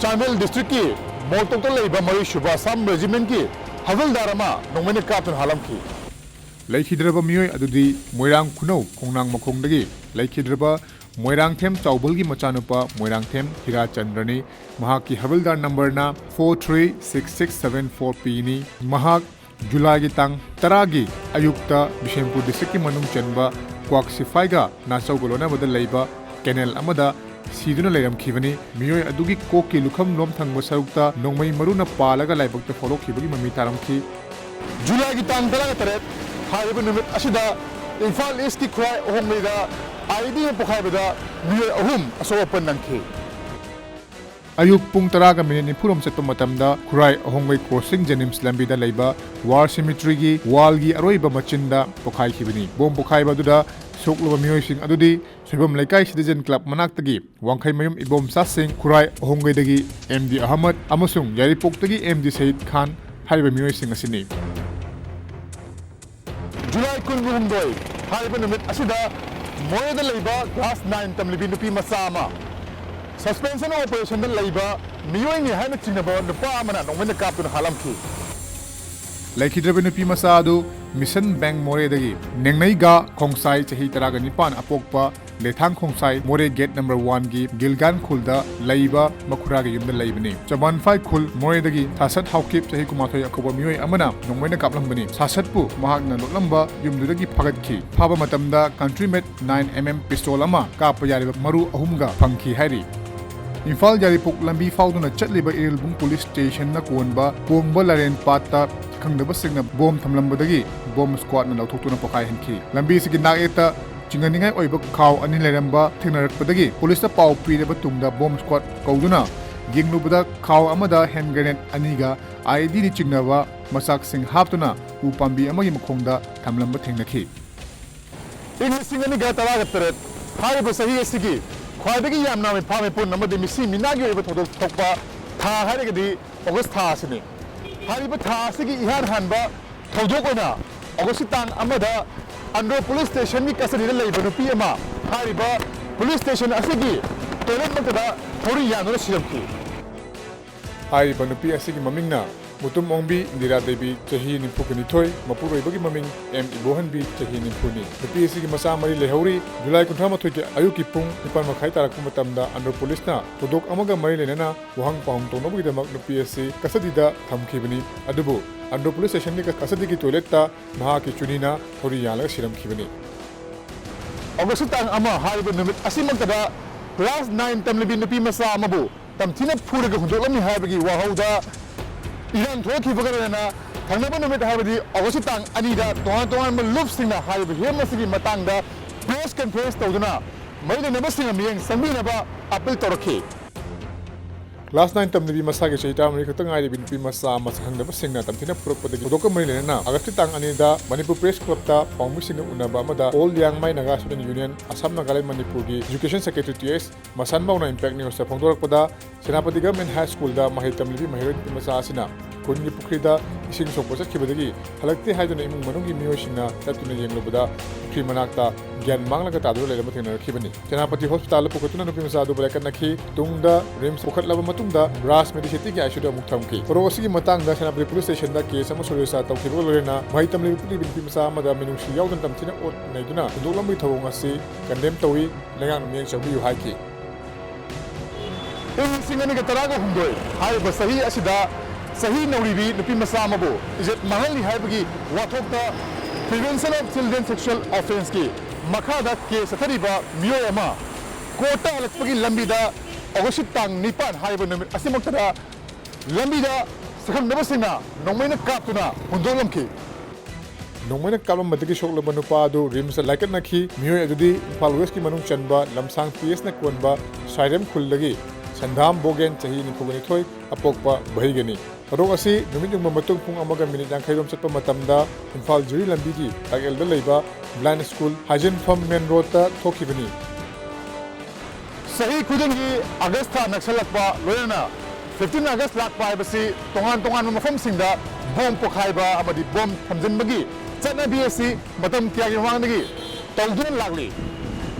ꯆꯥꯟꯗꯦꯜ ꯗꯤꯁꯇ꯭ꯔꯤꯛꯀꯤ ꯃꯣꯜꯇꯣꯛꯇ ꯂꯩꯕ ꯃꯔꯤꯁꯨꯕ ꯑꯁꯥꯝ ꯔꯦꯖꯤꯃꯦꯟꯠꯀꯤ ꯍꯕꯤꯜꯗꯥꯔ ꯑꯃ ꯅꯣꯡꯃꯩꯅ ꯀꯥꯞꯇꯨꯅ ꯍꯥꯠꯂꯝꯈꯤ꯫ ꯂꯩꯈꯤꯗ꯭ꯔꯕ ꯃꯤꯑꯣꯏ ꯑꯗꯨꯗꯤ ꯃꯣꯏꯔꯥꯡ ꯈꯨꯅꯧ ꯈꯣꯡꯅꯥꯡ ꯃꯈꯣꯡꯗꯒꯤ ꯂꯩꯈꯤꯗ꯭ꯔꯕ ꯃꯣꯏꯔꯥꯡꯊꯦꯝ ꯆꯥꯎꯕꯜꯒꯤ ꯃꯆꯥꯅꯨꯄꯥ ꯃꯣꯏꯔꯥꯡꯊꯦꯝ ꯍꯤꯔꯥꯆꯟꯗ꯭ꯔꯅꯤ꯫ ꯃꯍꯥꯛꯀꯤ ꯍꯕꯤꯜꯗꯥꯔ ꯅꯝꯕꯔꯅ four three six six seven four ꯄꯤꯅꯤ꯫ ꯃꯍꯥꯛ ꯖꯨꯂꯥꯏꯒꯤ ꯇꯥꯡ ꯇꯔꯥꯒꯤ ꯑꯌꯨꯛꯇ ꯕꯤꯁꯦꯝꯄꯨꯔ ꯗꯤꯁꯇ꯭ꯔꯤꯛꯀꯤ ꯃꯅꯨꯡ ꯆꯟꯕ ꯀ꯭ꯋꯥꯛ ꯁꯤꯐꯥꯏꯒ ꯅꯥꯆꯧꯒ ꯂꯣꯟꯅꯕꯗ ꯂꯩꯕ ꯀꯦꯅꯦꯜ ꯑꯃꯗ ꯁꯤꯗꯨꯅ ꯂꯩꯔꯝꯈꯤꯕꯅꯤ꯫ ꯃꯤꯑꯣꯏ ꯑꯗꯨꯒꯤ ꯀꯣꯛꯀꯤ ꯂꯨꯈꯝ ꯂꯣꯝ ꯊꯪꯕ ꯁꯔꯨꯛꯇ ꯅꯣꯡꯃꯩ ꯃꯔꯨꯅ ꯄꯥꯜꯂꯒ ꯂꯥꯏꯕꯛꯇ ꯐꯥꯎꯔꯛꯈꯤꯕꯒꯤ ꯃꯃꯤ ꯇꯥꯔꯝꯈꯤ꯫ ꯖꯨꯂꯥꯏꯒꯤ ꯇꯥꯡ ꯇꯔꯥꯇꯔꯦꯠ ꯍꯥꯏꯔꯤꯕ ꯅꯨꯃꯤꯠ ꯑꯁꯤꯗ ꯏꯝꯐꯥꯜ ꯏꯁꯀꯤ ꯈꯨꯔꯥꯏ ꯑꯍꯣꯡꯂꯩꯗ ꯑꯥꯏ ꯏ ꯗꯤ ꯑꯃ ꯄꯣꯈꯥꯏꯕꯗ ꯃꯤꯑꯣꯏ ꯑꯍꯨꯝ ꯑꯁꯣꯛ ꯑꯄꯟ ꯅꯪꯈꯤ꯫ ꯑꯌꯨꯛ ꯄꯨꯡ ꯇꯔꯥꯒ ꯃꯤꯅꯤꯠ ꯅꯤꯐꯨ ꯔꯣꯝ ꯆꯠꯄ ꯃꯇꯝꯗ ꯈꯨꯔꯥꯏ ꯑꯍꯣꯡꯕꯩ ꯀ꯭ꯔꯣꯁꯤꯡ ꯖꯦꯅꯤꯝꯁ ꯂꯝꯕꯤꯗ ꯂꯩꯕ ꯋꯥꯔ ꯁꯤꯃꯤꯇ꯭ꯔꯤꯒꯤ ꯋꯥꯜꯒꯤ ꯑꯔꯣꯏꯕ ꯃꯆꯤꯟꯗ ꯄꯣꯈꯥꯏꯈꯤꯕꯅꯤ꯫ ꯕꯣꯝ ꯄꯣꯈꯥꯏꯕ ꯑꯗꯨꯗ ꯁꯣꯛꯂꯕ ꯃꯤꯑꯣꯏꯁꯤꯡ ꯑꯗꯨꯗꯤ ꯁꯣꯏꯕꯝ ꯂꯩꯀꯥꯏ ꯁꯤꯇꯤꯖꯦꯟ ꯀ꯭ꯂꯕ ꯃꯅꯥꯛꯇꯒꯤ ꯋꯥꯡꯈꯩꯃꯌꯨꯝ ꯏꯕꯣꯝꯆꯥꯁꯤꯡ, ꯈꯨꯔꯥꯏ ꯑꯍꯣꯡꯒꯩꯗꯒꯤ ꯑꯦꯝ ꯗꯤ ꯑꯍꯃꯗ ꯑꯃꯁꯨꯡ ꯌꯥꯏꯔꯤꯄꯣꯛꯇꯒꯤ ꯑꯦꯝ ꯗꯤ ꯁꯌꯤꯗ ꯈꯥꯟ, ꯍꯥꯏꯔꯤꯕ ꯃꯤꯑꯣꯏꯁꯤꯡ ꯑꯁꯤꯅꯤ꯫ ꯖꯨꯂꯥꯏ ꯀꯨꯟꯍꯨꯝꯗꯣꯏ ꯍꯥꯏꯔꯤꯕ ꯅꯨꯃꯤꯠ ꯑꯁꯤꯗ ꯃꯣꯔꯦꯗ ꯂꯩꯕ class nine ꯇꯝꯂꯤꯕꯤ ꯅꯨꯄꯤ ꯃꯆꯥ ꯑꯃ suspension operationꯗ ꯂꯩꯕ ꯃꯤꯑꯣꯏꯅꯤ ꯍꯥꯏꯅ ꯆꯤꯡꯅꯕ ꯅꯨꯄꯥ ꯑꯃꯅ ꯅꯣꯡꯃꯩꯅ ꯀꯥꯞꯇꯨꯅ ꯍꯥꯠꯂꯝꯈꯤ꯫ ꯂꯩꯈꯤꯗ꯭ꯔꯕ ꯅꯨꯄꯤ ꯃꯆꯥ ꯑꯗꯨ Mission Bank ꯃꯣꯔꯦꯗꯒꯤ ꯅꯦꯡꯅꯩꯒ ꯈꯣꯡꯁꯥꯏ, ꯆꯍꯤ ꯇꯔꯥꯒ ꯅꯤꯄꯥꯟ, ꯑꯄꯣꯛꯄ ꯂꯦꯊꯥꯡ ꯈꯣꯡꯁꯥꯏ ꯃꯣꯔꯦ gate number one ꯒꯤ ꯒꯤꯜꯒꯥꯟ ꯈꯨꯜꯗ ꯂꯩꯕ ꯃꯈꯨꯔꯥꯒꯤ ꯌꯨꯝꯗ ꯂꯩꯕꯅꯤ꯫ ꯆꯃꯥꯟꯐꯥꯏ ꯈꯨꯜ ꯃꯣꯔꯦꯗꯒꯤ ꯁꯥꯁꯠ ꯍꯥꯎꯀꯤꯞ, ꯆꯍꯤ ꯀꯨꯟꯃꯥꯊꯣꯏ, ꯑꯀꯧꯕ ꯃꯤꯑꯣꯏ ꯑꯃꯅ ꯅꯣꯡꯃꯩꯅ ꯀꯥꯞꯂꯝꯕꯅꯤ꯫ ꯁꯥꯁꯠꯄꯨ ꯃꯍꯥꯛꯅ ꯂꯣꯠꯂꯝꯕ ꯌꯨꯝꯗꯨꯗꯒꯤ ꯐꯥꯒꯠꯈꯤ꯫ ꯐꯥꯕ ꯃꯇꯝꯗ country made nine M M pistol ꯑꯃ, ꯀꯥꯞꯄ ꯌꯥꯔꯤꯕ ꯃꯔꯨ ꯑꯍꯨꯝꯒ ꯐꯪꯈꯤ ꯍꯥꯏꯔꯤ꯫ ꯏꯝꯐꯥꯜ ꯌꯥꯏꯔꯤꯄꯣꯛ ꯂꯝꯕꯤ ꯐꯥꯎꯗꯨꯅ ꯆꯠꯂꯤꯕ ꯏꯔꯤꯜꯕꯨꯡ police stationꯅ ꯀꯣꯟꯕ ꯀꯣꯡꯕ ꯂꯥꯏꯔꯦꯟ ꯄꯥꯠꯇ ꯈꯪꯗꯕꯁꯤꯡꯅ bomb ꯊꯝꯂꯝꯕꯗꯒꯤ bomb squadꯅ ꯂꯧꯊꯣꯛꯇꯨꯅ ꯄꯣꯈꯥꯏꯍꯟꯈꯤ꯫ ꯂꯝꯕꯤꯁꯤꯒꯤ ꯅꯥꯛꯌꯦꯠꯇ ꯆꯤꯡꯅꯅꯤꯡꯉꯥꯏ ꯑꯣꯏꯕ ꯈꯥꯎ ꯑꯅꯤ ꯂꯩꯔꯝꯕ ꯊꯦꯡꯅꯔꯛꯄꯗꯒꯤ policeꯇ ꯄꯥꯎ ꯄꯤꯔꯕ ꯇꯨꯡꯗ bomb squad ꯀꯧꯗꯨꯅ ꯌꯦꯡꯂꯨꯕꯗ ꯈꯥꯎ ꯑꯃꯗ hand grenade ꯑꯅꯤꯒ IEDꯅ ꯆꯤꯡꯅꯕ ꯃꯆꯥꯛꯁꯤꯡ ꯍꯥꯞꯇꯨꯅ ꯎ ꯄꯥꯝꯕꯤ ꯑꯃꯒꯤ ꯃꯈꯣꯡꯗ ꯊꯝꯂꯝꯕ ꯊꯦꯡꯅꯈꯤ꯫ ꯏꯪ ꯂꯤꯁꯤꯡ ꯑꯅꯤꯒ ꯇꯔꯥꯒ ꯇꯔꯦꯠ ꯍꯥꯏꯔꯤꯕ ꯆꯍꯤ ꯑꯁꯤꯒꯤ ꯈ꯭ꯋꯥꯏꯗꯒꯤ ꯌꯥꯝꯅ ꯃꯤꯐꯥ ꯃꯤꯄꯨꯟ ꯑꯃꯗꯤ ꯃꯤꯁꯤ ꯃꯤꯅꯥꯒꯤ ꯑꯣꯏꯕ ꯊꯧꯗꯣꯛ ꯊꯣꯛꯄ ꯊꯥ ꯍꯥꯏꯔꯒꯗꯤ August ꯊꯥ ꯑꯁꯤꯅꯤ꯫ ꯍꯥꯏꯔꯤꯕ ꯊꯥ ꯑꯁꯤꯒꯤ ꯏꯍꯥꯟ ꯍꯥꯟꯕ ꯊꯧꯗꯣꯛ ꯑꯣꯏꯅ Augustꯀꯤ ꯇꯥꯡ ꯑꯃꯗ ꯑꯟꯗ꯭ꯔꯣ police stationꯒꯤ custodyꯗ ꯂꯩꯕ ꯅꯨꯄꯤ ꯑꯃ ꯍꯥꯏꯔꯤꯕ police station ꯑꯁꯤꯒꯤ toiletꯃꯛꯇꯗ ꯊꯧꯔꯤ ꯌꯥꯟꯗꯨꯅ ꯁꯤꯔꯝꯈꯤ꯫ ꯍꯥꯏꯔꯤꯕ ꯅꯨꯄꯤ ꯑꯁꯤꯒꯤ ꯃꯃꯤꯡꯅ ꯃꯨꯇꯨꯝ ꯑꯣꯡꯕꯤ ꯏꯟꯗꯤꯔꯥ ꯗꯦꯕꯤ, ꯆꯍꯤ ꯅꯤꯐꯨꯒ ꯅꯤꯊꯣꯏ, ꯃꯄꯨꯔꯣꯏꯕꯒꯤ ꯃꯃꯤꯡ ꯑꯦꯝ ꯏꯕꯣꯍꯟꯕꯤ, ꯆꯍꯤ ꯅꯤꯐꯨꯅꯤ꯫ ꯅꯨꯄꯤ ꯑꯁꯤꯒꯤ ꯃꯆꯥ ꯃꯔꯤ ꯂꯩꯍꯧꯔꯤ꯫ ꯖꯨꯂꯥꯏ ꯀꯨꯟꯊ꯭ꯔꯥ ꯃꯥꯊꯣꯏꯒꯤ ꯑꯌꯨꯛꯀꯤ ꯄꯨꯡ ꯅꯤꯄꯥꯟ ꯃꯈꯥꯏ ꯇꯥꯔꯛꯄ ꯃꯇꯝꯗ ꯑꯟꯗ꯭ꯔꯣ policeꯅ ꯊꯧꯗꯣꯛ ꯑꯃꯒ ꯃꯔꯤ ꯂꯩꯅꯅ ꯋꯥꯍꯪ ꯄꯥꯎꯍꯪ ꯇꯧꯅꯕꯒꯤꯗꯃꯛ ꯅꯨꯄꯤ ꯑꯁꯤ custodyꯗ ꯊꯝꯈꯤꯕꯅꯤ꯫ ꯑꯗꯨꯕꯨ ꯑꯟꯗ꯭ꯔꯣ police stationꯒꯤ custodyꯒꯤ toiletꯇ ꯃꯍꯥꯛꯀꯤ ꯆꯨꯅꯤꯅ ꯊꯧꯔꯤ ꯌꯥꯜꯂꯒ ꯁꯤꯔꯝꯈꯤꯕꯅꯤ꯫ Augustꯀꯤ ꯇꯥꯡ ꯑꯃ ꯍꯥꯏꯔꯤꯕ ꯅꯨꯃꯤꯠ ꯑꯁꯤꯃꯛꯇꯗ class nine ꯇꯝꯂꯤꯕꯤ ꯅꯨꯄꯤ ꯃꯆꯥ ꯑꯃꯕꯨ ꯇꯝꯊꯤꯅ ꯐꯨꯔꯒ ꯍꯨꯟꯗꯣꯛꯂꯝꯃꯤ ꯍꯥꯏꯕꯒꯤ ꯋꯥꯍꯧꯗ ꯏꯔꯥꯡ ꯊꯣꯛꯂꯛꯈꯤꯕꯒ ꯂꯣꯏꯅꯅ ꯊꯪꯅꯕ ꯅꯨꯃꯤꯠ ꯍꯥꯏꯕꯗꯤ Augustꯀꯤ ꯇꯥꯡ ꯑꯅꯤꯗ ꯇꯣꯉꯥꯟ ꯇꯣꯉꯥꯟꯕ ꯂꯨꯞꯁꯤꯡꯅ ꯍꯥꯏꯔꯤꯕ ꯍꯤꯔꯝ ꯑꯁꯤꯒꯤ ꯃꯇꯥꯡꯗ press conference ꯇꯧꯗꯨꯅ ꯃꯔꯤ ꯂꯩꯅꯕꯁꯤꯡꯅ ꯃꯤꯠꯌꯦꯡ ꯆꯪꯕꯤꯅꯕ appeal ꯇꯧꯔꯛꯈꯤ꯫ Class nine ꯇꯝꯂꯤꯕꯤ ꯃꯁꯥꯒꯤ ꯆꯍꯤ ꯇꯔꯥꯃꯔꯤ ꯈꯛꯇ ꯉꯥꯏꯔꯤꯕꯤ ꯅꯨꯄꯤ ꯃꯆꯥ ꯃꯁꯛ ꯈꯪꯗꯕꯁꯤꯡꯅ ꯇꯝꯊꯤꯅ ꯐꯨꯔꯛꯄꯗꯒꯤ ꯊꯧꯗꯣꯛꯀ ꯃꯔꯤ ꯂꯩꯅꯅ Augustꯀꯤ ꯇꯥꯡ ꯑꯅꯤꯗ ꯃꯅꯤꯄꯨꯔ Press Clubꯇ ꯄꯥꯎꯃꯤꯁꯤꯡꯒ ꯎꯅꯕ ꯑꯃꯗ All Liangmai Naga Student Union, Assam Nagaland Manipurꯒꯤ Education Secretary T S ꯃꯁꯥꯟꯕꯧꯅ Impact Newsꯇ ꯐꯣꯡꯗꯣꯔꯛꯄꯗ, Senapati Government High Schoolꯗ ꯃꯍꯩ ꯇꯝꯂꯤꯕꯤ ꯃꯍꯩꯔꯣꯏ ꯅꯨꯄꯤ ꯃꯆꯥ ꯑꯁꯤꯅ ꯈꯨꯟꯒꯤ ꯄꯨꯈ꯭ꯔꯤꯗ ꯏꯁꯤꯡ ꯁꯣꯛꯄ ꯆꯠꯈꯤꯕꯗꯒꯤ ꯍꯜꯂꯛꯇꯦ ꯍꯥꯏꯗꯨꯅ ꯏꯃꯨꯡ ꯃꯅꯨꯡꯒꯤ ꯃꯤꯑꯣꯏꯁꯤꯡꯅ ꯆꯠꯇꯨꯅ ꯌꯦꯡꯂꯨꯕꯗ ꯄꯨꯈ꯭ꯔꯤ ꯃꯅꯥꯛꯇ ꯒ꯭ꯌꯥꯟ ꯃꯥꯡꯂꯒ ꯇꯥꯗꯨꯅ ꯂꯩꯔꯝꯕ ꯊꯦꯡꯅꯔꯛꯈꯤꯕꯅꯤ꯫ ꯁꯦꯅꯥꯄꯇꯤ ꯍꯣꯁꯄꯤꯇꯥꯜꯗ ꯄꯨꯈꯠꯇꯨꯅ ꯅꯨꯄꯤ ꯃꯆꯥ ꯑꯗꯨꯕꯨ ꯂꯥꯏꯀꯠꯅꯈꯤ꯫ ꯇꯨꯡꯗ ꯔꯤꯝꯁ ꯄꯨꯈꯠꯂꯕ ꯃꯇꯨꯡꯗ ꯔꯥꯖ ꯃꯦꯗꯤꯁꯤꯇꯤꯒꯤ ꯑꯥꯏ ꯁꯤ ꯌꯨꯗ ꯑꯃꯨꯛ ꯊꯝꯈꯤ꯫ ꯊꯧꯗꯣꯛ ꯑꯁꯤꯒꯤ ꯃꯇꯥꯡꯗ ꯁꯦꯅꯥꯄꯇꯤ ꯄꯨꯂꯤꯁ ꯁ꯭ꯇꯦꯁꯟꯗ ꯀꯦꯁ ꯑꯃꯁꯨ ꯔꯦꯖꯤꯁꯇꯥꯔ ꯇꯧꯈꯤꯕꯒ ꯂꯣꯏꯅꯅ ꯃꯍꯩ ꯇꯝꯂꯤꯕ ꯄꯤꯛꯂꯤꯕꯤ ꯅꯨꯄꯤ ꯃꯆꯥ ꯑꯃꯗ ꯃꯤꯅꯨꯡꯁꯤ ꯌꯥꯎꯗꯅ ꯇꯝꯊꯤꯅ ꯑꯣꯠ ꯅꯩꯗꯨꯅ ꯍꯨꯟꯗꯣꯛꯂꯝꯕꯒꯤ ꯊꯧꯑꯣꯡ ꯑꯁꯤ ꯀꯟꯗꯦꯝ ꯇꯧꯏ, ꯂꯩꯉꯥꯛꯅ ꯃꯤꯠꯌꯦꯡ ꯆꯪꯕꯤꯌꯨ ꯍꯥꯏꯈꯤ꯫ ꯏꯪ ꯂꯤꯁꯤꯡ ꯑꯅꯤꯒ ꯇꯔꯥꯒ ꯍꯨꯝꯗꯣꯏ ꯍꯥꯏꯔꯤꯕ ꯆꯍꯤ ꯑꯁꯤꯗ ꯆꯍꯤ ꯅꯧꯔꯤꯕꯤ ꯅꯨꯄꯤ ꯃꯆꯥ ꯑꯃꯕꯨ ꯏꯖꯠ ꯃꯥꯡꯍꯜꯂꯤ ꯍꯥꯏꯕꯒꯤ ꯋꯥꯊꯣꯛꯇ Prevention of Children Sexual Offenceꯀꯤ ꯃꯈꯥꯗ ꯀꯦꯁ ꯆꯠꯊꯔꯤꯕ ꯃꯤꯑꯣꯏ ꯑꯃ ꯀꯣꯔꯠꯇ ꯍꯜꯂꯛꯄꯒꯤ ꯂꯝꯕꯤꯗ ꯑꯣꯒꯁꯀꯤ ꯇꯥꯡ ꯅꯤꯄꯥꯟ ꯍꯥꯏꯔꯤꯕ ꯅꯨꯃꯤꯠ ꯑꯁꯤꯃꯛꯇꯗ ꯂꯝꯕꯤꯗ ꯁꯛꯈꯪꯅꯕꯁꯤꯡꯅ ꯅꯣꯡꯃꯩꯅ ꯀꯥꯞꯇꯨꯅ ꯍꯨꯟꯗꯣꯛꯂꯝꯈꯤ꯫ ꯅꯣꯡꯃꯩꯅ ꯀꯥꯞꯂꯝꯕꯗꯒꯤ ꯁꯣꯛꯂꯕ ꯅꯨꯄꯥ ꯑꯗꯨ ꯔꯤꯝꯁꯇ ꯂꯥꯏꯀꯠꯅꯈꯤ꯫ ꯃꯤꯑꯣꯏ ꯑꯗꯨꯗꯤ ꯏꯝꯐꯥꯜ ꯋꯦꯁꯀꯤ ꯃꯅꯨꯡ ꯆꯟꯕ ꯂꯝꯁꯥꯡ ꯄꯤ ꯑꯦꯁꯅ ꯀꯣꯟꯕ ꯁꯥꯏꯔꯦꯝ ꯈꯨꯜꯗꯒꯤ ꯁꯟꯙꯥꯝ ꯕꯣꯒꯦꯟ, ꯆꯍꯤ ꯅꯤꯐꯨꯒ ꯅꯤꯊꯣꯏ, ꯑꯄꯣꯛꯄ ꯚꯩꯒꯅꯤ꯫ ꯊꯧꯗꯣꯛ ꯑꯁꯤ ꯅꯨꯃꯤꯠ ꯌꯨꯡꯕ ꯃꯇꯨꯡ ꯄꯨꯡ ꯑꯃꯒ ꯃꯤꯅꯤꯠ ꯌꯥꯡꯈꯩ ꯔꯣꯝ ꯆꯠꯄ ꯃꯇꯝꯗ ꯏꯝꯐꯥꯜ ꯖꯤꯔꯤ ꯂꯝꯕꯤꯒꯤ ꯇꯥꯛꯌꯦꯜꯗ ꯂꯩꯕ ꯕ꯭ꯂꯥꯏꯟ ꯁ꯭ꯀꯨꯜ, ꯍꯥꯏꯖꯤꯟꯐꯝ ꯃꯦꯟ ꯔꯣꯗꯇ ꯊꯣꯛꯈꯤꯕꯅꯤ꯫ ꯆꯍꯤ ꯈꯨꯗꯤꯡꯒꯤ ꯑꯥꯒꯁ ꯊꯥ ꯅꯛꯁꯜꯂꯛꯄ ꯂꯣꯏꯅꯅ fifteen August ꯂꯥꯛꯄ ꯍꯥꯏꯕꯁꯤ ꯇꯣꯉꯥꯟ ꯇꯣꯉꯥꯟꯕ ꯃꯐꯝꯁꯤꯡꯗ ꯕꯣꯝ ꯄꯣꯈꯥꯏꯕ ꯑꯃꯗꯤ ꯕꯣꯝ ꯊꯝꯖꯤꯟꯕꯒꯤ ꯆꯠꯅꯕꯤ ꯑꯁꯤ ꯃꯇꯝ ꯀꯌꯥꯒꯤ ꯃꯃꯥꯡꯗꯒꯤ ꯇꯧꯗꯨꯅ ꯂꯥꯛꯂꯤ꯫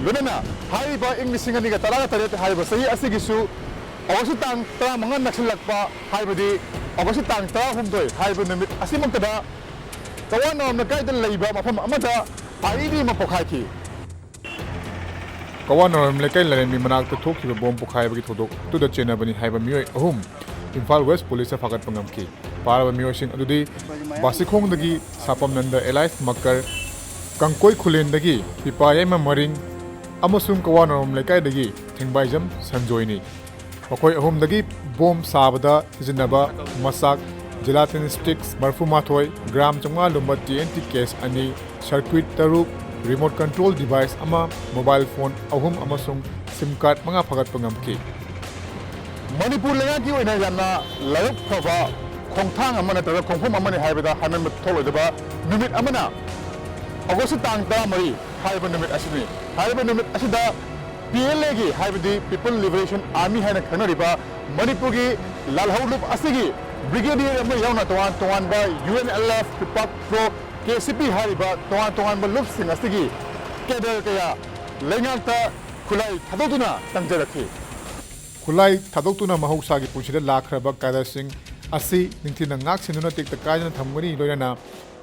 ꯂꯣꯏꯅꯅ ꯍꯥꯏꯔꯤꯕ ꯏꯪ ꯂꯤꯁꯤꯡ ꯑꯅꯤꯒ ꯇꯔꯥꯒ ꯇꯔꯦꯠ ꯍꯥꯏꯔꯤꯕ ꯆꯍꯤ ꯑꯁꯤꯒꯤꯁꯨ ꯑꯣꯒꯁꯀꯤ ꯇꯥꯡ ꯇꯔꯥꯃꯉꯥ ꯅꯛꯁꯤꯜꯂꯛꯄ, ꯍꯥꯏꯕꯗꯤ ꯑꯣꯒꯁꯀꯤ ꯇꯥꯡ ꯇꯔꯥꯍꯨꯝꯗꯣꯏ ꯍꯥꯏꯔꯤꯕ ꯅꯨꯃꯤꯠ ꯑꯁꯤꯃꯛꯇꯗ ꯀꯋꯥꯅꯔꯣꯝ ꯂꯩꯀꯥꯏꯗ ꯂꯩꯕ ꯃꯐꯝ ꯑꯃꯗ ꯑꯥꯏꯏꯗꯤ ꯑꯃ ꯄꯣꯈꯥꯏꯈꯤ꯫ ꯀꯋꯥꯅꯔꯣꯝ ꯂꯩꯀꯥꯏ ꯂꯥꯏꯔꯦꯝꯕꯤ ꯃꯅꯥꯛꯇ ꯊꯣꯛꯈꯤꯕ ꯕꯣꯝ ꯄꯣꯈꯥꯏꯕꯒꯤ ꯊꯧꯗꯣꯛ ꯑꯗꯨꯗ ꯆꯦꯟꯅꯕꯅꯤ ꯍꯥꯏꯕ ꯃꯤꯑꯣꯏ ꯑꯍꯨꯝ ꯏꯝꯐꯥꯜ ꯋꯦꯁ ꯄꯨꯂꯤꯁꯇ ꯐꯥꯒꯠꯄ ꯉꯝꯈꯤ꯫ ꯐꯥꯔꯕ ꯃꯤꯑꯣꯏꯁꯤꯡ ꯑꯗꯨꯗꯤ ꯕꯥꯁꯤꯈꯣꯡꯗꯒꯤ ꯁꯥꯄꯝꯅꯟꯗ ꯑꯦꯂꯥꯏꯁ ꯃꯛꯀꯔ, ꯀꯪꯀꯣꯏ ꯈꯨꯂꯦꯟꯗꯒꯤ ꯄꯤꯄꯥꯌꯥꯏꯃ ꯃꯔꯤꯡ ꯑꯃꯁꯨꯡ ꯀꯋꯥꯅꯔꯣꯝ ꯂꯩꯀꯥꯏꯗꯒꯤ ꯊꯦꯡꯕꯥꯏꯖꯝ ꯁꯟꯖꯣꯏꯅꯤ꯫ ꯃꯈꯣꯏ ꯑꯍꯨꯝꯗꯒꯤ ꯕꯣꯝ ꯁꯥꯕꯗ ꯁꯤꯖꯤꯟꯅꯕ ꯃꯆꯥꯛ, gelatin sticks ꯃꯔꯐꯨ ꯃꯥꯊꯣꯏ, gram ꯆꯥꯝꯃꯉꯥ ꯂꯨꯝꯕ ꯇꯤ ꯑꯦꯟ ꯇꯤ case ꯑꯅꯤ, circuit ꯇꯔꯨꯛ, remote control device ꯑꯃ, mobile phone ꯑꯍꯨꯝ ꯑꯃꯁꯨꯡ SIM card ꯃꯉꯥ ꯐꯥꯒꯠꯄ ꯉꯝꯈꯤ꯫ ꯃꯅꯤꯄꯨꯔ ꯂꯩꯉꯥꯛꯀꯤ ꯑꯣꯏꯅ ꯌꯥꯝꯅ ꯂꯥꯏꯕꯛ ꯐꯕ ꯈꯣꯡꯊꯥꯡ ꯑꯃ ꯅꯠꯇ꯭ꯔꯒ ꯈꯣꯡꯐꯝ ꯑꯃꯅꯤ ꯍꯥꯏꯕꯗ ꯍꯥꯏꯃꯟꯕ ꯊꯣꯛꯂꯣꯏꯗꯕ ꯅꯨꯃꯤꯠ ꯑꯃꯅ ꯑꯣꯒꯁꯀꯤ ꯇꯥꯡ ꯇꯔꯥꯃꯔꯤ ꯍꯥꯏꯔꯤꯕ ꯅꯨꯃꯤꯠ ꯑꯁꯤꯅꯤ꯫ ꯍꯥꯏꯔꯤꯕ ꯅꯨꯃꯤꯠ ꯑꯁꯤꯗ ꯄꯤ ꯑꯦꯜ ꯑꯦꯒꯤ, ꯍꯥꯏꯕꯗꯤ People Liberation Army ꯍꯥꯏꯅ ꯈꯪꯅꯔꯤꯕ ꯃꯅꯤꯄꯨꯔꯒꯤ ꯂꯥꯜꯍꯧꯂꯨꯞ ꯑꯁꯤꯒꯤ ꯕ꯭ꯔꯤꯒꯦꯗꯤꯌꯔ ꯑꯃ ꯌꯥꯎꯅ ꯇꯣꯉꯥꯟ ꯇꯣꯉꯥꯟꯕ U N L F, PREPAK pro, K C P ꯍꯥꯏꯔꯤꯕ ꯇꯣꯉꯥꯟ ꯇꯣꯉꯥꯟꯕ ꯂꯨꯞꯁꯤꯡ ꯑꯁꯤꯒꯤ ꯀꯦꯗꯔ ꯀꯌꯥ ꯂꯩꯉꯥꯛꯇ ꯈꯨꯠꯂꯥꯏ ꯊꯥꯗꯣꯛꯇꯨꯅ ꯇꯝꯖꯔꯛꯈꯤ꯫ ꯈꯨꯠꯂꯥꯏ ꯊꯥꯗꯣꯛꯇꯨꯅ ꯃꯍꯧꯁꯥꯒꯤ ꯄꯨꯟꯁꯤꯗ ꯂꯥꯛꯈ꯭ꯔꯕ ꯀꯦꯗꯔꯁꯤꯡ ꯑꯁꯤ ꯅꯤꯡꯊꯤꯅ ꯉꯥꯛ ꯁꯦꯟꯗꯨꯅ ꯇꯦꯛꯇ ꯀꯥꯏꯗꯅ ꯊꯝꯒꯅꯤ, ꯂꯣꯏꯅꯅ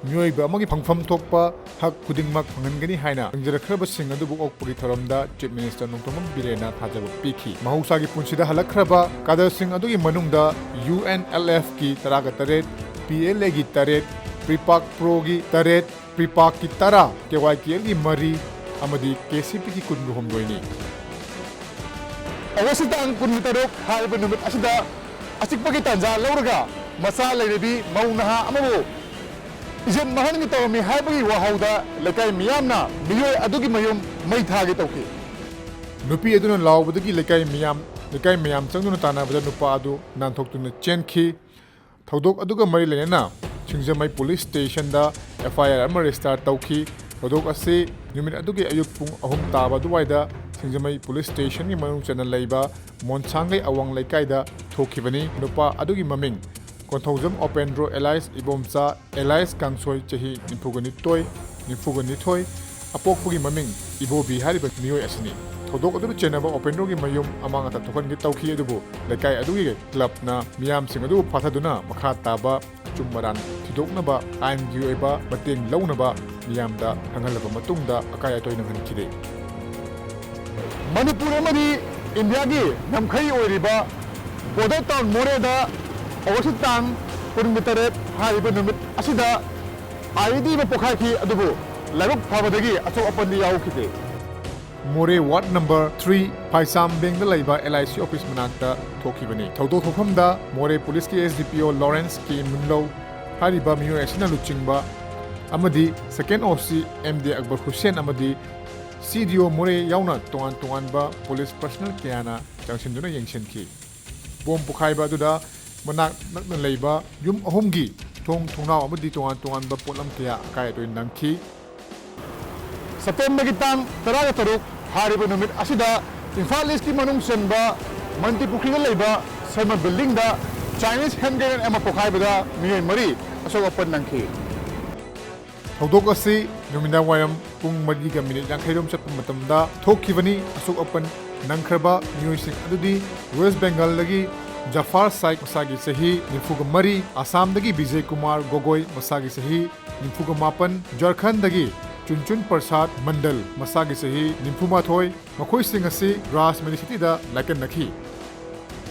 ꯃꯤꯑꯣꯏꯕ ꯑꯃꯒꯤ ꯐꯪꯐꯝ ꯊꯣꯛꯄ ꯍꯛ ꯈꯨꯗꯤꯡꯃꯛ ꯐꯪꯍꯟꯒꯅꯤ ꯍꯥꯏꯅ ꯊꯝꯖꯔꯛꯈ꯭ꯔꯕꯁꯤꯡ ꯑꯗꯨꯕꯨ ꯑꯣꯛꯄꯒꯤ ꯊꯧꯔꯝꯗ ꯆꯤꯐ ꯃꯤꯅꯤꯁꯇꯔ ꯅꯣꯡꯊꯣꯝꯕꯝ ꯕꯤꯔꯦꯟꯅ ꯊꯥꯖꯕ ꯄꯤꯈꯤ꯫ ꯃꯍꯧꯁꯥꯒꯤ ꯄꯨꯟꯁꯤꯗ ꯍꯜꯂꯛꯈ꯭ꯔꯕ ꯀꯦꯗꯔꯁꯤꯡ ꯑꯗꯨꯒꯤ ꯃꯅꯨꯡꯗ ꯌꯨ ꯑꯦꯟ ꯑꯦꯜ ꯑꯦꯐꯀꯤ ꯇꯔꯥꯒ ꯇꯔꯦꯠ, ꯄꯤ ꯑꯦꯜ ꯑꯦꯒꯤ ꯇꯔꯦꯠ, ꯄ꯭ꯔꯤꯄꯥꯛ ꯄ꯭ꯔꯣꯒꯤ ꯇꯔꯦꯠ, ꯄ꯭ꯔꯤꯄꯥꯛꯀꯤ ꯇꯔꯥ, ꯀꯦ ꯋꯥꯏ ꯀꯦ ꯑꯦꯜꯒꯤ ꯃꯔꯤ ꯑꯃꯗꯤ ꯀꯦ ꯁꯤ ꯄꯤꯒꯤ ꯀꯨꯟꯒ ꯍꯨꯝꯗꯣꯏꯅꯤ꯫ ꯑꯣꯒꯁꯀꯤ ꯇꯥꯡ ꯀꯨꯟꯇꯔꯨꯛ ꯍꯥꯏꯔꯤꯕ ꯅꯨꯃꯤꯠ ꯑꯁꯤꯗ ꯑꯆꯤꯛꯄꯒꯤ ꯇꯥꯟꯖꯥ ꯂꯧꯔꯒ ꯃꯆꯥ ꯂꯩꯔꯕꯤ ꯃꯧ ꯅꯍꯥ ꯑꯃꯕꯨ ꯏꯖꯠ ꯃꯥꯡꯍꯟꯒꯦ ꯇꯧꯔꯝꯃꯤ ꯍꯥꯏꯕꯒꯤ ꯋꯥꯍꯧꯗ ꯂꯩꯀꯥꯏ ꯃꯤꯌꯥꯝꯅ ꯃꯤꯑꯣꯏ ꯑꯗꯨꯒꯤ ꯃꯌꯨꯝ ꯃꯩ ꯊꯥꯒꯦ ꯇꯧꯈꯤ꯫ ꯅꯨꯄꯤ ꯑꯗꯨꯅ ꯂꯥꯎꯕꯗꯒꯤ ꯂꯩꯀꯥꯏ ꯃꯤꯌꯥꯝ, ꯂꯩꯀꯥꯏ ꯃꯌꯥꯝ ꯆꯪꯗꯨꯅ ꯇꯥꯟꯅꯕꯗ ꯅꯨꯄꯥ ꯑꯗꯨ ꯅꯥꯟꯊꯣꯛꯇꯨꯅ ꯆꯦꯟꯈꯤ꯫ ꯊꯧꯗꯣꯛ ꯑꯗꯨꯒ ꯃꯔꯤ ꯂꯩꯅꯅ ꯁꯤꯡꯖꯃꯩ ꯄꯨꯂꯤꯁ ꯁ꯭ꯇꯦꯁꯟꯗ ꯑꯦꯐ ꯑꯥꯏ ꯑꯥꯔ ꯑꯃ ꯔꯦꯖꯤꯁꯇꯥꯔ ꯇꯧꯈꯤ꯫ ꯊꯧꯗꯣꯛ ꯑꯁꯤ ꯅꯨꯃꯤꯠ ꯑꯗꯨꯒꯤ ꯑꯌꯨꯛ ꯄꯨꯡ ꯑꯍꯨꯝ ꯇꯥꯕ ꯑꯗꯨꯋꯥꯏꯗ ꯁꯤꯡꯖꯃꯩ ꯄꯨꯂꯤꯁ ꯁ꯭ꯇꯦꯁꯟꯒꯤ ꯃꯅꯨꯡ ꯆꯟꯅ ꯂꯩꯕ ꯃꯣꯟꯁꯥꯡꯒꯩ ꯑꯋꯥꯡ ꯂꯩꯀꯥꯏꯗ ꯊꯣꯛꯈꯤꯕꯅꯤ꯫ ꯅꯨꯄꯥ ꯑꯗꯨꯒꯤ ꯃꯃꯤꯡ ꯀꯣꯟꯊꯧꯖꯝ ꯑꯣꯄꯦꯟꯗ꯭ꯔꯣ ꯑꯦꯂꯥꯏꯁ ꯏꯕꯣꯝꯆꯥ, ꯑꯦꯂꯥꯏꯁ ꯀꯥꯡꯁꯣꯏ, ꯆꯍꯤ ꯅꯤꯐꯨꯒ ꯅꯤꯊꯣꯏ, ꯅꯤꯐꯨꯒ ꯅꯤꯊꯣꯏ, ꯑꯄꯣꯛꯄꯒꯤ ꯃꯃꯤꯡ ꯏꯕꯣꯕꯤ ꯍꯥꯏꯔꯤꯕ ꯃꯤꯑꯣꯏ ꯑꯁꯤꯅꯤ꯫ ꯊꯧꯗꯣꯛ ꯑꯗꯨꯗ ꯆꯦꯟꯅꯕ ꯑꯣꯄꯦꯟꯗ꯭ꯔꯣꯒꯤ ꯃꯌꯨꯝ ꯑꯃꯥꯡ ꯑꯇꯥ ꯊꯣꯛꯍꯟꯒꯦ ꯇꯧꯈꯤ, ꯑꯗꯨꯕꯨ ꯂꯩꯀꯥꯏ ꯑꯗꯨꯒꯤ ꯀ꯭ꯂꯕꯅ ꯃꯤꯌꯥꯝꯁꯤꯡ ꯑꯗꯨꯕꯨ ꯐꯥꯊꯗꯨꯅ ꯃꯈꯥ ꯇꯥꯕ ꯑꯆꯨꯝ ꯑꯔꯥꯟ ꯊꯤꯗꯣꯛꯅꯕ ꯑꯥꯏꯟꯒꯤ ꯑꯣꯏꯕ ꯃꯇꯦꯡ ꯂꯧꯅꯕ ꯃꯤꯌꯥꯝꯗ ꯈꯪꯍꯜꯂꯕ ꯃꯇꯨꯡꯗ ꯑꯀꯥꯏ ꯑꯇꯣꯏ ꯅꯪꯍꯟꯈꯤꯗꯦ꯫ ꯃꯅꯤꯄꯨꯔ ꯑꯃꯗꯤ ꯏꯟꯗꯤꯌꯥꯒꯤ ꯉꯝꯈꯩ ꯑꯣꯏꯔꯤꯕ ꯕꯣꯔꯗꯔ ꯇꯥꯎꯟ ꯃꯣꯔꯦꯗ ꯑꯣꯒꯁꯀꯤ ꯇꯥꯡ ꯀꯨꯟꯒ ꯇꯔꯦꯠ ꯍꯥꯏꯔꯤꯕ ꯅꯨꯃꯤꯠ ꯑꯁꯤꯗ ꯑꯥꯏ ꯏ ꯗꯤ ꯑꯃ ꯄꯣꯈꯥꯏꯈꯤ, ꯑꯗꯨꯕꯨ ꯂꯥꯏꯕꯛ ꯐꯕꯗꯒꯤ ꯑꯁꯣꯛ ꯑꯄꯟꯗꯤ ꯌꯥꯎꯈꯤꯗꯦ꯫ ꯃꯣꯔꯦ ꯋꯥꯔꯗ ꯅꯝꯕꯔ ꯊ꯭ꯔꯤ ꯐꯥꯏꯁꯥꯝꯕꯦꯡꯗ ꯂꯩꯕ ꯑꯦꯜ ꯑꯥꯏ ꯁꯤ ꯑꯣꯐꯤꯁ ꯃꯅꯥꯛꯇ ꯊꯣꯛꯈꯤꯕꯅꯤ꯫ ꯊꯧꯗꯣꯛ ꯊꯣꯛꯐꯝꯗ ꯃꯣꯔꯦ ꯄꯨꯂꯤꯁꯀꯤ ꯑꯦꯁ ꯗꯤ ꯄꯤ ꯑꯣ ꯂꯣꯔꯦꯟꯁ ꯀꯦ ꯃꯨꯟꯂꯧ ꯍꯥꯏꯔꯤꯕ ꯃꯤꯑꯣꯏ ꯑꯁꯤꯅ ꯂꯨꯆꯤꯡꯕ ꯑꯃꯗꯤ ꯁꯦꯀꯦꯟ ꯑꯣ ꯁꯤ ꯑꯦꯝ ꯗꯤ ꯑꯛꯕꯔ ꯍꯨꯁꯦꯟ ꯑꯃꯗꯤ ꯁꯤ ꯗꯤ ꯑꯣ ꯃꯣꯔꯦ ꯌꯥꯎꯅ ꯇꯣꯉꯥꯟ ꯇꯣꯉꯥꯟꯕ ꯄꯨꯂꯤꯁ ꯄꯔꯁꯅꯦꯜ ꯀꯌꯥꯅ ꯆꯪꯁꯤꯟꯗꯨꯅ ꯌꯦꯡꯁꯤꯟꯈꯤ꯫ ꯕꯣꯝ ꯄꯣꯈꯥꯏꯕ ꯑꯗꯨꯗ ꯃꯅꯥꯛ ꯅꯛꯅ ꯂꯩꯕ ꯌꯨꯝ ꯑꯍꯨꯝꯒꯤ ꯊꯣꯡ ꯊꯣꯡꯅꯥꯎ ꯑꯃꯗꯤ ꯇꯣꯉꯥꯟ ꯇꯣꯉꯥꯟꯕ ꯄꯣꯠꯂꯝ ꯀꯌꯥ ꯑꯀꯥꯏ ꯑꯇꯣꯏ ꯅꯪꯈꯤ꯫ ꯁꯦꯞꯇꯦꯝꯕꯔꯒꯤ ꯇꯥꯡ ꯇꯔꯥꯒ ꯇꯔꯨꯛ ꯍꯥꯏꯔꯤꯕ ꯅꯨꯃꯤꯠ ꯑꯁꯤꯗ ꯏꯝꯐꯥꯜ ꯏꯁꯀꯤ ꯃꯅꯨꯡ ꯆꯟꯕ ꯃꯟꯇ꯭ꯔꯤ ꯄꯨꯈ꯭ꯔꯤꯗ ꯂꯩꯕ ꯁꯔꯃ ꯕꯤꯜꯗꯤꯡꯗ Chinese hand grenade ꯑꯃ ꯄꯣꯈꯥꯏꯕꯗ ꯃꯤꯑꯣꯏ ꯃꯔꯤ ꯑꯁꯣꯛ ꯑꯄꯟ ꯅꯪꯈꯤ꯫ ꯊꯧꯗꯣꯛ ꯑꯁꯤ ꯅꯨꯃꯤꯗꯥꯡ ꯋꯥꯏꯔꯝ ꯄꯨꯡ ꯃꯔꯤꯒ ꯃꯤꯅꯤꯠ ꯌꯥꯡꯈꯩ ꯔꯣꯝ ꯆꯠꯄ ꯃꯇꯝꯗ ꯊꯣꯛꯈꯤꯕꯅꯤ꯫ ꯑꯁꯣꯛ ꯑꯄꯟ ꯅꯪꯈ꯭ꯔꯕ ꯃꯤꯑꯣꯏꯁꯤꯡ ꯑꯗꯨꯗꯤ ꯋꯦꯁ ꯕꯦꯡꯒꯜꯗꯒꯤ ꯖꯐꯥꯔ ꯁꯥꯏꯛ, ꯃꯁꯥꯒꯤ ꯆꯍꯤ ꯅꯤꯐꯨꯒ ꯃꯔꯤ, ꯑꯁꯥꯝꯗꯒꯤ ꯕꯤꯖꯦ ꯀꯨꯃꯥꯔ ꯒꯣꯒꯣꯏ, ꯃꯁꯥꯒꯤ ꯆꯍꯤ ꯅꯤꯐꯨꯒ ꯃꯥꯄꯟ, ꯖꯔꯈꯟꯗꯒꯤ ꯆꯨꯟꯆꯨꯟ ꯄ꯭ꯔꯁꯥꯗ ꯃꯟꯗꯜ, ꯃꯁꯥꯒꯤ ꯆꯍꯤ ꯅꯤꯐꯨꯃꯥꯊꯣꯏ, ꯃꯈꯣꯏꯁꯤꯡ ꯑꯁꯤ ꯔꯥꯖꯃꯅꯤ ꯁꯤꯇꯤꯗ ꯂꯥꯏꯀꯠꯅꯈꯤ꯫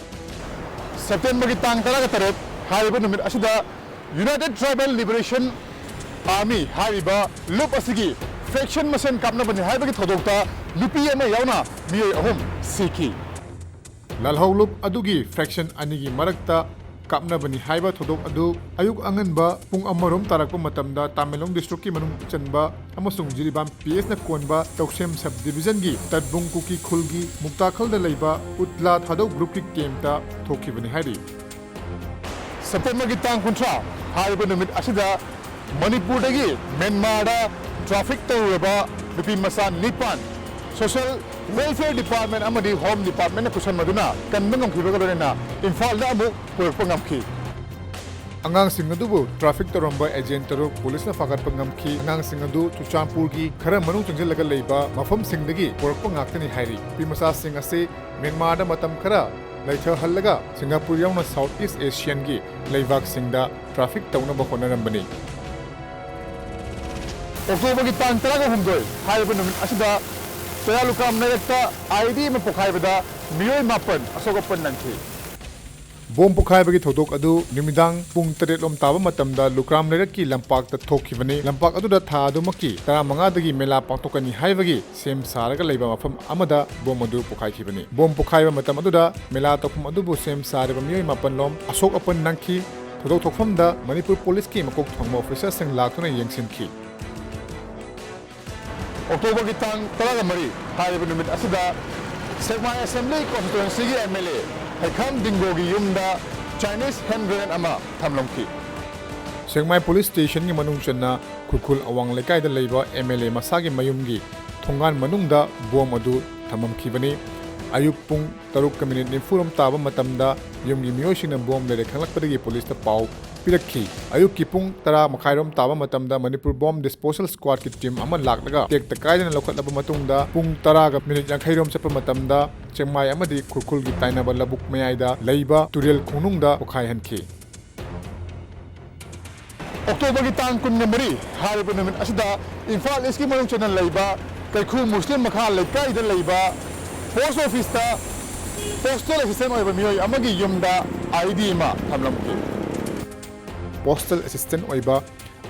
ꯁꯦꯞꯇꯦꯝꯕꯔꯒꯤ ꯇꯥꯡ ꯇꯔꯥꯒ ꯇꯔꯦꯠ ꯍꯥꯏꯔꯤꯕ ꯅꯨꯃꯤꯠ ꯑꯁꯤꯗ United Tribal Liberation Army ꯍꯥꯏꯔꯤꯕ ꯂꯨꯞ ꯑꯁꯤꯒꯤ ꯐꯦꯛꯁꯟ ꯃꯁꯦꯟ ꯀꯥꯞꯅꯕꯅꯤ ꯍꯥꯏꯕꯒꯤ ꯊꯧꯗꯣꯛꯇ ꯅꯨꯄꯤ ꯑꯃ ꯌꯥꯎꯅ ꯃꯤꯑꯣꯏ ꯑꯍꯨꯝ ꯁꯤꯈꯤ꯫ ꯂꯥꯜꯍꯧ ꯂꯨꯞ ꯑꯗꯨꯒꯤ ꯐꯦꯛꯁꯟ ꯑꯅꯤꯒꯤ ꯃꯔꯛꯇ ꯀꯥꯞꯅꯕꯅꯤ ꯍꯥꯏꯕ ꯊꯧꯗꯣꯛ ꯑꯗꯨ ꯑꯌꯨꯛ ꯑꯉꯟꯕ ꯄꯨꯡ ꯑꯃꯔꯣꯝ ꯇꯥꯔꯛꯄ ꯃꯇꯝꯗ ꯇꯥꯃꯦꯡꯂꯣꯡ ꯗꯤꯁꯇ꯭ꯔꯤꯛꯀꯤ ꯃꯅꯨꯡ ꯆꯟꯕ ꯑꯃꯁꯨꯡ ꯖꯤꯔꯤꯕꯥꯝ ꯄꯤ ꯑꯦꯁꯅ ꯀꯣꯟꯕ ꯇꯧꯁꯦꯝ ꯁꯕ ꯗꯤꯕꯤꯖꯟꯒꯤ ꯇꯠꯕꯨꯡ ꯀꯨꯀꯤ ꯈꯨꯜꯒꯤ ꯃꯨꯛꯇꯥꯈꯜꯗ ꯂꯩꯕ ꯎꯠꯂꯥ ꯊꯥꯗꯧ ꯒ꯭ꯔꯨꯞꯀꯤ ꯀꯦꯝꯞꯇ ꯊꯣꯛꯈꯤꯕꯅꯤ ꯍꯥꯏꯔꯤ꯫ ꯁꯦꯞꯇꯦꯝꯕꯔꯒꯤ ꯇꯥꯡ ꯀꯨꯟꯊ꯭ꯔꯥ ꯍꯥꯏꯔꯤꯕ ꯅꯨꯃꯤꯠ ꯑꯁꯤꯗ ꯃꯅꯤꯄꯨꯔꯗꯒꯤ ꯃ꯭ꯌꯥꯟꯃꯥꯔꯗ ꯇ꯭ꯔꯥꯐꯤꯛ ꯇꯧꯔꯨꯔꯕ ꯅꯨꯄꯤ ꯃꯆꯥ ꯅꯤꯄꯥꯟ ꯁꯣꯁꯤꯌꯦꯜ ꯋꯦꯜꯐꯤꯌꯔ ꯗꯤꯄꯥꯔꯠꯃꯦꯟ ꯑꯃꯗꯤ ꯍꯣꯝ ꯗꯤꯄꯥꯔꯠꯃꯦꯟꯅ ꯄꯨꯁꯟꯕꯗꯨꯅ ꯀꯟꯕ ꯉꯝꯈꯤꯕꯒ ꯂꯣꯏꯅꯅ ꯏꯝꯐꯥꯜꯗ ꯑꯃꯨꯛ ꯄꯨꯔꯛꯄ ꯉꯝꯈꯤ꯫ ꯑꯉꯥꯡꯁꯤꯡ ꯑꯗꯨꯕꯨ ꯇ꯭ꯔꯥꯐꯤꯛ ꯇꯧꯔꯝꯕ ꯑꯦꯖꯦꯟꯠ ꯇꯔꯨꯛ ꯄꯨꯂꯤꯁꯅ ꯐꯥꯒꯠꯄ ꯉꯝꯈꯤ꯫ ꯑꯉꯥꯡꯁꯤꯡ ꯑꯗꯨ ꯆꯨꯔꯆꯥꯟꯄꯨꯔꯒꯤ ꯈꯔ ꯃꯅꯨꯡ ꯆꯪꯁꯤꯜꯂꯒ ꯂꯩꯕ ꯃꯐꯝꯁꯤꯡꯗꯒꯤ ꯄꯨꯔꯛꯄ ꯉꯥꯛꯇꯅꯤ ꯍꯥꯏꯔꯤ꯫ ꯅꯨꯄꯤ ꯃꯆꯥꯁꯤꯡ ꯑꯁꯤ ꯃ꯭ꯌꯥꯟꯃꯥꯔꯗ ꯃꯇꯝ ꯈꯔ ꯂꯩꯊꯍꯜꯂꯒ ꯁꯤꯡꯒꯥꯄꯨꯔ ꯌꯥꯎꯅ ꯁꯥꯎꯠ ꯏꯁ ꯑꯦꯁꯤꯌꯥꯟꯒꯤ ꯂꯩꯕꯥꯛꯁꯤꯡꯗ ꯇ꯭ꯔꯥꯐꯤꯛ ꯇꯧꯅꯕ ꯍꯣꯠꯅꯔꯝꯕꯅꯤ꯫ ꯑꯣꯛꯇꯣꯕꯔꯒꯤ ꯇꯥꯡ ꯇꯔꯥꯒ ꯍꯨꯝꯗꯣꯏ ꯍꯥꯏꯔꯤꯕ ꯅꯨꯃꯤꯠ ꯑꯁꯤꯗ ꯆꯌꯥꯂꯨꯀ꯭ꯔꯥꯝ ꯂꯩꯔꯛꯇ ꯑꯥꯏ ꯏ ꯗꯤ ꯑꯃ ꯄꯣꯈꯥꯏꯕꯗ ꯃꯤꯑꯣꯏ ꯃꯥꯄꯟ ꯑꯁꯣꯛ ꯑꯄꯟ ꯅꯪꯈꯤ꯫ ꯕꯣꯝ ꯄꯣꯈꯥꯏꯕꯒꯤ ꯊꯧꯗꯣꯛ ꯑꯗꯨ ꯅꯨꯃꯤꯗꯥꯡ ꯄꯨꯡ ꯇꯔꯦꯠ ꯂꯣꯝ ꯇꯥꯕ ꯃꯇꯝꯗ ꯂꯨꯀ꯭ꯔꯥꯝ ꯂꯩꯔꯛꯀꯤ ꯂꯝꯄꯥꯛꯇ ꯊꯣꯛꯈꯤꯕꯅꯤ꯫ ꯂꯝꯄꯥꯛ ꯑꯗꯨꯗ ꯊꯥ ꯑꯗꯨꯃꯛꯀꯤ ꯇꯔꯥꯃꯉꯥꯗꯒꯤ ꯃꯦꯂꯥ ꯄꯥꯡꯊꯣꯛꯀꯅꯤ ꯍꯥꯏꯕꯒꯤ ꯁꯦꯝ ꯁꯥꯔꯒ ꯂꯩꯕ ꯃꯐꯝ ꯑꯃꯗ ꯕꯣꯝ ꯑꯗꯨ ꯄꯣꯈꯥꯏꯈꯤꯕꯅꯤ꯫ ꯕꯣꯝ ꯄꯣꯈꯥꯏꯕ ꯃꯇꯝ ꯑꯗꯨꯗ ꯃꯦꯂꯥ ꯇꯧꯐꯝ ꯑꯗꯨꯕꯨ ꯁꯦꯝ ꯁꯥꯔꯤꯕ ꯃꯤꯑꯣꯏ ꯃꯥꯄꯟꯂꯣꯝ ꯑꯁꯣꯛ ꯑꯄꯟ ꯅꯪꯈꯤ꯫ ꯊꯧꯗꯣꯛ ꯊꯣꯛꯐꯝꯗ ꯃꯅꯤꯄꯨꯔ ꯄꯨꯂꯤꯁꯀꯤ ꯃꯀꯣꯛ ꯊꯣꯡꯕ ꯑꯣꯐꯤꯁꯥꯔꯁꯤꯡ ꯂꯥꯛꯇꯨꯅ ꯌꯦꯡꯁꯤꯟꯈꯤ꯫ ꯑꯣꯛꯇꯣꯕꯔꯒꯤ ꯇꯥꯡ ꯇꯔꯥꯒ ꯃꯔꯤ ꯍꯥꯏꯔꯤꯕ ꯅꯨꯃꯤꯠ ꯑꯁꯤꯗ ꯁꯦꯛꯃꯥꯏ ꯑꯦꯁꯦꯝꯕ꯭ꯂꯤ ꯀꯣꯟꯁꯇꯤꯇ꯭ꯋꯦꯟꯁꯤꯒꯤ ꯑꯦꯝ ꯑꯦꯜ ꯑꯦ ꯍꯩꯈꯥꯝ ꯗꯤꯡꯒꯣꯒꯤ ꯌꯨꯝꯗ ꯆꯥꯏꯅꯤꯁ ꯍꯦꯟ ꯒ꯭ꯔꯦꯅꯦꯗ ꯑꯃ ꯊꯝꯂꯝꯈꯤ꯫ ꯁꯦꯛꯃꯥꯏ ꯄꯨꯂꯤꯁ ꯁ꯭ꯇꯦꯁꯟꯒꯤ ꯃꯅꯨꯡ ꯆꯟꯅ ꯈꯨꯔꯈꯨꯜ ꯑꯋꯥꯡ ꯂꯩꯀꯥꯏꯗ ꯂꯩꯕ ꯑꯦꯝ ꯑꯦꯜ ꯑꯦ ꯃꯁꯥꯒꯤ ꯃꯌꯨꯝꯒꯤ ꯊꯣꯡꯒꯥꯟ ꯃꯅꯨꯡꯗ ꯕꯣꯝ ꯑꯗꯨ ꯊꯝꯃꯝꯈꯤꯕꯅꯤ꯫ ꯑꯌꯨꯛ ꯄꯨꯡ ꯇꯔꯨꯛꯀ ꯃꯤꯅꯤꯠ ꯅꯤꯐꯨ ꯔꯣꯝ ꯇꯥꯕ ꯃꯇꯝꯗ ꯌꯨꯝꯒꯤ ꯃꯤꯑꯣꯏꯁꯤꯡꯅ ꯕꯣꯝ ꯂꯩꯔꯦ ꯈꯪꯂꯛꯄꯗꯒꯤ ꯄꯨꯂꯤꯁꯇ ꯄꯥꯎ ꯄꯤꯔꯛꯈꯤ꯫ ꯑꯌꯨꯛꯀꯤ ꯄꯨꯡ ꯇꯔꯥ ꯃꯈꯥꯏꯔꯣꯝ ꯇꯥꯕ ꯃꯇꯝꯗ ꯃꯅꯤꯄꯨꯔ ꯕꯣꯝ ꯗꯤꯁꯄꯣꯁꯦꯜ ꯁ꯭ꯀ꯭ꯋꯥꯗꯀꯤ ꯇꯤꯝ ꯑꯃ ꯂꯥꯛꯂꯒ ꯇꯦꯛꯇ ꯀꯥꯏꯗꯅ ꯂꯧꯈꯠꯂꯕ ꯃꯇꯨꯡꯗ ꯄꯨꯡ ꯇꯔꯥꯒ ꯃꯤꯅꯤꯠ ꯌꯥꯡꯈꯩꯔꯣꯝ ꯆꯠꯄ ꯃꯇꯝꯗ ꯆꯦꯡꯃꯥꯏ ꯑꯃꯗꯤ ꯈꯨꯔꯈꯨꯜꯒꯤ ꯇꯥꯏꯅꯕ ꯂꯧꯕꯨꯛ ꯃꯌꯥꯏꯗ ꯂꯩꯕ ꯇꯨꯔꯦꯜ ꯈꯣꯡꯅꯨꯡꯗ ꯄꯣꯈꯥꯏꯍꯟꯈꯤ꯫ ꯑꯣꯛꯇꯣꯕꯔꯒꯤ ꯇꯥꯡ ꯀꯨꯟꯒ ꯃꯔꯤ ꯍꯥꯏꯔꯤꯕ ꯅꯨꯃꯤꯠ ꯑꯁꯤꯗ ꯏꯝꯐꯥꯜ ꯏꯁꯀꯤ ꯃꯅꯨꯡ ꯆꯟꯅ ꯂꯩꯕ ꯀꯩꯈꯨ ꯃꯨꯁꯂꯤꯝ ꯃꯈꯥ ꯂꯩꯀꯥꯏꯗ ꯂꯩꯕ ꯄꯣꯁ ꯑꯣꯐꯤꯁꯇ ꯄꯣꯁꯇꯦꯜ ꯑꯦꯁꯤꯁꯇꯦꯟ ꯑꯣꯏꯕ ꯃꯤꯑꯣꯏ ꯑꯃꯒꯤ ꯌꯨꯝꯗ ꯑꯥꯏ ꯏ ꯗꯤ ꯑꯃ ꯊꯝꯂꯝꯈꯤ꯫ ꯄꯣꯁꯇꯦꯜ ꯑꯦꯁꯤꯁꯇꯦꯟ ꯑꯣꯏꯕ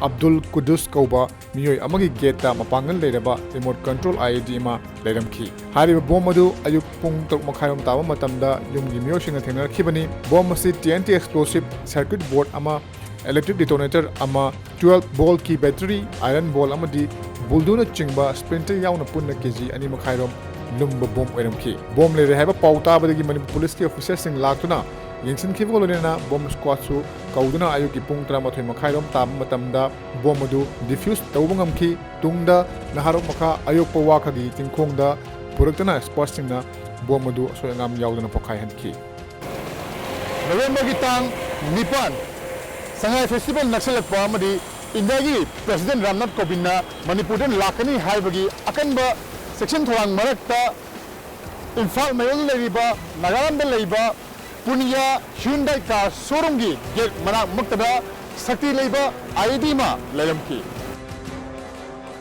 ꯑꯕꯗꯨꯜ ꯀꯨꯗꯨꯁ ꯀꯧꯕ ꯃꯤꯑꯣꯏ ꯑꯃꯒꯤ ꯒꯦꯠꯇ ꯃꯄꯥꯡꯒꯜ ꯂꯩꯔꯕ ꯔꯤꯃꯣꯠ ꯀꯟꯇ꯭ꯔꯣꯜ ꯑꯥꯏ ꯏ ꯗꯤ ꯑꯃ ꯂꯩꯔꯝꯈꯤ꯫ ꯍꯥꯏꯔꯤꯕ ꯕꯣꯝ ꯑꯗꯨ ꯑꯌꯨꯛ ꯄꯨꯡ ꯇꯔꯨꯛ ꯃꯈꯥꯏꯔꯣꯝ ꯇꯥꯕ ꯃꯇꯝꯗ ꯌꯨꯝꯒꯤ ꯃꯤꯑꯣꯏꯁꯤꯡꯅ ꯊꯦꯡꯅꯔꯛꯈꯤꯕꯅꯤ꯫ ꯕꯣꯝ ꯑꯁꯤ ꯇꯤ ꯑꯦꯟ ꯇꯤ ꯑꯦꯛꯁꯄ꯭ꯂꯣꯁꯤꯞ ꯁꯔꯀ꯭ꯌꯨꯠ ꯕꯣꯔꯗ ꯑꯃ, ꯏꯂꯦꯛꯇ꯭ꯔꯤꯛ ꯗꯤꯇꯣꯅꯦꯇꯔ ꯑꯃ, ꯇꯨꯋꯦꯜꯐ ꯕꯣꯜꯀꯤ ꯕꯦꯇꯔꯤ, ꯑꯥꯏꯔꯟ ꯕꯣꯜ ꯑꯃꯗꯤ ꯕꯨꯜꯗꯨꯅꯆꯤꯡꯕ ꯁ꯭ꯄ꯭ꯂꯤꯟꯇꯔ ꯌꯥꯎꯅ ꯄꯨꯟꯅ ꯀꯦ ꯖꯤ ꯑꯅꯤ ꯃꯈꯥꯏꯔꯣꯝ ꯂꯨꯝꯕ ꯕꯣꯝ ꯑꯣꯏꯔꯝꯈꯤ꯫ ꯕꯣꯝ ꯂꯩꯔꯦ ꯍꯥꯏꯕ ꯄꯥꯎ ꯇꯥꯕꯗꯒꯤ ꯃꯅꯤꯄꯨꯔ ꯄꯨꯂꯤꯁꯀꯤ ꯑꯣꯐꯤꯁꯔꯁꯤꯡ ꯂꯥꯛꯇꯨꯅ ꯌꯦꯡꯁꯤꯟꯈꯤꯕꯒ ꯂꯣꯏꯅꯅ ꯕꯣꯝ ꯁ꯭ꯀ꯭ꯋꯥꯗꯁꯨ ꯀꯧꯗꯨꯅ ꯑꯌꯨꯛꯀꯤ ꯄꯨꯡ ꯇꯔꯥꯃꯥꯊꯣꯏ ꯃꯈꯥꯏꯔꯣꯝ ꯇꯥꯕ ꯃꯇꯝꯗ ꯕꯣꯝ ꯑꯗꯨ ꯗꯤꯐ꯭ꯌꯨꯁ ꯇꯧꯕ ꯉꯝꯈꯤ꯫ ꯇꯨꯡꯗ ꯅꯍꯥꯔꯣꯜ ꯃꯈꯥ ꯑꯌꯣꯛꯄ ꯋꯥꯈꯒꯤ ꯆꯤꯡꯈꯣꯡꯗ ꯄꯨꯔꯛꯇꯨꯅ ꯑꯦꯛꯁꯄꯔꯠꯁꯤꯡꯅ ꯕꯣꯝ ꯑꯗꯨ ꯑꯁꯣꯏ ꯑꯉꯥꯝ ꯌꯥꯎꯗꯅ ꯄꯣꯈꯥꯏꯍꯟꯈꯤ꯫ ꯅꯕꯦꯝꯕꯔꯒꯤ ꯇꯥꯡ ꯅꯤꯄꯥꯟ, ꯁꯉꯥꯏ ꯐꯦꯁꯇꯤꯚꯦꯜ ꯅꯛꯁꯤꯜꯂꯛꯄ ꯑꯃꯗꯤ ꯏꯟꯗꯤꯌꯥꯒꯤ ꯄ꯭ꯔꯦꯁꯤꯗꯦꯟꯠ ꯔꯥꯝꯅꯥꯊ ꯀꯣꯕꯤꯟꯗꯅ ꯃꯅꯤꯄꯨꯔꯗ ꯂꯥꯛꯀꯅꯤ ꯍꯥꯏꯕꯒꯤ ꯑꯀꯟꯕ ꯆꯦꯛꯁꯤꯟ ꯊꯧꯔꯥꯡ ꯃꯔꯛꯇ ꯏꯝꯐꯥꯜ ꯃꯌꯣꯜꯗ ꯂꯩꯔꯤꯕ ꯅꯥꯒꯥꯂꯦꯟꯗ ꯂꯩꯕ ꯄꯨꯅꯤꯌꯥ ꯍ꯭ꯌꯨꯟꯗꯥꯏ ꯀꯥꯔ ꯁꯣꯔꯨꯝꯒꯤ ꯒꯦꯠ ꯃꯅꯥꯛꯃꯛꯇꯗ ꯁꯛꯇꯤ ꯂꯩꯕ ꯑꯥꯏ ꯏ ꯗꯤ ꯑꯃ ꯂꯩꯔꯝꯈꯤ꯫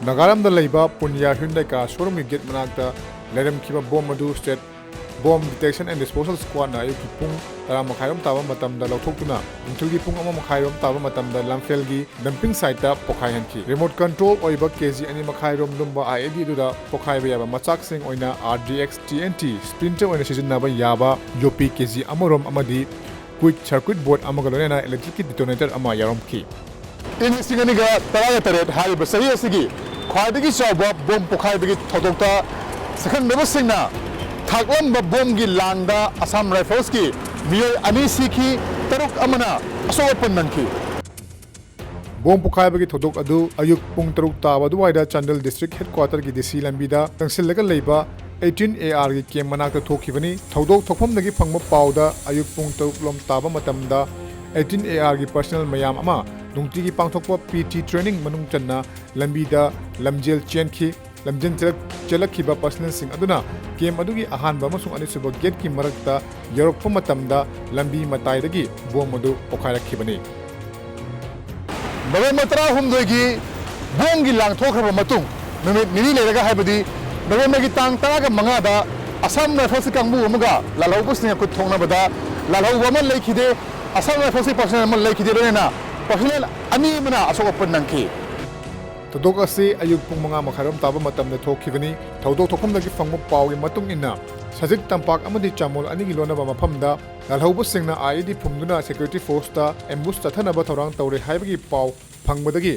ꯅꯥꯒꯥꯂꯦꯟꯗ ꯂꯩꯕ ꯄꯨꯅꯤꯌꯥ ꯍ꯭ꯌꯨꯟꯗꯥꯏ ꯀꯥꯔ ꯁꯣꯔꯨꯝꯒꯤ ꯒꯦꯠ ꯃꯅꯥꯛꯇ ꯂꯩꯔꯝꯈꯤꯕ ꯕꯣꯝ ꯑꯗꯨ state bomb detection and disposal ꯁ꯭ꯀ꯭ꯋꯥꯗꯅ ꯑꯌꯨꯛꯀꯤ ꯄꯨꯡ ꯇꯔꯥ ꯃꯈꯥꯏꯔꯣꯝ ꯇꯥꯕ ꯃꯇꯝꯗ ꯂꯧꯊꯣꯛꯇꯨꯅ ꯅꯨꯡꯊꯤꯜꯒꯤ ꯄꯨꯡ ꯑꯃ ꯃꯈꯥꯏꯔꯣꯝ ꯇꯥꯕ ꯃꯇꯝꯗ ꯂꯝꯐꯦꯜꯒꯤ ꯗꯝꯄꯤꯡ ꯁꯥꯏꯠꯇ ꯄꯣꯈꯥꯏꯍꯟꯈꯤ꯫ ꯔꯤꯃꯣꯠ ꯀꯟꯇ꯭ꯔꯣꯜ ꯑꯣꯏꯕ ꯀꯦ ꯖꯤ ꯑꯅꯤ ꯃꯈꯥꯏꯔꯣꯝ ꯂꯨꯝꯕ ꯑꯥꯏ ꯏ ꯗꯤ ꯑꯗꯨꯗ ꯄꯣꯈꯥꯏꯕ ꯌꯥꯕ ꯃꯆꯥꯛꯁꯤꯡ ꯑꯣꯏꯅ R D X, T N T, splinter ꯑꯣꯏꯅ ꯁꯤꯖꯤꯟꯅꯕ ꯌꯥꯕ ꯌꯣꯄꯤ ꯀꯦ ꯖꯤ ꯑꯃꯔꯣꯝ ꯑꯃꯗꯤ ꯀ꯭ꯋꯤꯛ ꯁꯔꯀ꯭ꯌꯨꯠ ꯕꯣꯔꯗ ꯑꯃꯒ ꯂꯣꯏꯅꯅ ꯏꯂꯦꯛꯇ꯭ꯔꯤꯛꯀꯤ ꯗꯤꯇꯣꯅꯦꯇꯔ ꯑꯃ ꯌꯥꯎꯔꯝꯈꯤ꯫ ꯏꯪ ꯂꯤꯁꯤꯡ ꯑꯅꯤꯒ ꯇꯔꯥꯒ ꯇꯔꯦꯠ ꯍꯥꯏꯔꯤꯕ ꯆꯍꯤ ꯑꯁꯤꯒꯤ ꯈ꯭ꯋꯥꯏꯗꯒꯤ ꯆꯥꯎꯕ ꯕꯣꯝ ꯄꯣꯈꯥꯏꯕꯒꯤ ꯊꯧꯗꯣꯛꯇ ꯁꯛꯈꯪꯅꯕꯁꯤꯡꯅ ꯊꯥꯛꯂꯝꯕ ꯕꯣꯝꯒꯤ ꯂꯥꯡꯗ ꯑꯁꯥꯝ ꯔꯥꯏꯐꯜꯁꯀꯤ ꯃꯤꯑꯣꯏ ꯑꯅꯤ ꯁꯤꯈꯤ, ꯇꯔꯨꯛ ꯑꯃꯅ ꯑꯁꯣꯛ ꯑꯄꯟ ꯅꯪꯈꯤ꯫ ꯕꯣꯝ ꯄꯣꯈꯥꯏꯕꯒꯤ ꯊꯧꯗꯣꯛ ꯑꯗꯨ ꯑꯌꯨꯛ ꯄꯨꯡ ꯇꯔꯨꯛ ꯇꯥꯕ ꯑꯗꯨꯋꯥꯏꯗ ꯆꯥꯟꯗꯦꯜ ꯗꯤꯁꯇ꯭ꯔꯤꯛ ꯍꯦꯗꯀ꯭ꯋꯥꯇꯔꯒꯤ ꯗꯤ ꯁꯤ ꯂꯝꯕꯤꯗ ꯆꯪꯁꯤꯜꯂꯒ ꯂꯩꯕ eighteen A R ꯒꯤ camp ꯃꯅꯥꯛꯇ ꯊꯣꯛꯈꯤꯕꯅꯤ꯫ ꯊꯧꯗꯣꯛ ꯊꯣꯛꯐꯝꯗꯒꯤ ꯐꯪꯕ ꯄꯥꯎꯗ ꯑꯌꯨꯛ ꯄꯨꯡ ꯇꯔꯨꯛ ꯂꯣꯝ ꯇꯥꯕ ꯃꯇꯝꯗ eighteen A R ꯒꯤ personnel ꯃꯌꯥꯝ ꯑꯃ ꯅꯨꯡꯇꯤꯒꯤ ꯄꯥꯡꯊꯣꯛꯄ P T training ꯃꯅꯨꯡ ꯆꯟꯅ ꯂꯝꯕꯤꯗ ꯂꯝꯖꯦꯜ ꯆꯦꯟꯈꯤ꯫ ꯂꯝꯖꯦꯜ ꯆꯦꯜꯂꯛ-, ꯆꯦꯜꯂꯛꯈꯤꯕ personnelꯁꯤꯡ ꯑꯗꯨꯅ camp ꯑꯗꯨꯒꯤ ꯑꯍꯥꯟꯕ ꯑꯃꯁꯨꯡ ꯑꯅꯤꯁꯨꯕ gateꯀꯤ ꯃꯔꯛꯇ ꯌꯧꯔꯛꯄ ꯃꯇꯝꯗ ꯂꯝꯕꯤ ꯃꯇꯥꯏꯗꯒꯤ bomb ꯑꯗꯨ ꯄꯣꯈꯥꯏꯔꯛꯈꯤꯕꯅꯤ꯫ ꯅꯕꯦꯝꯕꯔ ꯇꯔꯥꯍꯨꯝꯗꯣꯏꯒꯤ ꯕꯣꯝꯒꯤ ꯂꯥꯡ ꯊꯣꯛꯈ꯭ꯔꯕ ꯃꯇꯨꯡ ꯅꯨꯃꯤꯠ ꯅꯤꯅꯤ ꯂꯩꯔꯒ, ꯍꯥꯏꯕꯗꯤ ꯅꯕꯦꯝꯕꯔꯒꯤ ꯇꯥꯡ ꯇꯔꯥꯒ ꯃꯉꯥꯗ Assam Rifles ꯀꯥꯡꯕꯨ ꯑꯃꯒ ꯂꯥꯜꯍꯧꯕꯁꯤꯡꯒ ꯈꯨꯠ ꯊꯣꯛꯅꯕꯗ ꯂꯥꯜꯍꯧꯕ ꯑꯃ ꯂꯩꯈꯤꯗꯦ, Assam Rifles personnel ꯑꯃ ꯂꯩꯈꯤꯗꯦ, ꯂꯣꯏꯅꯅ personnel ꯑꯅꯤ ꯑꯃꯅ ꯑꯁꯣꯛ ꯑꯄꯟ ꯅꯪꯈꯤ꯫ ꯊꯧꯗꯣꯛ ꯑꯁꯤ ꯑꯌꯨꯛ ꯄꯨꯡ ꯃꯉꯥ ꯃꯈꯥꯏꯔꯣꯝ ꯇꯥꯕ ꯃꯇꯝꯗ ꯊꯣꯛꯈꯤꯕꯅꯤ꯫ ꯊꯧꯗꯣꯛ ꯊꯣꯛꯐꯝꯗꯒꯤ ꯐꯪꯕ ꯄꯥꯎꯒꯤ ꯃꯇꯨꯡ ꯏꯟꯅ, ꯁꯖꯤꯛ ꯇꯝꯄꯥꯛ ꯑꯃꯗꯤ ꯆꯥꯃꯣꯜ ꯑꯅꯤꯒꯤ ꯂꯣꯟꯅꯕ ꯃꯐꯝꯗ ꯂꯥꯜꯍꯧꯕꯁꯤꯡꯅ I E D ꯐꯨꯝꯗꯨꯅ security forceꯇ ambush ꯆꯠꯊꯅꯕ ꯊꯧꯔꯥꯡ ꯇꯧꯔꯦ ꯍꯥꯏꯕꯒꯤ ꯄꯥꯎ ꯐꯪꯕꯗꯒꯤ,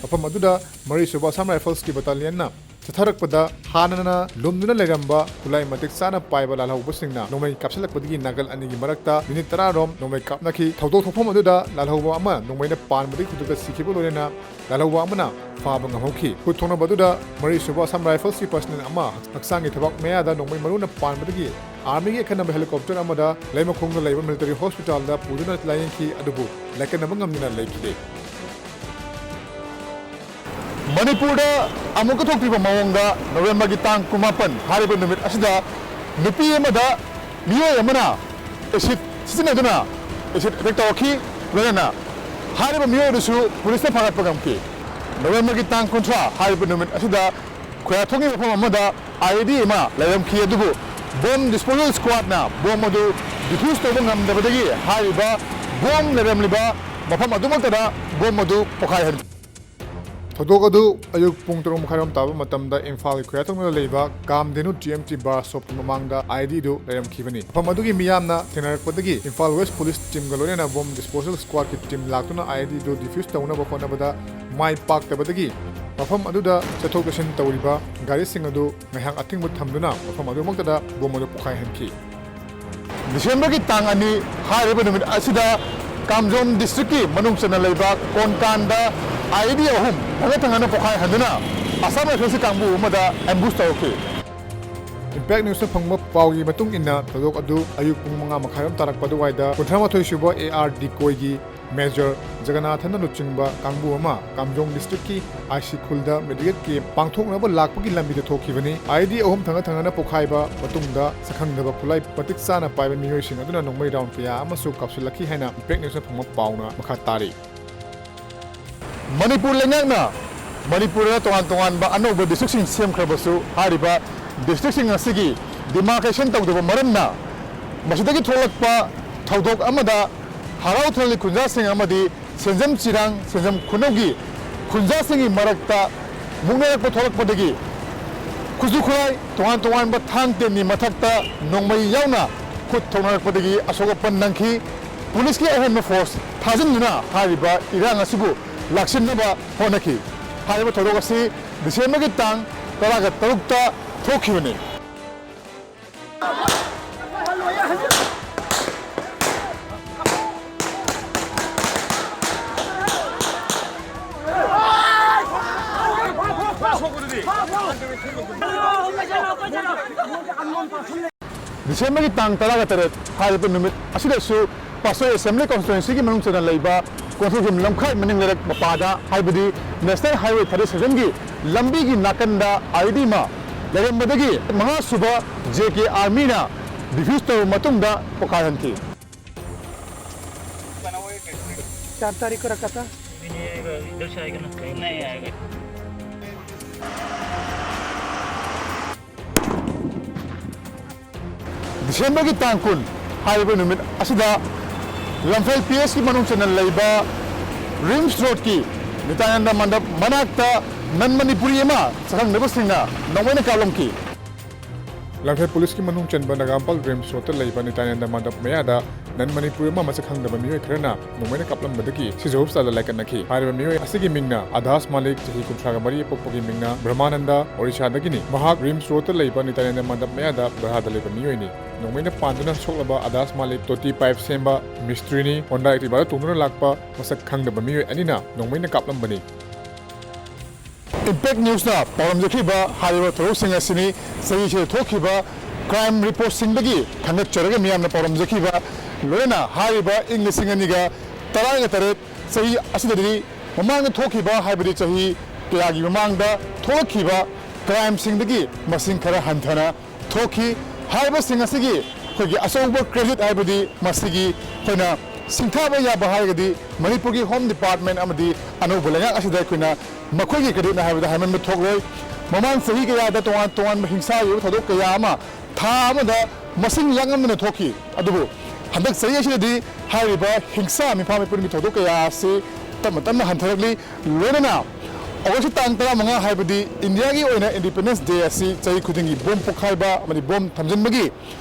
ꯃꯐꯝ ꯑꯗꯨꯗ ꯃꯔꯤꯁꯨꯕ Assam Riflesꯀꯤ battalionꯅ ꯆꯠꯊꯔꯛꯄꯗ, ꯍꯥꯟꯅꯅ ꯂꯨꯝꯗꯨꯅ ꯂꯩꯔꯝꯕ ꯈꯨꯠꯂꯥꯏ ꯃꯇꯤꯛ ꯆꯥꯅ ꯄꯥꯏꯕ ꯂꯥꯜꯍꯧꯕꯁꯤꯡꯅ ꯅꯣꯡꯃꯩ ꯀꯥꯞꯁꯤꯜꯂꯛꯄꯗꯒꯤ ꯅꯥꯒꯜ ꯑꯅꯤꯒꯤ ꯃꯔꯛꯇ minute ꯇꯔꯥ ꯔꯣꯝ ꯅꯣꯡꯃꯩ ꯀꯥꯞꯅꯈꯤ꯫ ꯊꯧꯗꯣꯛ ꯊꯣꯛꯐꯝ ꯑꯗꯨꯗ ꯂꯥꯜꯍꯧꯕ ꯑꯃ ꯅꯣꯡꯃꯩꯅ ꯄꯥꯟꯕꯗꯒꯤ ꯈꯨꯗꯛꯇ ꯁꯤꯈꯤꯕ ꯂꯣꯏꯅꯅ ꯂꯥꯜꯍꯧꯕ ꯑꯃꯅ ꯐꯥꯕ ꯉꯝꯍꯧꯈꯤ꯫ ꯈꯨꯠ ꯊꯣꯛꯅꯕ ꯑꯗꯨꯗ ꯃꯔꯤꯁꯨꯕ Assam Riflesꯀꯤ personnel ꯑꯃ ꯍꯛꯆꯥꯡꯒꯤ ꯊꯕꯥꯛ ꯃꯌꯥꯗ ꯅꯣꯡꯃꯩ ꯃꯔꯨꯅ ꯄꯥꯟꯕꯗꯒꯤ Armyꯒꯤ ꯑꯈꯟꯅꯕ helicopter ꯑꯃꯗ ꯂꯩꯃꯈꯣꯡꯗ ꯂꯩꯕ military hospitalꯗ ꯄꯨꯗꯨꯅ ꯂꯥꯌꯦꯡꯈꯤ, ꯑꯗꯨꯕꯨ ꯂꯥꯏꯀꯠꯅꯕ ꯉꯝꯗꯅ ꯂꯩꯈꯤꯗꯦ꯫ ꯃꯅꯤꯄꯨꯔꯗ ꯑꯃꯨꯛꯀ ꯊꯣꯛꯇ꯭ꯔꯤꯕ ꯃꯑꯣꯡꯗ ꯅꯕꯦꯝꯕꯔꯒꯤ ꯇꯥꯡ ꯀꯨꯟꯃꯥꯄꯟ ꯍꯥꯏꯔꯤꯕ ꯅꯨꯃꯤꯠ ꯑꯁꯤꯗ ꯅꯨꯄꯤ ꯑꯃꯗ ꯃꯤꯑꯣꯏ ꯑꯃꯅ acid ꯁꯤꯖꯤꯟꯅꯗꯨꯅ acid attack ꯇꯧꯔꯛꯈꯤ꯫ ꯂꯣꯏꯅꯅ ꯍꯥꯏꯔꯤꯕ ꯃꯤꯑꯣꯏ ꯑꯗꯨꯁꯨ ꯄꯨꯂꯤꯁꯅ ꯐꯥꯒꯠꯄ ꯉꯝꯈꯤ꯫ ꯅꯕꯦꯝꯕꯔꯒꯤ ꯇꯥꯡ ꯀꯨꯟꯊ꯭ꯔꯥ ꯍꯥꯏꯔꯤꯕ ꯅꯨꯃꯤꯠ ꯑꯁꯤꯗ ꯈꯨꯌꯥꯊꯣꯡꯒꯤ ꯃꯐꯝ ꯑꯃꯗ I E D ꯑꯃ ꯂꯩꯔꯝꯈꯤ, ꯑꯗꯨꯕꯨ bomb disposal squadꯅ bomb ꯑꯗꯨ defuse ꯇꯧꯕ ꯉꯝꯗꯕꯗꯒꯤ ꯍꯥꯏꯔꯤꯕ bomb ꯂꯩꯔꯝꯂꯤꯕ ꯃꯐꯝ ꯑꯗꯨꯃꯛꯇꯗ bomb ꯑꯗꯨ ꯄꯣꯈꯥꯏꯍꯟꯈꯤ꯫ ꯊꯧꯗꯣꯛ ꯑꯗꯨ ꯑꯌꯨꯛ ꯄꯨꯡ ꯇꯔꯨꯛ ꯃꯈꯥꯏꯔꯣꯝ ꯇꯥꯕ ꯃꯇꯝꯗ ꯏꯝꯐꯥꯜꯒꯤ ꯈꯨꯌꯥꯊꯣꯡꯗ ꯂꯩꯕ ꯀꯥꯝꯙꯦꯅꯨ T M T bar shopꯀꯤ ꯃꯃꯥꯡꯗ I E D ꯑꯗꯨ ꯂꯩꯔꯝꯈꯤꯕꯅꯤ꯫ ꯃꯐꯝ ꯑꯗꯨꯒꯤ ꯃꯤꯌꯥꯝꯅ ꯊꯦꯡꯅꯔꯛꯄꯗꯒꯤ ꯏꯝꯐꯥꯜ West Police teamꯒ ꯂꯣꯏꯅꯅ bomb disposal squadꯀꯤ team ꯂꯥꯛꯇꯨꯅ I E D ꯑꯗꯨ defuse ꯇꯧꯅꯕ ꯍꯣꯠꯅꯕꯗ ꯃꯥꯏ ꯄꯥꯛꯇꯕꯗꯒꯤ ꯃꯐꯝ ꯑꯗꯨꯗ ꯆꯠꯊꯣꯛ ꯆꯠꯁꯤꯟ ꯇꯧꯔꯤꯕ ꯒꯥꯔꯤꯁꯤꯡ ꯑꯗꯨ ꯉꯥꯏꯍꯥꯛ ꯑꯊꯤꯡꯕ ꯊꯝꯗꯨꯅ ꯃꯐꯝ ꯑꯗꯨꯃꯛꯇꯗ bomb ꯑꯗꯨ ꯄꯣꯈꯥꯏꯍꯟꯈꯤ꯫ ꯗꯤꯁꯦꯝꯕꯔꯒꯤ ꯇꯥꯡ ꯑꯅꯤ ꯍꯥꯏꯔꯤꯕ ꯅꯨꯃꯤꯠ ꯑꯁꯤꯗ ꯀꯥꯝꯖꯣꯟ districtꯀꯤ ꯃꯅꯨꯡ ꯆꯟꯅ ꯂꯩꯕ ꯀꯣꯟꯀꯥꯟꯗ I E D ꯑꯍꯨꯝ ꯊꯪꯅ ꯊꯪꯅꯅ ꯄꯣꯈꯥꯏꯍꯟꯗꯨꯅ Assam Riflesꯀꯤ ꯀꯥꯡꯕꯨ ꯑꯃꯗ ambush ꯇꯧꯔꯛꯈꯤ꯫ Impact Newsꯅ ꯐꯪꯕ ꯄꯥꯎꯒꯤ ꯃꯇꯨꯡ ꯏꯟꯅ, ꯊꯧꯗꯣꯛ ꯑꯗꯨ ꯑꯌꯨꯛ ꯄꯨꯡ ꯃꯉꯥ ꯃꯈꯥꯏꯔꯣꯝ ꯇꯥꯔꯛꯄ ꯑꯗꯨꯋꯥꯏꯗ ꯀꯨꯟꯊ꯭ꯔꯥ ꯃꯥꯊꯣꯏ ꯁꯨꯕ AR decoyꯒꯤ Major ꯖꯒꯅꯥꯊꯟꯅ ꯂꯨꯆꯤꯡꯕ ꯀꯥꯡꯕꯨ ꯑꯃ ꯀꯥꯝꯖꯣꯡ districtꯀꯤ IC ꯈꯨꯜꯗ medical camp ꯄꯥꯡꯊꯣꯛꯅꯕ ꯂꯥꯛꯄꯒꯤ ꯂꯝꯕꯤꯗ ꯊꯣꯛꯈꯤꯕꯅꯤ꯫ IED ꯑꯍꯨꯝ ꯊꯪꯅ ꯊꯪꯅꯅ ꯄꯣꯈꯥꯏꯕ ꯃꯇꯨꯡꯗ, ꯁꯛꯈꯪꯗꯕ ꯈꯨꯠꯂꯥꯏ ꯃꯇꯤꯛ ꯆꯥꯅ ꯄꯥꯏꯕ ꯃꯤꯑꯣꯏꯁꯤꯡ ꯑꯗꯨꯅ ꯅꯣꯡꯃꯩ round ꯀꯌꯥ ꯑꯃꯁꯨ ꯀꯥꯞꯁꯤꯜꯂꯛꯈꯤ ꯍꯥꯏꯅ Impact Newsꯅ ꯐꯪꯕ ꯄꯥꯎꯅ ꯃꯈꯥ ꯇꯥꯔꯤ꯫ ꯃꯅꯤꯄꯨꯔ ꯂꯩꯉꯥꯛꯅ ꯃꯅꯤꯄꯨꯔꯗ ꯇꯣꯉꯥꯟ ꯇꯣꯉꯥꯟꯕ ꯑꯅꯧꯕ districtꯁꯤꯡ ꯁꯦꯝꯈ꯭ꯔꯕꯁꯨ, ꯍꯥꯏꯔꯤꯕ districtꯁꯤꯡ ꯑꯁꯤꯒꯤ demarcation ꯇꯧꯗꯕ ꯃꯔꯝꯅ, ꯃꯁꯤꯗꯒꯤ ꯊꯣꯛꯂꯛꯄ ꯊꯧꯗꯣꯛ ꯑꯃꯗ ꯍꯔꯥꯎ ꯊꯣꯏꯂꯤ ꯈꯨꯟꯖꯥꯁꯤꯡ ꯑꯃꯗꯤ ꯁꯦꯟꯖꯝ ꯆꯤꯔꯥꯡ, ꯁꯦꯟꯖꯝ ꯈꯨꯅꯧꯒꯤ ꯈꯨꯟꯖꯥꯁꯤꯡꯒꯤ ꯃꯔꯛꯇ ꯃꯨꯛꯅꯔꯛꯄ ꯊꯣꯛꯂꯛꯄꯗꯒꯤ, ꯈꯨꯠꯁꯨ ꯈꯨꯠꯂꯥꯏ ꯇꯣꯉꯥꯟ ꯇꯣꯉꯥꯟꯕ ꯊꯥꯡ ꯇꯦꯟꯒꯤ ꯃꯊꯛꯇ ꯅꯣꯡꯃꯩ ꯌꯥꯎꯅ ꯈꯨꯠ ꯊꯣꯛꯅꯔꯛꯄꯗꯒꯤ ꯑꯁꯣꯛ ꯑꯄꯟ ꯅꯪꯈꯤ꯫ ꯄꯨꯂꯤꯁꯀꯤ ꯑꯍꯦꯟꯕ force ꯊꯥꯖꯤꯟꯗꯨꯅ ꯍꯥꯏꯔꯤꯕ ꯏꯔꯥꯡ ꯑꯁꯤꯕꯨ ꯂꯥꯛꯁꯤꯟꯅꯕ ꯍꯣꯠꯅꯈꯤ꯫ ꯍꯥꯏꯔꯤꯕ ꯊꯧꯗꯣꯛ ꯑꯁꯤ Decemberꯒꯤ ꯇꯥꯡ ꯇꯔꯥꯒ ꯇꯔꯨꯛꯇ ꯊꯣꯛꯈꯤꯕꯅꯤ꯫ Decemberꯒꯤ ꯇꯥꯡ ꯇꯔꯥꯒ ꯇꯔꯦꯠ ꯍꯥꯏꯔꯤꯕ ꯅꯨꯃꯤꯠ ꯑꯁꯤꯗꯁꯨ ꯄꯥꯠꯁꯣꯏ Assembly Constituencyꯒꯤ ꯃꯅꯨꯡ ꯆꯟꯅ ꯂꯩꯕ ꯀꯣꯟꯊꯧꯖꯝ ꯂꯝꯈꯥꯏ ꯃꯅꯤꯡ ꯂꯩꯔꯛ ꯃꯄꯥꯗ, ꯍꯥꯏꯕꯗꯤ National Highway thirty sevenꯒꯤ ꯂꯝꯕꯤꯒꯤ ꯅꯥꯀꯟꯗ IED ꯑꯃ ꯂꯩꯔꯝꯕꯗꯒꯤ ꯃꯉꯥ ꯁꯨꯕ JK Armyꯅ defuse ꯇꯧꯔꯕ ꯃꯇꯨꯡꯗ ꯄꯣꯈꯥꯏꯍꯟꯈꯤ꯫ चार तारीख को रखा था। Decemberꯒꯤ ꯇꯥꯡ ꯀꯨꯟ ꯍꯥꯏꯔꯤꯕ ꯅꯨꯃꯤꯠ ꯑꯁꯤꯗ ꯂꯝꯐꯦꯜ PSꯀꯤ ꯃꯅꯨꯡ ꯆꯟꯅ ꯂꯩꯕ RIMS Roadꯀꯤ ꯅꯤꯇꯥꯅꯟꯗ ꯃꯟꯗꯞ ꯃꯅꯥꯛꯇ non Manipuri ꯑꯃ ꯁꯛꯈꯪꯗꯕꯁꯤꯡꯅ ꯅꯣꯡꯃꯩꯅ ꯀꯥꯞꯂꯝꯈꯤ꯫ ꯂꯝꯐꯦꯜ ꯄꯨꯂꯤꯁꯀꯤ ꯃꯅꯨꯡ ꯆꯟꯕ ꯅꯒꯥꯝꯄꯥꯜ RIMS Roadꯇ ꯂꯩꯕ ꯅꯤꯇꯥꯅꯟꯗ ꯃꯟꯗꯞ ꯃꯌꯥꯗ non Manipuri ꯑꯃ ꯃꯁꯛ ꯈꯪꯗꯕ ꯃꯤꯑꯣꯏ ꯈꯔꯅ ꯅꯣꯡꯃꯩꯅ ꯀꯥꯞꯂꯝꯕꯗꯒꯤ ꯁꯤꯖꯥ ꯍꯣꯁꯄꯤꯇꯥꯜꯗ ꯂꯥꯏꯀꯠꯅꯈꯤ꯫ ꯍꯥꯏꯔꯤꯕ ꯃꯤꯑꯣꯏ ꯑꯁꯤꯒꯤ ꯃꯤꯡꯅ ꯑꯗꯥꯁ ꯃꯥꯂꯤꯛ, ꯆꯍꯤ ꯀꯨꯟꯊ꯭ꯔꯥꯒ ꯃꯔꯤ, ꯑꯄꯣꯛꯄꯒꯤ ꯃꯤꯡꯅ ꯕ꯭ꯔꯍꯃꯥꯅꯟꯗ, ꯑꯣꯔꯤꯁꯥꯗꯒꯤꯅꯤ꯫ ꯃꯍꯥꯛ RIMS Roadꯇ ꯂꯩꯕ ꯅꯤꯇꯥꯅꯟꯗ ꯃꯟꯗꯞ ꯃꯌꯥꯗ ꯚꯔꯥꯗ ꯂꯩꯕ ꯃꯤꯑꯣꯏꯅꯤ꯫ ꯅꯣꯡꯃꯩꯅ ꯄꯥꯟꯗꯨꯅ ꯁꯣꯛꯂꯕ ꯑꯗꯥꯁ ꯃꯥꯂꯤꯛ ꯇꯣꯇꯤ pipe ꯁꯦꯝꯕ ꯃꯤꯁꯇ꯭ꯔꯤꯅꯤ꯫ Honda Activaꯗ ꯇꯣꯡꯗꯨꯅ ꯂꯥꯛꯄ ꯃꯁꯛ ꯈꯪꯗꯕ ꯃꯤꯑꯣꯏ ꯑꯅꯤꯅ ꯅꯣꯡꯃꯩꯅ ꯀꯥꯞꯂꯝꯕꯅꯤ꯫ Impact Newsꯅ ꯄꯥꯎꯗꯝꯖꯈꯤꯕ ꯍꯥꯏꯔꯤꯕ ꯊꯧꯗꯣꯛꯁꯤꯡ ꯑꯁꯤꯅꯤ꯫ ꯆꯍꯤꯁꯤꯗ ꯊꯣꯛꯈꯤꯕ crime reportꯁꯤꯡꯗꯒꯤ ꯈꯟꯒꯠꯆꯔꯒ ꯃꯤꯌꯥꯝꯅ ꯄꯥꯎꯗꯝꯖꯈꯤꯕ, ꯂꯣꯏꯅꯅ ꯍꯥꯏꯔꯤꯕ ꯏꯪ ꯂꯤꯁꯤꯡ ꯑꯅꯤꯒ ꯇꯔꯥꯒ ꯇꯔꯦꯠ ꯆꯍꯤ ꯑꯁꯤꯗꯗꯤ ꯃꯃꯥꯡꯗ ꯊꯣꯛꯈꯤꯕ, ꯍꯥꯏꯕꯗꯤ ꯆꯍꯤ ꯀꯌꯥꯒꯤ ꯃꯃꯥꯡꯗ ꯊꯣꯛꯂꯛꯈꯤꯕ crimeꯁꯤꯡꯗꯒꯤ ꯃꯁꯤꯡ ꯈꯔ ꯍꯟꯊꯅ ꯊꯣꯛꯈꯤ꯫ ꯍꯥꯏꯔꯤꯕꯁꯤꯡ ꯑꯁꯤꯒꯤ ꯑꯩꯈꯣꯏꯒꯤ ꯑꯆꯧꯕ credit, ꯍꯥꯏꯕꯗꯤ ꯃꯁꯤꯒꯤ ꯑꯩꯈꯣꯏꯅ ꯁꯤꯡꯊꯥꯕ ꯌꯥꯕ ꯍꯥꯏꯔꯒꯗꯤ ꯃꯅꯤꯄꯨꯔꯒꯤ Home Department ꯑꯃꯗꯤ ꯑꯅꯧꯕ ꯂꯩꯉꯥꯛ ꯑꯁꯤꯗ ꯑꯩꯈꯣꯏꯅ ꯃꯈꯣꯏꯒꯤ creditꯅ ꯍꯥꯏꯕꯗ ꯍꯥꯏꯃꯟꯕ ꯊꯣꯛꯂꯣꯏ꯫ ꯃꯃꯥꯡ ꯆꯍꯤ ꯀꯌꯥꯗ ꯇꯣꯉꯥꯟ ꯇꯣꯉꯥꯟꯕ ꯍꯤꯡꯁꯥꯒꯤ ꯑꯣꯏꯕ ꯊꯧꯗꯣꯛ ꯀꯌꯥ ꯑꯃ ꯊꯥ ꯑꯃꯗ ꯃꯁꯤꯡ ꯂꯥꯡꯉꯝꯗꯅ ꯊꯣꯛꯈꯤ꯫ ꯑꯗꯨꯕꯨ ꯍꯟꯗꯛ ꯆꯍꯤ ꯑꯁꯤꯗꯗꯤ ꯍꯥꯏꯔꯤꯕ ꯍꯤꯡꯁꯥ ꯃꯤꯐꯥ ꯃꯤꯄꯨꯟꯒꯤ ꯊꯧꯗꯣꯛ ꯀꯌꯥ ꯑꯁꯤ ꯇꯞꯅ ꯇꯞꯅ ꯍꯟꯊꯔꯛꯂꯤ꯫ ꯂꯣꯏꯅꯅ ꯑꯣꯒꯁꯀꯤ ꯇꯥꯡ ꯇꯔꯥꯃꯉꯥ, ꯍꯥꯏꯕꯗꯤ ꯏꯟꯗꯤꯌꯥꯒꯤ ꯑꯣꯏꯅ Independence Day ꯑꯁꯤ ꯆꯍꯤ ꯈꯨꯗꯤꯡꯒꯤ bomb ꯄꯣꯈꯥꯏꯕ ꯑꯃꯗꯤ bomb ꯊꯝꯖꯤꯟꯕꯒꯤ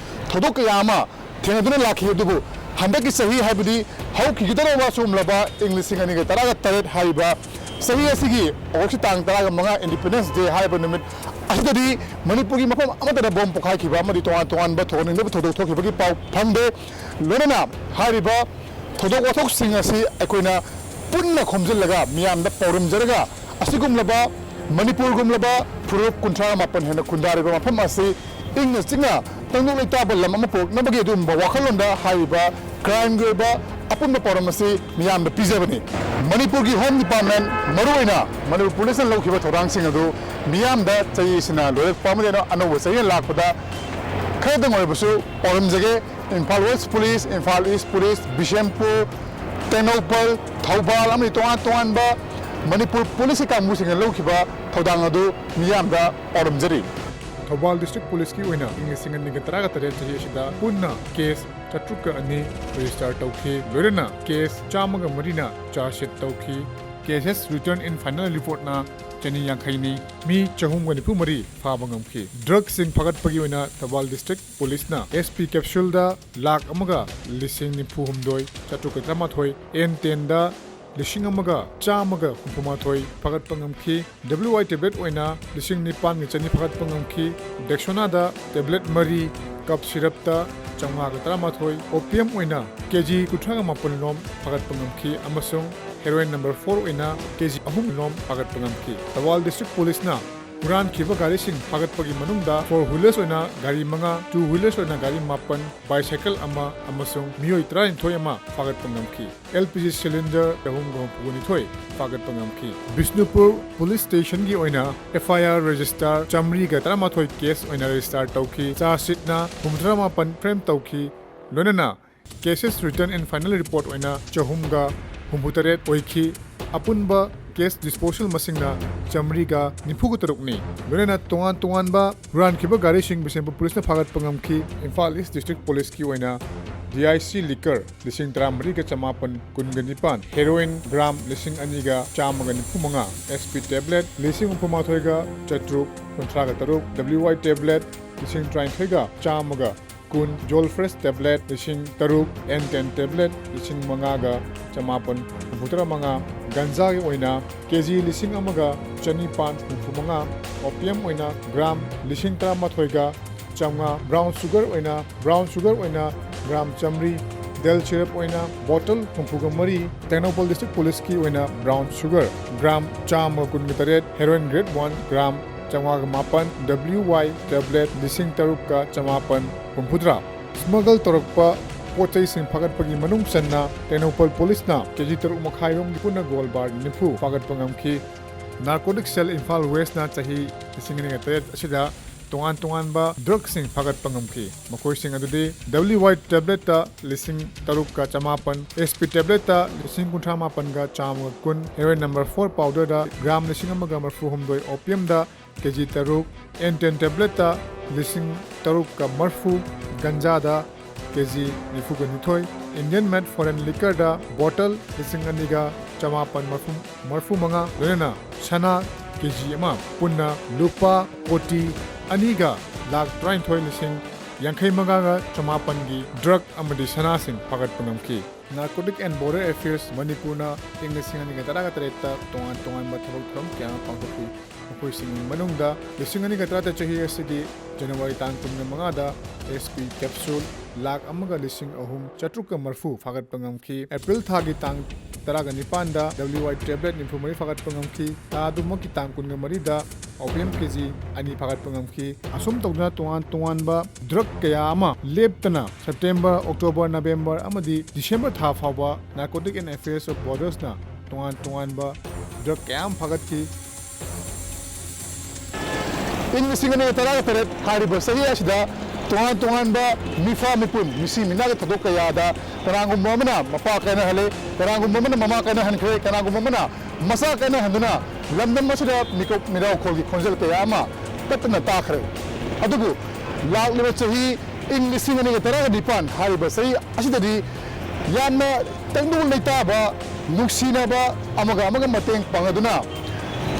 ꯊꯧꯗꯣꯛ ꯀꯌꯥ ꯑꯃ ꯊꯦꯡꯅꯗꯨꯅ ꯂꯥꯛꯈꯤ꯫ ꯑꯗꯨꯕꯨ ꯍꯟꯗꯛꯀꯤ ꯆꯍꯤ, ꯍꯥꯏꯕꯗꯤ ꯍꯧꯈꯤꯒꯗꯧꯔꯕ ꯁꯨꯝꯂꯕ ꯏꯪ ꯂꯤꯁꯤꯡ ꯑꯅꯤꯒ ꯇꯔꯥꯒ ꯇꯔꯦꯠ ꯍꯥꯏꯔꯤꯕ ꯆꯍꯤ ꯑꯁꯤꯒꯤ ꯑꯣꯒꯁꯀꯤ ꯇꯥꯡ ꯇꯔꯥꯒ ꯃꯉꯥ, Independence Day ꯍꯥꯏꯔꯤꯕ ꯅꯨꯃꯤꯠ ꯑꯁꯤꯗꯗꯤ ꯃꯅꯤꯄꯨꯔꯒꯤ ꯃꯐꯝ ꯑꯃꯠꯇꯗ bomb ꯄꯣꯈꯥꯏꯈꯤꯕ ꯑꯃꯗꯤ ꯇꯣꯉꯥꯟ ꯇꯣꯉꯥꯟꯕ ꯊꯣꯏꯗꯣꯛ ꯍꯦꯟꯗꯣꯛꯄ ꯊꯧꯗꯣꯛ ꯊꯣꯛꯈꯤꯕꯒꯤ ꯄꯥꯎ ꯐꯪꯗꯦ꯫ ꯂꯣꯏꯅꯅ ꯍꯥꯏꯔꯤꯕ ꯊꯧꯗꯣꯛ ꯋꯥꯊꯣꯛꯁꯤꯡ ꯑꯁꯤ ꯑꯩꯈꯣꯏꯅ ꯄꯨꯟꯅ ꯈꯣꯝꯖꯤꯜꯂꯒ ꯃꯤꯌꯥꯝꯗ ꯄꯥꯎꯗꯝꯖꯔꯒ, ꯑꯁꯤꯒꯨꯝꯂꯕ ꯃꯅꯤꯄꯨꯔꯒꯨꯝꯂꯕ ꯐꯨꯔꯨꯞ ꯀꯨꯟꯊ꯭ꯔꯥ ꯃꯥꯄꯟ ꯍꯦꯟꯅ ꯈꯨꯟꯗꯥꯔꯤꯕ ꯃꯐꯝ ꯑꯁꯤ ꯏꯪꯅ ꯆꯤꯛꯅ ꯇꯪꯗꯨ ꯂꯩꯇꯥꯕ ꯂꯝ ꯑꯃ ꯄꯨꯔꯛꯅꯕꯒꯤ ꯑꯗꯨꯒꯨꯝꯕ ꯋꯥꯈꯜꯂꯣꯟꯗ ꯍꯥꯏꯔꯤꯕ crimeꯒꯤ ꯑꯣꯏꯕ ꯑꯄꯨꯟꯕ ꯄꯥꯎꯗꯝ ꯑꯁꯤ ꯃꯤꯌꯥꯝꯗ ꯄꯤꯖꯕꯅꯤ꯫ ꯃꯅꯤꯄꯨꯔꯒꯤ Home Department, ꯃꯔꯨꯑꯣꯏꯅ ꯃꯅꯤꯄꯨꯔ ꯄꯨꯂꯤꯁꯅ ꯂꯧꯈꯤꯕ ꯊꯧꯔꯥꯡꯁꯤꯡ ꯑꯗꯨ ꯃꯤꯌꯥꯝꯗ ꯆꯍꯤ ꯑꯁꯤꯅ ꯂꯣꯏꯔꯛꯄ ꯑꯃꯗꯤ ꯑꯅꯧꯕ ꯆꯍꯤ ꯂꯥꯛꯄꯗ ꯈꯔꯗꯪ ꯑꯣꯏꯔꯕꯁꯨ ꯄꯥꯎꯗꯝꯖꯒꯦ꯫ Imphal West Police, Imphal East Police, Bishnupur, Tengnoupal, Thoubal ꯑꯃꯗꯤ ꯇꯣꯉꯥꯟ ꯇꯣꯉꯥꯟꯕ ꯃꯅꯤꯄꯨꯔ ꯄꯨꯂꯤꯁꯀꯤ ꯀꯥꯡꯕꯨꯁꯤꯡꯅ ꯂꯧꯈꯤꯕ ꯊꯧꯗꯥꯡ ꯑꯗꯨ ꯃꯤꯌꯥꯝꯗ ꯄꯥꯎꯗꯝꯖꯔꯤ꯫ ꯊꯧꯕꯥꯜ district policeꯀꯤ ꯑꯣꯏꯅ ꯏꯪ ꯂꯤꯁꯤꯡ ꯑꯅꯤꯒ ꯇꯔꯥꯒ ꯇꯔꯦꯠ ꯆꯍꯤ ꯑꯁꯤꯗ ꯄꯨꯟꯅ case ꯆꯥꯇ꯭ꯔꯨꯛꯀ ꯑꯅꯤ register ꯇꯧꯈꯤ꯫ ꯂꯣꯏꯅꯅ case ꯆꯥꯝꯃꯒ ꯃꯔꯤꯅ charge sheet ꯇꯧꯈꯤ꯫ Cases returned in final reportꯅ ꯆꯅꯤ ꯌꯥꯡꯈꯩꯅꯤ꯫ ꯃꯤ ꯆꯍꯨꯝꯒ ꯅꯤꯐꯨ ꯃꯔꯤ ꯐꯥꯕ ꯉꯝꯈꯤ꯫ Drugsꯁꯤꯡ ꯐꯥꯒꯠꯄꯒꯤ ꯑꯣꯏꯅ Thoubal district policeꯅ S P capsuleꯗ lakh ꯑꯃꯒ ꯂꯤꯁꯤꯡ ꯅꯤꯐꯨ ꯍꯨꯝꯗꯣꯏ ꯆꯥꯇ꯭ꯔꯨꯛꯀ ꯇꯔꯥꯃꯥꯊꯣꯏ, N tenꯗ ꯂꯤꯁꯤꯡ ꯑꯃꯒ ꯆꯥꯝꯃꯒ ꯍꯨꯝꯐꯨ ꯃꯥꯊꯣꯏ ꯐꯥꯒꯠꯄ ꯉꯝꯈꯤ꯫ W I tablet ꯑꯣꯏꯅ ꯂꯤꯁꯤꯡ ꯅꯤꯄꯥꯟꯒ ꯆꯅꯤ ꯐꯥꯒꯠꯄ ꯉꯝꯈꯤ꯫ Dexonaꯗ tablet ꯃꯔꯤ, cough syrupꯇ ꯆꯥꯝꯃꯉꯥꯒ ꯇꯔꯥꯃꯥꯊꯣꯏ, opium ꯑꯣꯏꯅ K G ꯀꯨꯟꯊ꯭ꯔꯥꯒ ꯃꯥꯄꯟ ꯂꯣꯝ ꯐꯥꯒꯠꯄ ꯉꯝꯈꯤ ꯑꯃꯁꯨꯡ ꯍꯦꯔꯣꯏꯟ ꯅꯝꯕꯔ ꯐꯣꯔ ꯑꯣꯏꯅ ꯀꯦꯖꯤ ꯑꯍꯨꯝ ꯂꯣꯝ ꯐꯥꯒꯠꯄ ꯉꯝꯈꯤ꯫ ꯊꯧꯕꯥꯜ ꯗꯤꯁꯇ꯭ꯔꯤꯛ ꯄꯨꯂꯤꯁꯅ ꯍꯨꯔꯥꯟꯈꯤꯕ ꯒꯥꯔꯤꯁꯤꯡ ꯐꯥꯒꯠꯄꯒꯤ ꯃꯅꯨꯡꯗ ꯐꯣꯔ ꯋꯤꯂꯔꯁ ꯑꯣꯏꯅ ꯒꯥꯔꯤ ꯃꯉꯥ, ꯇꯨ ꯋꯤꯂꯔꯁ ꯑꯣꯏꯅ ꯒꯥꯔꯤ ꯃꯥꯄꯟ, ꯕꯥꯏꯁꯥꯏꯀꯜ ꯑꯃ ꯑꯃꯁꯨꯡ ꯃꯤꯑꯣꯏ ꯇꯔꯥꯅꯤꯊꯣꯏ ꯑꯃ ꯐꯥꯒꯠꯄ ꯉꯝꯈꯤ꯫ ꯑꯦꯜ ꯄꯤ ꯖꯤ ꯁꯤꯂꯤꯟꯗꯔ ꯆꯍꯨꯝꯒ ꯍꯨꯝꯐꯨꯅꯤꯊꯣꯏ ꯐꯥꯒꯠꯄ ꯉꯝꯈꯤ꯫ ꯕꯤꯁꯅꯨꯄꯨꯔ ꯄꯨꯂꯤꯁ ꯁ꯭ꯇꯦꯁꯟꯒꯤ ꯑꯣꯏꯅ ꯑꯦꯐ ꯑꯥꯏ ꯑꯥꯔ ꯔꯦꯖꯤꯁꯇꯥꯔ ꯆꯥꯃꯔꯤꯒ ꯇꯔꯥꯃꯥꯊꯣꯏ ꯀꯦꯁ ꯑꯣꯏꯅ ꯔꯦꯖꯤꯁꯇꯥꯔ ꯇꯧꯈꯤ꯫ ꯆꯥꯔꯖ ꯁꯤꯠꯅ ꯍꯨꯝꯐꯨꯇꯔꯥ ꯃꯥꯄꯟ ꯐ꯭ꯔꯦꯝ ꯇꯧꯈꯤ꯫ ꯂꯣꯏꯅꯅ cases written in final report ꯑꯣꯏꯅ ꯆꯍꯨꯝꯒ ꯍꯨꯝꯐꯨꯇꯔꯦꯠ ꯑꯣꯏꯈꯤ꯫ ꯑꯄꯨꯟꯕ ꯀꯦꯁ ꯗꯤꯁꯄꯣꯖꯦꯜ ꯃꯁꯤꯡꯅ ꯆꯥꯃꯔꯤꯒ ꯅꯤꯐꯨꯒ ꯇꯔꯨꯛꯅꯤ꯫ ꯂꯣꯏꯅꯅ ꯇꯣꯉꯥꯟ ꯇꯣꯉꯥꯟꯕ ꯍꯨꯔꯥꯟꯈꯤꯕ ꯒꯥꯔꯤꯁꯤꯡ ꯕꯤꯁꯦꯝꯄꯨꯔ ꯄꯨꯂꯤꯁꯅ ꯐꯥꯒꯠꯄ ꯉꯝꯈꯤ꯫ ꯏꯝꯐꯥꯜ ꯏꯁ ꯗꯤꯁꯇ꯭ꯔꯤꯛ ꯄꯨꯂꯤꯁꯀꯤ ꯑꯣꯏꯅ ꯗꯤ ꯑꯥꯏ ꯁꯤ ꯂꯤꯀꯔ ꯂꯤꯁꯤꯡ ꯇꯔꯥꯃꯔꯤꯒ ꯆꯃꯥꯄꯟ ꯀꯨꯟꯒ ꯅꯤꯄꯥꯟ, ꯍꯦꯔꯣꯏꯟ ꯒ꯭ꯔꯥꯝ ꯂꯤꯁꯤꯡ ꯑꯅꯤꯒ ꯆꯥꯝꯃꯒ ꯅꯤꯐꯨ ꯃꯉꯥ, ꯑꯦꯁ ꯄꯤ ꯇꯦꯕ꯭ꯂꯦꯠ ꯂꯤꯁꯤꯡ ꯍꯨꯝꯐꯨ ꯃꯥꯊꯣꯏꯒ ꯆꯥꯇ꯭ꯔꯨꯛ ꯀꯨꯟꯊ꯭ꯔꯥꯒ ꯇꯔꯨꯛ, ꯗꯕ꯭ꯂꯤꯌꯨ ꯑꯥꯏ ꯇꯦꯕ꯭ꯂꯦꯠ ꯂꯤꯁꯤꯡ ꯇꯔꯥꯅꯤꯊꯣꯏꯒ ꯆꯥꯝꯃꯒ ꯀꯨꯟ, ꯖꯣꯜ ꯐ꯭ꯔꯦꯁ ꯇꯦꯕ꯭ꯂꯦꯠ ꯂꯤꯁꯤꯡ ꯇꯔꯨꯛ, ꯑꯦꯟ ꯇꯦꯟ ꯇꯦꯕ꯭ꯂꯦꯠ ꯂꯤꯁꯤꯡ ꯃꯉꯥꯒ ꯆꯃꯥꯄꯟ ꯍꯨꯝꯐꯨꯇꯔꯥ ꯃꯉꯥ, ꯒꯟꯖꯥꯒꯤ ꯑꯣꯏꯅ ꯀꯦꯖꯤ ꯂꯤꯁꯤꯡ ꯑꯃꯒ ꯆꯅꯤꯄꯥꯟ ꯍꯨꯝꯐꯨ ꯃꯉꯥ, ꯑꯣꯄꯤꯌꯝ ꯑꯣꯏꯅ ꯒ꯭ꯔꯥꯝ ꯂꯤꯁꯤꯡ ꯇꯔꯥꯃꯥꯊꯣꯏꯒ ꯆꯥꯝꯃꯉꯥ, ꯕ꯭ꯔꯥꯎꯟ ꯁꯨꯒꯔ ꯑꯣꯏꯅ, ꯕ꯭ꯔꯥꯎꯟ ꯁꯨꯒꯔ ꯑꯣꯏꯅ ꯒ꯭ꯔꯥꯝ ꯆꯥꯃꯔꯤ, ꯗꯦꯜ ꯁꯤꯔꯞ ꯑꯣꯏꯅ ꯕꯣꯇꯜ ꯍꯨꯝꯐꯨꯒ ꯃꯔꯤ, ꯇꯦꯡꯅꯧꯄꯜ ꯗꯤꯁꯇ꯭ꯔꯤꯛ ꯄꯨꯂꯤꯁꯀꯤ ꯑꯣꯏꯅ ꯕ꯭ꯔꯥꯎꯟ ꯁꯨꯒꯔ ꯒ꯭ꯔꯥꯝ ꯆꯥꯝꯃꯒ ꯀꯨꯟꯒ ꯇꯔꯦꯠ, ꯍꯦꯔꯣꯏꯟ ꯒ꯭ꯔꯦꯗ ꯋꯥꯟ ꯒ꯭ꯔꯥꯝ ꯆꯥꯝꯃꯉꯥꯒ ꯃꯥꯄꯟ, ꯗꯕ꯭ꯂꯤꯌꯨ ꯋꯥꯏ ꯇꯦꯕ꯭ꯂꯦꯠ ꯂꯤꯁꯤꯡ ꯇꯔꯨꯛꯀ ꯆꯃꯥꯄꯟ ꯍꯨꯝꯐꯨꯇꯔꯥ꯫ ꯁ꯭ꯃꯒꯜ ꯇꯧꯔꯛꯄ ꯄꯣꯠ ꯆꯩꯁꯤꯡ ꯐꯥꯒꯠꯄꯒꯤ ꯃꯅꯨꯡ ꯆꯟꯅ ꯇꯦꯡꯅꯧꯄꯜ ꯄꯨꯂꯤꯁꯅ ꯀꯦꯖꯤ ꯇꯔꯨꯛ ꯃꯈꯥꯏꯔꯣꯝꯒꯤ ꯄꯨꯟꯅ ꯒꯣꯜ ꯕꯥꯔ ꯅꯤꯐꯨ ꯐꯥꯒꯠꯄ ꯉꯝꯈꯤ꯫ ꯅꯥꯔꯀꯣꯇꯤꯛ ꯁꯦꯜ ꯏꯝꯐꯥꯜ ꯋꯦꯁꯅ ꯆꯍꯤ ꯂꯤꯁꯤꯡ ꯑꯅꯤꯒ ꯇꯔꯦꯠ ꯑꯁꯤꯗ ꯇꯣꯉꯥꯟ ꯇꯣꯉꯥꯟꯕ ꯗ꯭ꯔꯒꯁꯤꯡ ꯐꯥꯒꯠꯄ ꯉꯝꯈꯤ꯫ ꯃꯈꯣꯏꯁꯤꯡ ꯑꯗꯨꯗꯤ ꯗꯕ꯭ꯂꯤꯌꯨ ꯋꯥꯏ ꯇꯦꯕ꯭ꯂꯦꯠꯇ ꯂꯤꯁꯤꯡ ꯇꯔꯨꯛꯀ ꯆꯃꯥꯄꯟ, ꯑꯦꯁ ꯄꯤ ꯇꯦꯕ꯭ꯂꯦꯠꯇ ꯂꯤꯁꯤꯡ ꯀꯨꯟꯊ꯭ꯔꯥ ꯃꯥꯄꯟꯒ ꯆꯥꯝꯃꯒ ꯀꯨꯟ, ꯍꯦꯔꯣꯏꯟ ꯅꯝꯕꯔ ꯐꯣꯔ ꯄꯥꯎꯗꯔꯗ ꯒ꯭ꯔꯥꯝ ꯂꯤꯁꯤꯡ ꯑꯃꯒ ꯃꯔꯤꯐꯨ ꯍꯨꯝꯗꯣꯏ, ꯑꯣꯄꯤꯌꯝꯗ ꯀꯦꯖꯤ ꯇꯔꯨꯛ, ꯑꯦꯟ ꯇꯦꯟ ꯇꯦꯕ꯭ꯂꯦꯠꯇ ꯂꯤꯁꯤꯡ ꯇꯔꯨꯛꯀ ꯃꯔꯤꯐꯨ, ꯒꯟꯖꯥꯗ ꯀꯦꯖꯤ ꯅꯤꯐꯨꯒ ꯅꯤꯊꯣꯏ, ꯏꯟꯗꯤꯌꯟ ꯃꯦꯗ ꯐꯣꯔꯦꯟ ꯂꯤꯀꯔꯗ ꯕꯣꯇꯜ ꯂꯤꯁꯤꯡ ꯑꯅꯤꯒ ꯆꯃꯥꯄꯟ ꯃꯔꯤꯐꯨ, ꯃꯔꯤꯐꯨ ꯃꯉꯥ, ꯂꯣꯏꯅꯅ ꯁꯅꯥ ꯀꯦꯖꯤ ꯑꯃ, ꯄꯨꯟꯅ ꯂꯨꯄꯥ ꯀꯣꯇꯤ ꯑꯅꯤꯒ ꯂꯥꯈ ꯇꯔꯥꯅꯤꯊꯣꯏ ꯂꯤꯁꯤꯡ ꯌꯥꯡꯈꯩ ꯃꯉꯥꯒ ꯆꯃꯥꯄꯟꯒꯤ ꯗ꯭ꯔꯒ ꯑꯃꯗꯤ ꯁꯅꯥꯁꯤꯡ ꯐꯥꯒꯠꯄ ꯉꯝꯈꯤ꯫ Narcotic and Border Affairs ꯃꯅꯤꯄꯨꯔꯅ ꯏꯪ ꯂꯤꯁꯤꯡ ꯑꯅꯤꯒ ꯇꯔꯥꯒ ꯇꯔꯦꯠꯇ ꯇꯣꯉꯥꯟ ꯇꯣꯉꯥꯟꯕ ꯊꯕꯛ ꯊꯧꯔꯝ ꯀꯌꯥ ꯑꯃ ꯄꯥꯡꯊꯣꯛꯈꯤ꯫ ꯃꯈꯣꯏꯁꯤꯡꯒꯤ ꯃꯅꯨꯡꯗ ꯂꯤꯁꯤꯡ ꯑꯅꯤꯒ ꯇꯔꯥꯇꯔꯦꯠ ꯆꯍꯤ ꯑꯁꯤꯒꯤ ꯖꯅꯋꯥꯔꯤ ꯇꯥꯡ ꯀꯨꯟꯒ ꯃꯉꯥꯗ H P capsule ꯂꯥꯈ ꯑꯃꯒ ꯂꯤꯁꯤꯡ ꯑꯍꯨꯝ ꯆꯥꯇ꯭ꯔꯨꯛꯀ ꯃꯔꯤꯐꯨ ꯐꯥꯒꯠꯄ ꯉꯝꯈꯤ꯫ ꯑꯦꯄ꯭ꯔꯤꯜ ꯊꯥꯒꯤ ꯇꯥꯡ ꯇꯔꯥꯒ ꯅꯤꯄꯥꯟꯗ W Y tablet ꯅꯤꯐꯨ ꯃꯔꯤ ꯐꯥꯒꯠꯄ ꯉꯝꯈꯤ꯫ ꯊꯥ ꯑꯗꯨꯃꯛꯀꯤ ꯇꯥꯡ ꯀꯨꯟꯒ ꯃꯔꯤꯗ opium K G ꯑꯅꯤ ꯐꯥꯒꯠꯄ ꯉꯝꯈꯤ꯫ ꯑꯁꯨꯝ ꯇꯧꯗꯨꯅ ꯇꯣꯉꯥꯟ ꯇꯣꯉꯥꯟꯕ drug ꯀꯌꯥ ꯑꯃ ꯂꯦꯞꯇꯅ September, October, November ꯑꯃꯗꯤ December ꯊꯥ ꯐꯥꯎꯕ Narcotic and Affairs of Borders ꯅ ꯇꯣꯉꯥꯟ ꯇꯣꯉꯥꯟꯕ drug ꯀꯌꯥ ꯑꯃ ꯐꯥꯒꯠꯈꯤ꯫ ꯏꯪ ꯂꯤꯁꯤꯡ ꯑꯅꯤꯒ ꯇꯔꯥꯒ ꯇꯔꯦꯠ ꯍꯥꯏꯔꯤꯕ ꯆꯍꯤ ꯑꯁꯤꯗ ꯇꯣꯉꯥꯟ ꯇꯣꯉꯥꯟꯕ ꯃꯤꯐꯥ ꯃꯤꯄꯨꯟ, ꯃꯤꯁꯤ ꯃꯤꯅꯥꯒꯤ ꯊꯧꯗꯣꯛ ꯀꯌꯥꯗ ꯀꯅꯥꯒꯨꯝꯕ ꯑꯃꯅ ꯃꯄꯥ ꯀꯥꯏꯅꯍꯜꯂꯦ, ꯀꯅꯥꯒꯨꯝꯕ ꯑꯃꯅ ꯃꯃꯥ ꯀꯥꯏꯅꯍꯟꯈ꯭ꯔꯦ, ꯀꯅꯥꯒꯨꯝꯕ ꯑꯃꯅ ꯃꯆꯥ ꯀꯥꯏꯅꯍꯟꯗꯨꯅ ꯂꯝꯗꯝ ꯑꯁꯤꯗ ꯃꯤꯀꯨꯞ ꯃꯤꯔꯥꯎꯈꯣꯜꯒꯤ ꯈꯣꯟꯖꯦꯜ ꯀꯌꯥ ꯑꯃ ꯇꯠꯇꯅ ꯇꯥꯈ꯭ꯔꯦ꯫ ꯑꯗꯨꯕꯨ ꯂꯥꯛꯂꯤꯕ ꯆꯍꯤ ꯏꯪ ꯂꯤꯁꯤꯡ ꯑꯅꯤꯒ ꯇꯔꯥꯒ ꯅꯤꯄꯥꯟ ꯍꯥꯏꯔꯤꯕ ꯆꯍꯤ ꯑꯁꯤꯗꯗꯤ ꯌꯥꯝꯅ ꯇꯪꯗꯨ ꯂꯩꯇꯥꯕ, ꯅꯨꯡꯁꯤꯅꯕ, ꯑꯃꯒ ꯑꯃꯒ ꯃꯇꯦꯡ ꯄꯥꯡꯅꯗꯨꯅ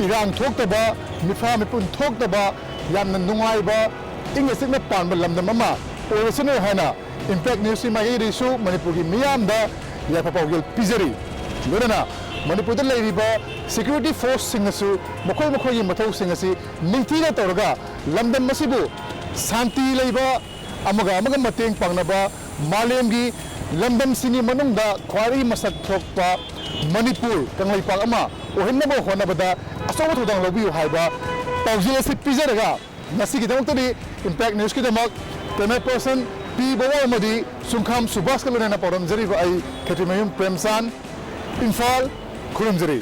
ꯏꯔꯥꯡ ꯊꯣꯛꯇꯕ, ꯃꯤꯐꯥ ꯃꯤꯄꯨꯟ ꯊꯣꯛꯇꯕ, ꯌꯥꯝꯅ ꯅꯨꯡꯉꯥꯏꯕ, ꯏꯪꯅ ꯆꯤꯛꯅ ꯄꯥꯟꯕ ꯂꯝꯗꯝ ꯑꯃ ꯑꯣꯏꯔꯁꯅꯨ ꯍꯥꯏꯅ Impact News ꯀꯤ ꯃꯥꯏꯀꯩꯗꯒꯤꯁꯨ ꯃꯅꯤꯄꯨꯔꯒꯤ ꯃꯤꯌꯥꯝꯗ ꯌꯥꯏꯐ ꯄꯥꯎꯖꯦꯜ ꯄꯤꯖꯔꯤ꯫ ꯂꯣꯏꯅꯅ ꯃꯅꯤꯄꯨꯔꯗ ꯂꯩꯔꯤꯕ security force ꯁꯤꯡꯅꯁꯨ ꯃꯈꯣꯏ ꯃꯈꯣꯏꯒꯤ ꯃꯊꯧꯁꯤꯡ ꯑꯁꯤ ꯅꯤꯡꯊꯤꯅ ꯇꯧꯔꯒ ꯂꯝꯗꯝ ꯑꯁꯤꯕꯨ ꯁꯥꯟꯇꯤ ꯂꯩꯕ, ꯑꯃꯒ ꯑꯃꯒ ꯃꯇꯦꯡ ꯄꯥꯡꯅꯕ, ꯃꯥꯂꯦꯝꯒꯤ ꯂꯝꯗꯝꯁꯤꯡꯒꯤ ꯃꯅꯨꯡꯗ ꯈ꯭ꯋꯥꯏꯗꯒꯤ ꯃꯁꯛ ꯊꯣꯛꯄ ꯃꯅꯤꯄꯨꯔ ꯀꯪꯂꯩꯄꯥꯛ ꯑꯃ ꯑꯣꯏꯍꯟꯅꯕ ꯍꯣꯠꯅꯕꯗ ꯑꯆꯧꯕ ꯊꯧꯗꯥꯡ ꯂꯧꯕꯤꯌꯨ ꯍꯥꯏꯕ ꯄꯥꯎꯖꯦꯜ ꯑꯁꯤ ꯄꯤꯖꯔꯒ, ꯉꯁꯤꯒꯤꯗꯃꯛꯇꯗꯤ Impact News ꯀꯤꯗꯃꯛ camera person P ꯕꯣꯕꯣ ꯑꯃꯗꯤ ꯆꯨꯡꯈꯥꯝ ꯁꯨꯕꯥꯁꯀ ꯂꯣꯏꯅꯅ ꯄꯥꯎꯗꯝꯖꯔꯤꯕ ꯑꯩ ꯈꯦꯇ꯭ꯔꯤꯃꯌꯨꯝ ꯄ꯭ꯔꯦꯝꯆꯥꯟ, ꯏꯝꯐꯥꯜ, ꯈꯨꯔꯨꯝꯖꯔꯤ꯫